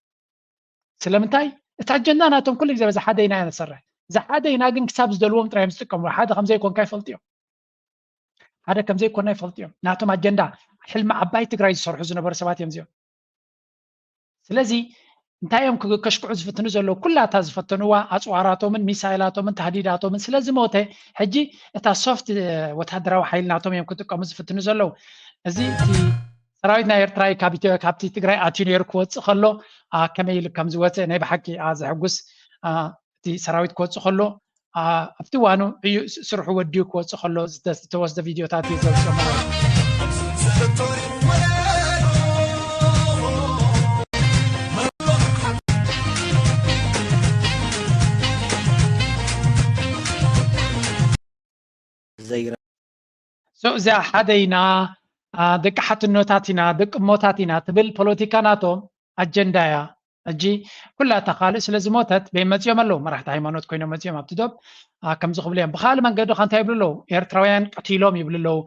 ስለምንታይ እቲ ኣጀንዳ ናቶም ኩሉ ግዜ በዚ ሓደ ኢና ኢና ንሰርሕ እዚ ሓደ ኢና ግን ክሳብ ዝደልዎም ጥራይ እዮም ዝጥቀምሉ ሓደ ከምዘይኮንካ ይፈልጡ እዮም ሓደ ከምዘይኮና ይፈልጡ እዮም ናቶም ኣጀንዳ ሕልሚ ዓባይ ትግራይ ዝሰርሑ ዝነበሩ ሰባት እዮም እዚኦም ስለዚ እንታይ እዮም ከሽክዑ ዝፍትኑ ዘለዉ ኩላታ ዝፈተንዋ ኣፅዋራቶምን ሚሳይላቶምን ታህዲዳቶምን ስለዝሞተ ሕጂ እታ ሶፍት ወታደራዊ ሓይሊ ናቶም እዮም ክጥቀሙ ዝፍትኑ ዘለዉ እዚ እቲ ሰራዊት ናይ ኤርትራ እዩ ካብ ኢትዮ ካብቲ ትግራይ ኣትዩ ነይሩ ክወፅእ ከሎ ከመይ ኢሉ ከም ዝወፀ ናይ ብሓቂ ዘሕጉስ እቲ ሰራዊት ክወፅእ ከሎ ኣብቲ እዋኑ እዩ ስርሑ ወዲኡ ክወፅእ ከሎ ዝተወስደ ቪድዮታት እዩ ዘውፅኦ ማለት ዘይረ እዚኣ ሓደ ኢና ደቂ ሓትኖታት ኢና ደቂ እሞታት ኢና ትብል ፖለቲካ ናቶም ኣጀንዳ እያ ሕጂ ኩላታ ካልእ ስለ ዝሞተት በይ መፅኦም ኣለዉ መራሕቲ ሃይማኖት ኮይኖም መፅኦም ኣብቲ ዶብ ከምዚ ክብሉ እዮም ብካልእ መንገዲ ከ እንታይ ይብሉ ኣለዉ ኤርትራውያን ቀቲሎም ይብሉ ኣለዉ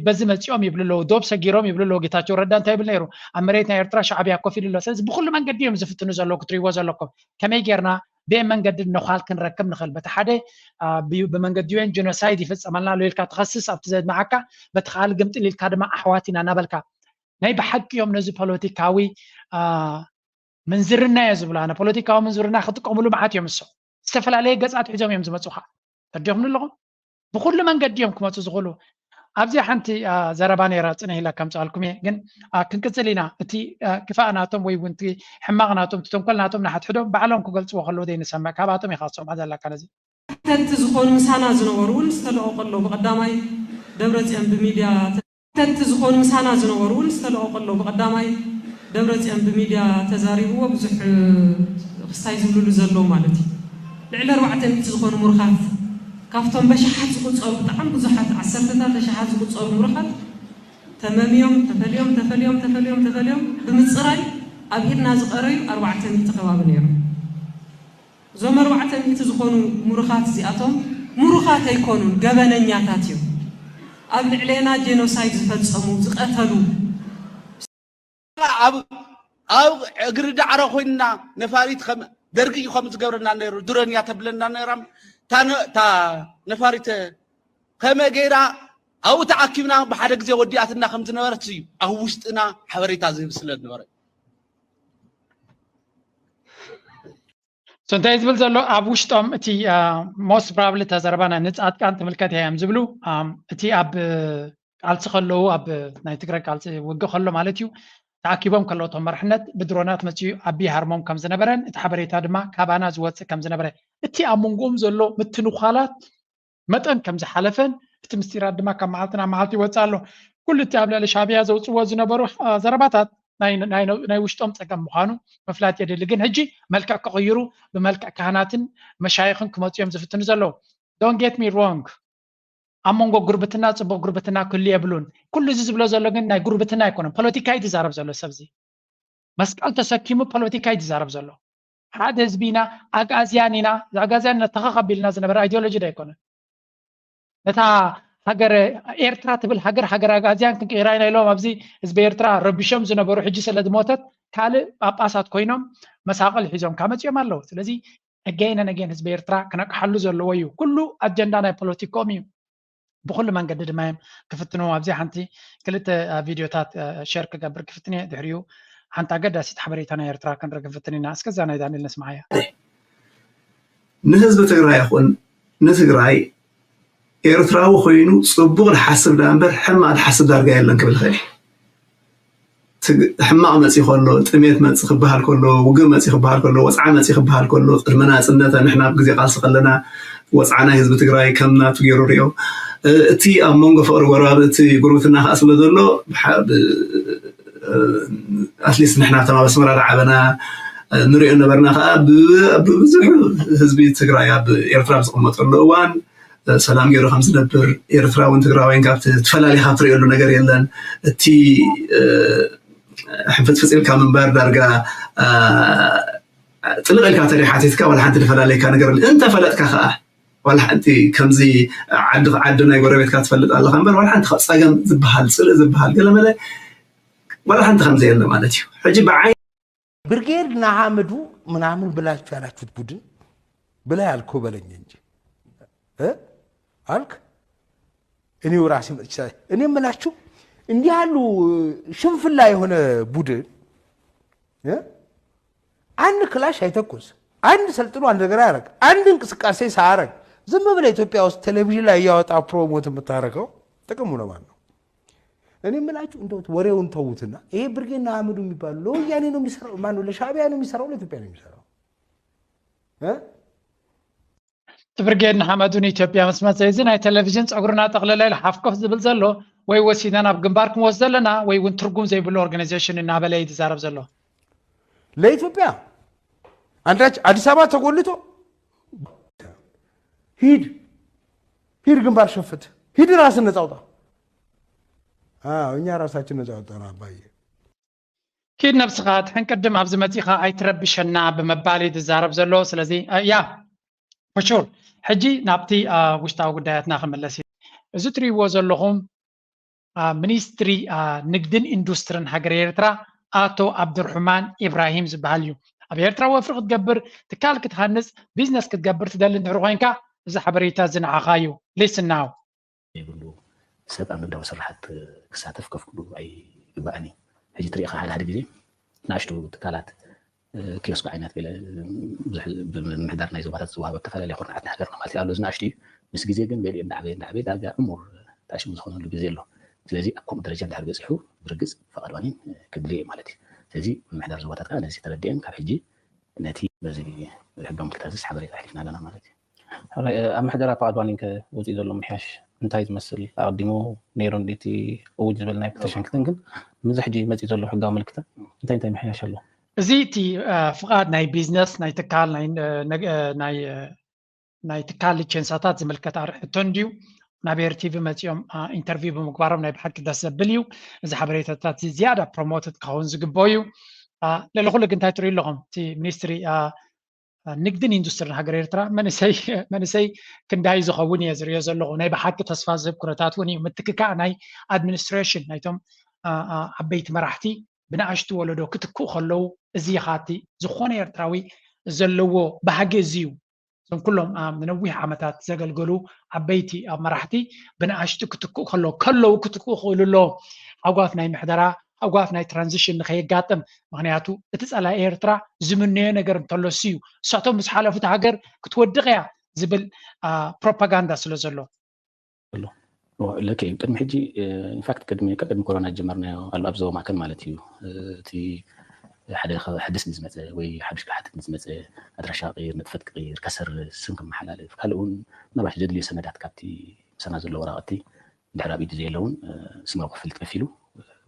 በዚ መፅኦም ይብሉ ኣለዉ ዶብ ሰጊሮም ይብሉ ኣለዉ ጌታቸው ረዳ እንታይ ይብል ነይሩ ኣብ መሬት ናይ ኤርትራ ሻዕብያ ኮፍ ኢሉ ኣሎ ስለዚ ብኩሉ መንገዲ እዮም ዝፍትኑ ዘለዉ ክትሪዎ ዘለኩም ከመይ ጌርና ብየ መንገዲ ነዃል ክንረክብ ንኽእል። በቲ ሓደ ብመንገዲ ዩኤን ጀኖሳይድ ይፍፀመልና ኣሎ ኢልካ ትኸስስ ኣብቲ ዘድመዓካ፣ በቲ ካልእ ግምጥል ኢልካ ድማ ኣሕዋት ኢና እናበልካ። ናይ ብሓቂ እዮም ነዚ ፖለቲካዊ ምንዝርና እየ ዝብሎ ኣነ። ፖለቲካዊ ምንዝርና ክጥቀምሉ መዓት እዮም እሶ ዝተፈላለየ ገፃት ሒዞም እዮም ዝመፁኻ። ተዲኹም ኣለኹም ብኩሉ መንገዲ እዮም ክመፁ ዝኽእሉ። ኣብዚ ሓንቲ ዘረባ ነይራ ፅንሕ ኢላ ከምፅኣልኩም እየ፣ ግን ክንቅፅል ኢና። እቲ ክፋእ ናቶም ወይ እውን ሕማቕ ናቶም፣ ተንኮል ናቶም ንሓድሕዶም ባዕሎም ክገልፅዎ ከለዉ ዘይንሰምዕ፣ ካብኣቶም ኢኻ ክትሰምዖ ዘለካ ነዚ። ተቲ ዝኾኑ ምሳና ዝነበሩ እውን ዝተለቐቀሎ ብቀዳማይ ደብረፅዮን ብሚድያ ተቲ ዝኾኑ ምሳና ዝነበሩ እውን ዝተለቐቀሎ ብቀዳማይ ደብረፅዮን ብሚድያ ተዛሪብዎ ብዙሕ ክስታይ ዝብልሉ ዘለዉ ማለት እዩ። ልዕሊ ኣርባዕተ ሚእቲ ዝኾኑ ምሩኻት ካብቶም በሽሓት ዝቁፀሩ ብጣዕሚ ብዙሓት ዓሰርተታት ኣሽሓት ዝቁፀሩ ምሩኻት ተመምዮም ተፈልዮም ተፈልዮም ተፈልዮም ተፈልዮም ብምፅራይ ኣብ ሂድና ዝቀረዩ ኣርባዕተ ሚእቲ ከባቢ ነይሮም። እዞም ኣርባዕተ ሚእቲ ዝኾኑ ምሩኻት እዚኣቶም ምሩኻት ኣይኮኑን፣ ገበነኛታት እዮም። ኣብ ልዕሌና ጄኖሳይድ ዝፈጸሙ ዝቀተሉ። ኣብ ኣብ እግሪ ዳዕሮ ኮይንና ነፋሪት ከም ደርጊ እዩ ከም ዝገብረና ነይሩ ድሮን እያ ተብለና ነይራ እታ ነፋሪት ከመ ገይራ ኣብኡ ተኣኪብና ብሓደ ግዜ ወዲኣትና ከም ዝነበረት እዩ ኣብ ውሽጥና ሓበሬታ ዝህብ ስለ ዝነበረ። So እንታይ ዝብል ዘሎ ኣብ ውሽጦም እቲ most probably ተዘረባና ንፃድቃን ትምልከት እዮም ዝብሉ እቲ ኣብ ቃልሲ ከለዉ ኣብ ናይ ትግራይ ቃልሲ ውግእ ከሎ ማለት እዩ ተኣኪቦም ከለዉ እቶም መርሕነት ብድሮናት መፅኡ ኣቢ ሃርሞም ከም ዝነበረን እቲ ሓበሬታ ድማ ካባና ዝወፅእ ከም ዝነበረ እቲ ኣብ መንጎኦም ዘሎ ምትንኳላት መጠን ከም ዝሓለፈን እቲ ምስጢራት ድማ ካብ መዓልቲ ናብ መዓልቲ ይወፅእ ኣሎ። ኩሉ እቲ ኣብ ልዕሊ ሻዕብያ ዘውፅዎ ዝነበሩ ዘረባታት ናይ ውሽጦም ፀገም ምዃኑ ምፍላጥ የድሊ። ግን ሕጂ መልክዕ ክቕይሩ ብመልክዕ ካህናትን መሻይኽን ክመፁ እዮም ዝፍትኑ ዘለዉ። Don't get me wrong፣ ኣብ መንጎ ጉርብትና ፅቡቕ ጉርብትና ክህሉ የብሉን። ኩሉ እዚ ዝብሎ ዘሎ ግን ናይ ጉርብትና ኣይኮነን፣ ፖለቲካ እዩ ዝዛረብ ዘሎ ሰብ እዚ። መስቀል ተሰኪሙ ፖለቲካ እዩ ዝዛረብ ዘሎ። ሓደ ህዝቢ ኢና፣ ኣግኣዝያን ኢና፣ ኣግኣዝያን ኢና ተኸኽ ኣቢልና ዝነበረ ኣይዲዮሎጂ ዶ ኣይኮነን? ነታ ሃገር ኤርትራ ትብል ሃገር ሃገር ኣግኣዝያን ክንቅይራ ኢና ኢሎም ኣብዚ ህዝቢ ኤርትራ ረቢሾም ዝነበሩ ሕጂ ስለ ዝሞተት ካልእ ጳጳሳት ኮይኖም መሳቕል ሒዞም ካመፅኦም ኣለዉ። ስለዚ again and again ህዝቢ ኤርትራ ክነቅሓሉ ዘለዎ እዩ። ኩሉ ኣጀንዳ ናይ ፖለቲኮም እዩ። ብኩሉ መንገዲ ድማ እዮም ክፍትንዎ። ኣብዚ ሓንቲ ክልተ ቪድዮታት ሸር ክገብር ክፍትን እየ። ድሕሪኡ ሓንቲ ኣገዳሲት ሓበሬታ ናይ ኤርትራ ክንርኢ ክፍትን ኢና። እስከ እዛ ናይ ዳንኤል ነስምዓያ። ንህዝቢ ትግራይ ይኹን ንትግራይ ኤርትራዊ ኮይኑ ፅቡቕ ዝሓስብ ዳ እምበር ሕማቕ ዝሓስብ ዳርጋ የለን ክብል ይኽእል እየ። ሕማቕ መፂ ከሎ፣ ጥሜት መፂ ክበሃል ከሎ፣ ውግእ መፂ ክበሃል ከሎ፣ ወፅዓ መፂ ክበሃል ከሎ፣ ቅድሚ ናፅነት ንሕና ኣብ ግዜ ቃልሲ ከለና ወፅዓ ናይ ህዝቢ ትግራይ ከም ናቱ ገይሩ ሪኦ። እቲ ኣብ መንጎ ፍቕሪ ጎረባብቲ ጉርብትና ከዓ ስለ ዘሎ ኣትሊስት ንሕና ከም ኣብ ኣስመራ ዝዓበና ንሪኦ ነበርና ከዓ ብብዙሕ ህዝቢ ትግራይ ኣብ ኤርትራ ኣብ ዝቕመጠሉ እዋን ሰላም ገይሩ ከም ዝነብር ኤርትራውን ትግራዋይን ካብቲ ትፈላሊኻ ትሪእሉ ነገር የለን። እቲ ሕንፍፅፍፅ ኢልካ ምንባር ዳርጋ ጥልቕ ኢልካ ተሪእ ሓቲትካ ዋላ ሓንቲ ዝፈላለየካ ነገር የለን። እንተፈለጥካ ከዓ ዋላ ሓንቲ ከምዚ ዓዲ ዓዲ ናይ ጎረቤትካ ትፈልጥ ኣለኻ እምበር ዋላ ሓንቲ ፀገም ዝበሃል ፅልእ ዝበሃል ገለመለ ዋላ ሓንቲ ከምዚ የለ ማለት እዩ። ሕጂ ብዓይ ብርጌድ ንሓመዱ ምናምን ብላችሁ ያላችሁት ቡድን ብላ ያልከው በለኝ እንጂ እ አልክ እኔው ራሴ መጥቼ እኔ የምላችሁ እንዲህ ያሉ ሽንፍላ የሆነ ቡድን እ አንድ ክላሽ አይተኩስ፣ አንድ ሰልጥኖ አንድ ነገር አያረግ፣ አንድ እንቅስቃሴ ሳያረግ ዝም ብለህ ኢትዮጵያ ውስጥ ቴሌቪዥን ላይ እያወጣ ፕሮሞት የምታረገው ጥቅሙ ለማን ነው? እኔ የምላችሁ እንደው ወሬውን ተዉትና ይሄ ብርጌድ ንሓመዱ የሚባለው ለወያኔ ነው የሚሰራው? ማነው ለሻዕቢያ ነው የሚሰራው? ለኢትዮጵያ ነው የሚሰራው? እ እቲ ብርጌድ ንሓመዱ ንኢትዮጵያ ምስ መፀ እዚ ናይ ቴሌቪዥን ፀጉርና ጠቕልለ ኢሉ ሓፍኮፍ ዝብል ዘሎ ወይ ወሲድና ናብ ግንባር ክንወስዶ ኣለና ወይ እውን ትርጉም ዘይብሉ ኦርጋናይዜሽን እናበለ እዩ ዝዛረብ ዘሎ። ለኢትዮጵያ አንዳች አዲስ አበባ ተጎልቶ ሂድ ሂድ ግንባር ሸፍት ሂድ ራስን ነፃ አውጣ። አዎ እኛ ራሳችን ነፃ አወጣን አባዬ። ኪድ ነብስኻ ድሕን ቅድም ኣብዚ መፂኻ ኣይትረብሸና ብምባል እዩ ዝዛረብ ዘሎ። ስለዚ ያ for sure ሕጂ ናብቲ ውሽጣዊ ጉዳያትና ክምለስ እዩ። እዚ ትሪእዎ ዘለኹም ሚኒስትሪ ንግድን ኢንዱስትርን ሃገር ኤርትራ ኣቶ ኣብዱርሕማን ኢብራሂም ዝበሃል እዩ። ኣብ ኤርትራ ወፍሪ ክትገብር፣ ትካል ክትሃንጽ፣ ቢዝነስ ክትገብር ትደሊ እንድሕር ኮይንካ፣ እዚ ሓበሬታ እዚ ንዓኻ እዩ። Listen now። ዘይብሉ ሰብ ኣብ ንግዳዊ ስራሓት ክሳተፍ ከፍቅዱ ኣይግባእን እዩ። ሕጂ ትሪኢኻ ሓደ ሓደ ግዜ ንኣሽቱ ትካላት ኪዮስኮ ዓይነት ገለ ብዙሕ ብምምሕዳር ናይ ዞባታት ዝወሃብ ኣብ ተፈላለየ ኩርናዓት ናይ ሃገርና ማለት እዩ ኣሎ። እዚ ንኣሽቱ እዩ። ምስ ግዜ ግን ገሊኡ እንዳዕበየ እንዳዕበየ ዳርጋ ዕሙር ታሽሙ ዝኾነሉ ግዜ ኣሎ። ስለዚ ኣብ ከምኡ ደረጃ እንድሕር በፂሑ ብርግፅ ፈቓድ ዋኒን ክድሊ እዩ ማለት እዩ። ስለዚ ምምሕዳር ዞባታት ከዓ ነዚ ተረዲአን ካብ ሕጂ ነቲ በዚ ሕጋዊ ምልክታትስ ሓበሬታ ኣሕሊፍና ኣለና ማለት እዩ። ኣብ ምሕደራ ፍቓድ ዋኒን ከ ወፂኡ ዘሎ ምሕያሽ እንታይ ዝመስል? ኣቐዲሙ ነይሩ እንዲ እቲ እውጅ ዝበልናዮ ክልተ ሽሕን ክልተን ግን ምዚ ሕጂ መፂኡ ዘሎ ሕጋዊ ምልክታ እንታይ እንታይ ምሕያሽ ኣሎ? እዚ እቲ ፍቓድ ናይ ቢዝነስ ናይ ትካል ናይ ናይ ትካል ሊቸንሳታት ዝምልከት ኣርሕቶ እንድዩ። ናብ ኤርቲቪ መፂኦም ኢንተርቪው ብምግባሮም ናይ ብሓቂ ደስ ዘብል እዩ። እዚ ሓበሬታታት እዚ ዝያዳ ፕሮሞትድ ክኸውን ዝግበኦ እዩ። ልዕሊ ኩሉ ግን እንታይ ትሪኡ ኣለኹም? እቲ ሚኒስትሪ ንግድን ኢንዱስትሪን ሃገር ኤርትራ መንእሰይ መንእሰይ ክንዳይ ዝኸውን እየ ዝሪኦ ዘለኹ። ናይ ብሓቂ ተስፋ ዝህብ ኩነታት እውን እዩ። ምትክካእ ናይ ኣድሚኒስትሬሽን ናይቶም ዓበይቲ መራሕቲ ብንኣሽቱ ወለዶ ክትክኡ ከለዉ እዚ ኢኻ እቲ ዝኾነ ኤርትራዊ ዘለዎ ባህጊ እዚ እዩ። እዞም ኩሎም ንነዊሕ ዓመታት ዘገልገሉ ዓበይቲ ኣብ መራሕቲ ብንኣሽቱ ክትክኡ ከለዉ ከለዉ ክትክኡ ክእሉ ኣለዎም። ሃጓፍ ናይ ምሕደራ ሃጓፍ ናይ ትራንዚሽን ንኸየጋጥም ምክንያቱ እቲ ጸላኢ ኤርትራ ዝምነዮ ነገር እንተሎሲ እዩ እሳቶም ምስ ሓለፉት ሃገር ክትወድቕ እያ ዝብል ፕሮፓጋንዳ ስለ ዘሎ ለከ እዩ ቅድሚ ሕጂ ኢንፋክት ቅድሚ ቅድሚ ኮሮና ጀመርናዮ ኣሎ ኣብ ዞባ ማእከል ማለት እዩ። እቲ ሓደ ሓደስ ንዝመፀ ወይ ሓዱሽ ክሓትት ንዝመፀ ኣድራሻ ቅይር ንጥፈት ቅይር ከሰርስ ስም ክመሓላለፍ ካልእ እውን ምናልባሽ ዘድልዮ ሰነዳት ካብቲ ምሳና ዘሎ ወረቐቲ ድሕሪ ኣብ ኢዱ ዘየለውን ስማዊ ክፍልት ከፊሉ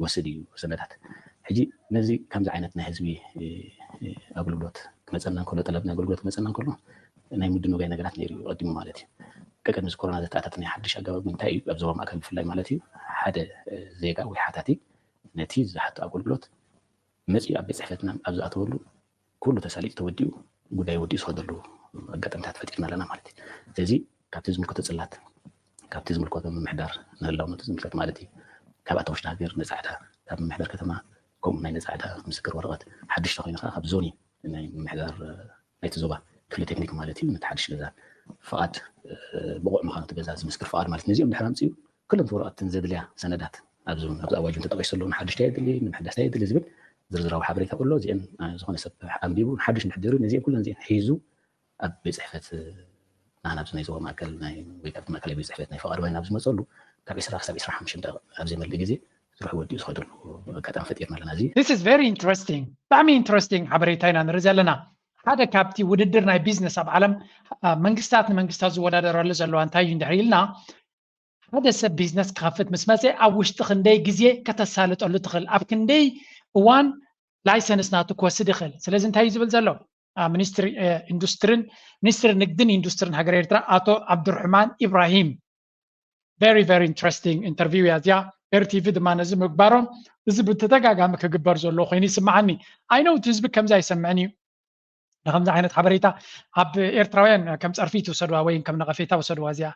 ወስድ እዩ ሰነዳት። ሕጂ ነዚ ከምዚ ዓይነት ናይ ህዝቢ ኣገልግሎት ክመፀና እንከሎ ጠለብ ናይ ኣገልግሎት ክመፀና እንከሎ ናይ ምድንጋይ ነገራት ነይሩ እዩ ቀዲሙ ማለት እዩ። ቀቀድሚ እዚ ኮሮና ዘተኣታት ናይ ሓድሽ ኣገባብ እንታይ እዩ ኣብ ዞባ ማእከል ብፍላይ ማለት እዩ ሓደ ዜጋ ወይ ሓታቲ ነቲ ዝሓቶ ኣገልግሎት መፂኡ ኣብ ቤት ፅሕፈትና ኣብ ዝኣተወሉ ኩሉ ተሳሊጡ ተወዲኡ ጉዳይ ወዲኡ ዝኸደሉ ኣጋጣሚታት ፈጢርና ኣለና ማለት እዩ። ስለዚ ካብቲ ዝምልከቶ ፅላት ካብቲ ዝምልከቶ ምምሕዳር ንህላውነቱ ዝምልከት ማለት እዩ ካብ ኣታ ውሽጢ ሃገር ንፃዕዳ ካብ ምምሕዳር ከተማ ከምኡ ናይ ንፃዕዳ ምስክር ወረቐት ሓድሽ ተኮይኑ ከዓ ካብ ዞኒ ናይ ምምሕዳር ናይቲ ዞባ ክፍሊ ቴክኒክ ማለት እዩ ነቲ ሓድሽ ገዛ ፍቓድ ብቑዕ ምዃኑ እቲ ገዛ ዝምስክር ፍቓድ ማለት ነዚኦም ድሕር ኣምፅኡ ክልንቲ ወረቐትን ዘድልያ ሰነዳት ኣብዚ ኣብዚ ኣዋጅ ተጠቂሱ ዘሎ ንሓድሽ እንታይ የድሊ ንምሕዳስ እንታይ የድሊ ዝብል ዝርዝራዊ ሓበሬታ ከሎ እዚአን ዝኾነ ሰብ ኣንቢቡ ንሓድሽ ንሕደሩ ነዚአን ኩለን እዚአን ሒዙ ኣብ ቤት ፅሕፈት ናህና ኣብዚ ናይ ዞባ ማእከል ናይ ወይ ካብቲ ማእከላይ ቤት ፅሕፈት ናይ ፍቓድ ዋይን ኣብ ዝመፀሉ ካብ ዕስራ ክሳብ ዕስራ ሓሙሽተ ደቂቕ ኣብ ዘይመልእ ግዜ ስርሑ ወዲኡ ዝኸደሉ ኣጋጣሚ ፈጢርና ኣለና እዚ This is very interesting። ብጣዕሚ ኢንትረስቲንግ ሓበሬታ ኢና ንርኢ ዘለና። ሓደ ካብቲ ውድድር ናይ ቢዝነስ ኣብ ዓለም መንግስታት ንመንግስታት ዝወዳደራሉ ዘለዋ እንታይ እዩ እንድሕር ኢልና ሓደ ሰብ ቢዝነስ ክኸፍት ምስ መፀ ኣብ ውሽጢ ክንደይ ግዜ ከተሳልጠሉ ትኽእል ኣብ ክንደይ እዋን ላይሰንስ ናቱ ክወስድ ይኽእል። ስለዚ እንታይ እዩ ዝብል ዘሎ ሚኒስትሪ ኢንዱስትሪን ሚኒስትሪ ንግድን ኢንዱስትሪን ሃገር ኤርትራ ኣቶ ዓብዱርሕማን ኢብራሂም very very interesting interview እያ እዚኣ። ኤርቲቪ ድማ ነዚ ምግባሮም እዚ ብተደጋጋሚ ክግበር ዘሎ ኮይኑ ይስምዓኒ። ኣይነው እቲ ህዝቢ ከምዚ ኣይሰምዕን እዩ ንከምዚ ዓይነት ሓበሬታ ኣብ ኤርትራውያን ከም ጸርፊ ትውሰድዋ ወይ ከም ነቐፌታ ውሰድዋ እዚኣ።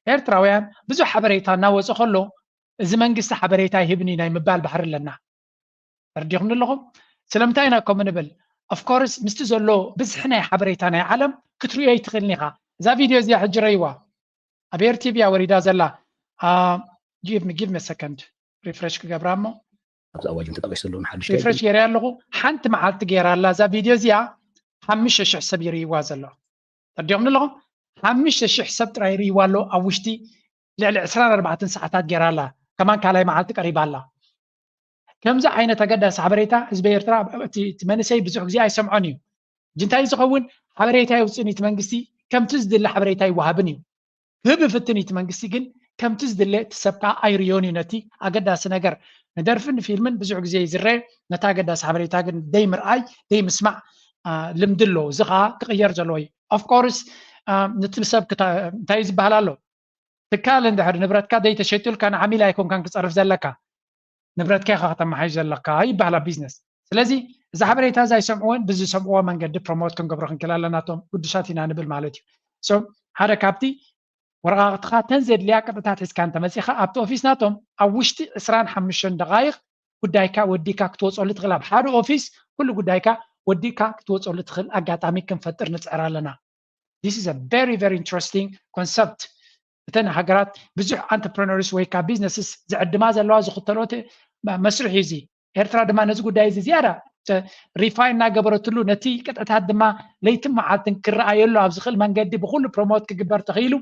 ኤርትራውያን ብዙሕ ሓበሬታ እናወፀ ከሎ እዚ መንግስቲ ሓበሬታ ይህብኒ ናይ ምባል ባህሪ ኣለና። ተረዲኹምኒ ኣለኹም? ስለምንታይ ኢና ከምኡ ንብል? ኦፍኮርስ ምስቲ ዘሎ ብዝሒ ናይ ሓበሬታ ናይ ዓለም ክትርእዮ ኣይትኽእልን ኢኻ። እዛ ቪድዮ እዚኣ ሕጂ ረይዋ ኣብ ኤርቲቪ እያ ወሪዳ ዘላ። ጊቭ ሚ ጊቭ ሚ ሰከንድ ሪፍሬሽ ክገብራ እሞ ኣብዚ ኣዋጅ ተጠቂሱ ዘሎ ሓድሽ ሪፍሬሽ ገይረ ኣለኹ። ሓንቲ መዓልቲ ገይራ ኣላ እዛ ቪድዮ እዚኣ ሓሙሽተ ሽሕ ሰብ ይርእይዋ ዘሎ። ተረዲኹምኒ ኣለኹም? ሓሙሽተ ሽሕ ሰብ ጥራይ ይርእይዋ ኣሎ ኣብ ውሽጢ ልዕሊ ዕስራን ኣርባዕተን ሰዓታት ገይራ ኣላ። ከማን ካልኣይ መዓልቲ ቀሪባ ኣላ። ከምዚ ዓይነት ኣገዳሲ ሓበሬታ ህዝቢ ኤርትራ እቲ መንእሰይ ብዙሕ ግዜ ኣይሰምዖን እዩ። ሕጂ እንታይ ዝኸውን ሓበሬታ የውፅእን እቲ መንግስቲ ከምቲ ዝድለ ሓበሬታ ይወሃብን እዩ። ክህብ ይፍትን እቲ መንግስቲ ግን ከምቲ ዝድለ እቲ ሰብ ከዓ ኣይርዮን እዩ ነቲ ኣገዳሲ ነገር። ንደርፍን ንፊልምን ብዙሕ ግዜ ይዝረ ነቲ ኣገዳሲ ሓበሬታ ግን ደይ ምርኣይ ደይ ምስማዕ ልምዲ ኣለዎ። እዚ ከዓ ክቕየር ዘለዎ እዩ። ኦፍኮርስ ነቲ ሰብ እንታይ ዝበሃል ኣሎ ትካል እንድሕር ንብረትካ ዘይተሸጡልካ ንዓሚል ኣይኮንካን ክፀርፍ ዘለካ ንብረትካ ኢካ ከተመሓይሽ ዘለካ ይበሃል ኣብ ቢዝነስ። ስለዚ እዚ ሓበሬታ እዚ ኣይሰምዕዎን ብዝሰምዕዎ መንገዲ ፕሮሞት ክንገብሮ ክንክእል ኣለና እቶም ግዱሳት ኢና ንብል ማለት እዩ። ሓደ ካብቲ ወረቃቅትካ ተን ዘድልያ ቅጥታት ሒዝካ እንተመፂኻ ኣብቲ ኦፊስ ናቶም ኣብ ውሽጢ ዕስራን ሓሙሽተን ደቃይቅ ጉዳይካ ወዲካ ክትወፀሉ ትኽእል ኣብ ሓደ ኦፊስ ኩሉ ጉዳይካ ወዲእካ ክትወፀሉ ትኽእል ኣጋጣሚ ክንፈጥር ንፅዕር ኣለና። This is a very very interesting concept። እተን ሃገራት ብዙሕ entrepreneurs ወይ ከዓ businesses ዝዕድማ ዘለዋ ዝኽተልኦ መስርሕ እዩ እዚ። ኤርትራ ድማ ነዚ ጉዳይ እዚ ዝያዳ refine እናገበረትሉ ነቲ ቅጥዕታት ድማ ለይትን መዓልትን ክረኣየሉ ኣብ ዝኽእል መንገዲ ብኩሉ promote ክግበር ተኽኢሉ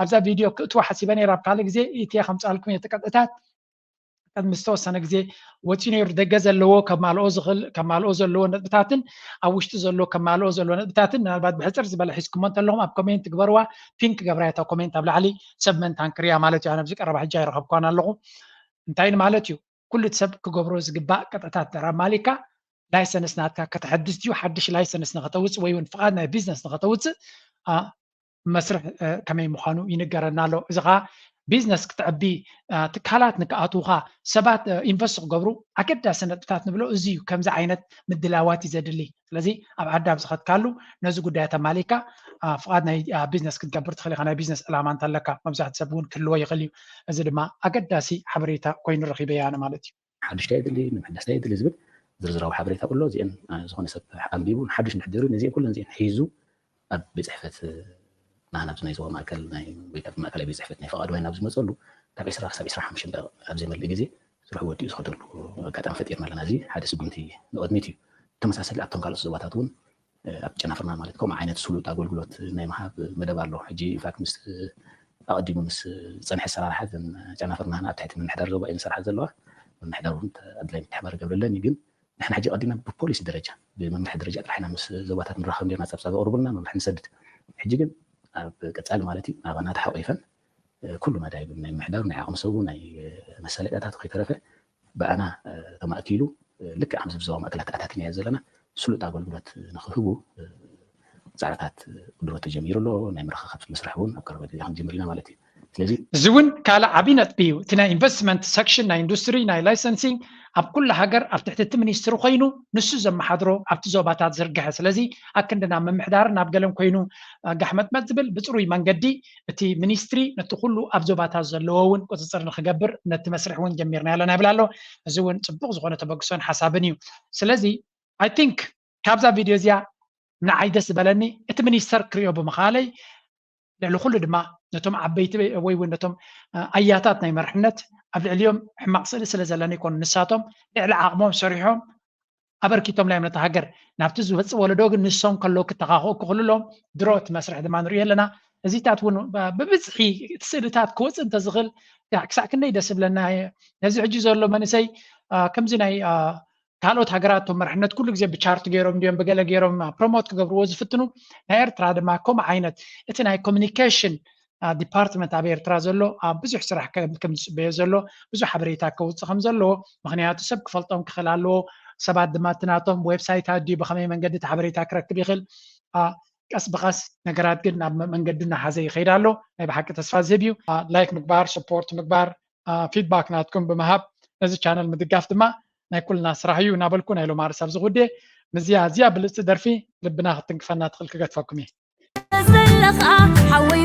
ኣብዛ ቪድዮ ክእትዋ ሓሲበ ነይረ። ኣብ ካልእ ግዜ ኢትየ ከምፃልኩም እቲ ቅጥዕታት ቅድሚ ዝተወሰነ ግዜ ወፂኡ ነይሩ። ደገ ዘለዎ ከማልኦ ዝኽእል ከማልኦ ዘለዎ ነጥብታትን ኣብ ውሽጢ ዘሎ ከማልኦ ዘለዎ ነጥብታትን ምናልባት ብሕፅር ዝበለ ሒዝኩሞ እንተለኹም ኣብ comment ግበርዋ። Pin ክገብራ እታ comment ኣብ ላዕሊ ሰብ መን ታንክርያ ማለት እዩ። ኣነ ኣብዚ ቀረባ ሕጂ ኣይረኸብኳን ኣለኹ። እንታይ ማለት እዩ? ኩሉ ሰብ ክገብሮ ዝግባእ ቅጥዕታት ተራማሊካ license ናትካ ከተሐድስ ድዩ ሓድሽ license ንኸተውፅእ ወይ እውን ፍቓድ ናይ business ንኸተውፅእ መስርሕ ከመይ ምዃኑ ይንገረና ኣሎ። እዚ ከዓ business ክትዕቢ ትካላት ንክኣትውኻ ሰባት invest ክገብሩ ኣገዳሲ ነጥብታት ንብሎ እዚ እዩ። ከምዚ ዓይነት ምድላዋት እዩ ዘድሊ። ስለዚ ኣብ ዓዲ ኣብ ዝኸድካሉ ነዚ ጉዳያት ኣማሊእካ ፍቓድ ናይ business ክትገብር ትኽእል ኢኻ። ናይ business ዕላማ እንተለካ መብዛሕትኡ ሰብ እውን ክህልዎ ይኽእል እዩ። እዚ ድማ ኣገዳሲ ሓበሬታ ኮይኑ ረኺበ ኣነ ማለት እዩ። ሓዱሽ እንታይ የድሊ ንምሕዳስ እንታይ የድሊ ዝብል ዝርዝራዊ ሓበሬታ ኩሎ እዚአን ዝኾነ ሰብ ኣንቢቡ ሓዱሽ እንድሕር ነዚአን ኩለን እዚአን ሒዙ ኣብ ቤት ፅሕፈት ናህና ኣብዚ ናይ ዞባ ማእከል ናይ ወይ ካብ ማእከላይ ቤት ፅሕፈት ናይ ፍቓድ ዋይን ኣብ ዝመፀሉ ካብ ዒስራ ክሳብ ዒስራ ሓሙሽተ ደቂቕ ኣብ ዘይመልእ ግዜ ስርሑ ወዲኡ ዝኸደሉ ኣጋጣሚ ፈጢርና ኣለና። እዚ ሓደ ስጉምቲ ንቕድሚት እዩ። ተመሳሰሊ ኣብቶም ካልኦት ዞባታት እውን ኣብ ጨናፍርና ማለት ከምኡ ዓይነት ስሉጥ ኣገልግሎት ናይ ምሃብ መደብ ኣሎ። ሕጂ ኢንፋክት ምስ ኣቐዲሙ ምስ ዝፀንሐ ኣሰራርሓ እተን ጨናፍርና ኣብ ትሕቲ ምምሕዳር ዞባ እየን ዝሰርሓ ዘለዋ። ምምሕዳር እውን ኣድላይ ምትሕባር ይገብረለን እዩ። ግን ንሕና ሕጂ ቀዲምና ብፖሊሲ ደረጃ ብመምርሒ ደረጃ ጥራሕ ኢና ምስ ዞባታት ንራኸብ ነርና፣ ፀብፃብ ኣቕርቡልና መምርሒ ንሰድድ። ሕጂ ግን ኣብ ቀፃሊ ማለት እዩ ናባና ተሓቂፈን ኩሉ መዳይ ናይ ምምሕዳር ናይ ዓቕሚ ሰቡ ናይ መሳለጥያታት ከይተረፈ ብኣና ተማእኪሉ ልክዕ ከምዚ ብዞባ ማእከላት ኣታቲናዮ ዘለና ስሉጥ ኣገልግሎት ንክህቡ ፃዕርታት ቅድመ ተጀሚሩ ኣሎ። ናይ ምርኽኻብ መስርሕ እውን ኣብ ቀረባ ግዜ ክንጅምር ኢና ማለት እዩ። ስለዚ እዚ እውን ካልእ ዓብዪ ነጥቢ እዩ። እቲ ናይ investment section ናይ ኢንዱስትሪ ናይ licensing ኣብ ኩሉ ሃገር ኣብ ትሕቲ እቲ ሚኒስትሪ ኮይኑ ንሱ ዘመሓድሮ ኣብቲ ዞባታት ዝርግሐ። ስለዚ ኣክንዲ ናብ ምምሕዳርን ናብ ገለን ኮይኑ ጋሕመጥመጥ ዝብል ብፅሩይ መንገዲ እቲ ሚኒስትሪ ነቲ ኩሉ ኣብ ዞባታት ዘለዎ እውን ቁፅፅር ንክገብር ነቲ መስርሕ እውን ጀሚርና ኣለና ይብል ኣሎ። እዚ እውን ፅቡቕ ዝኾነ ተበግሶን ሓሳብን እዩ። ስለዚ I think ካብዛ ቪድዮ እዚኣ ንዓይ ደስ ዝበለኒ እቲ ሚኒስተር ክሪኦ ብምኻለይ ልዕሊ ኩሉ ድማ ነቶም ዓበይቲ ወይ እውን ነቶም ኣያታት ናይ መርሕነት ኣብ ልዕሊኦም ሕማቕ ስእሊ ስለ ዘለኒ ይኮኑ። ንሳቶም ልዕሊ ዓቕሞም ሰሪሖም ኣበርኪቶም ላዮም ነታ ሃገር ናብቲ ዝመፅእ ወለዶ ግን ንሶም ከለዉ ክተኻኽኡ ክኽእሉ ኣለዎም። ድሮ እቲ መስርሕ ድማ ንሪኦ ኣለና። እዚታት እውን ብብዝሒ እቲ ስእልታት ክወፅእ እንተዝኽእል ክሳዕ ክንደይ ደስ ይብለና። ነዚ ሕጂ ዘሎ መንእሰይ ከምዚ ናይ ካልኦት ሃገራት እቶም መርሕነት ኩሉ ግዜ ብቻርት ገይሮም ድዮም ብገለ ገይሮም ፕሮሞት ክገብርዎ ዝፍትኑ ናይ ኤርትራ ድማ ከምኡ ዓይነት እቲ ናይ ኮሚኒኬሽን ዲፓርትመንት ኣብ ኤርትራ ዘሎ ኣብ ብዙሕ ስራሕ ከም ዝፅበዮ ዘሎ ብዙሕ ሓበሬታ ከውፅእ ከም ዘለዎ ምክንያቱ ሰብ ክፈልጦም ክኽእል ኣለዎ። ሰባት ድማ እቲ ናቶም ዌብሳይታት ድዩ ብኸመይ መንገዲ እቲ ሓበሬታ ክረክብ ይኽእል። ቀስ ብቐስ ነገራት ግን ናብ መንገዱ እናሓዘ ይኸይድ ኣሎ። ናይ ብሓቂ ተስፋ ዝህብ እዩ። ላይክ ምግባር፣ ሰፖርት ምግባር፣ ፊድባክ ናትኩም ብምሃብ ነዚ ቻነል ምድጋፍ ድማ ናይ ኩልና ስራሕ እዩ እናበልኩ ናይ ሎማርስ ኣብዚ ጉዴ ምዝያ ኣዝያ ብልፅቲ ደርፊ ልብና ክትንክፈና ትኽእል ክገድፈኩም እየ። ዘለኻ ሓወይ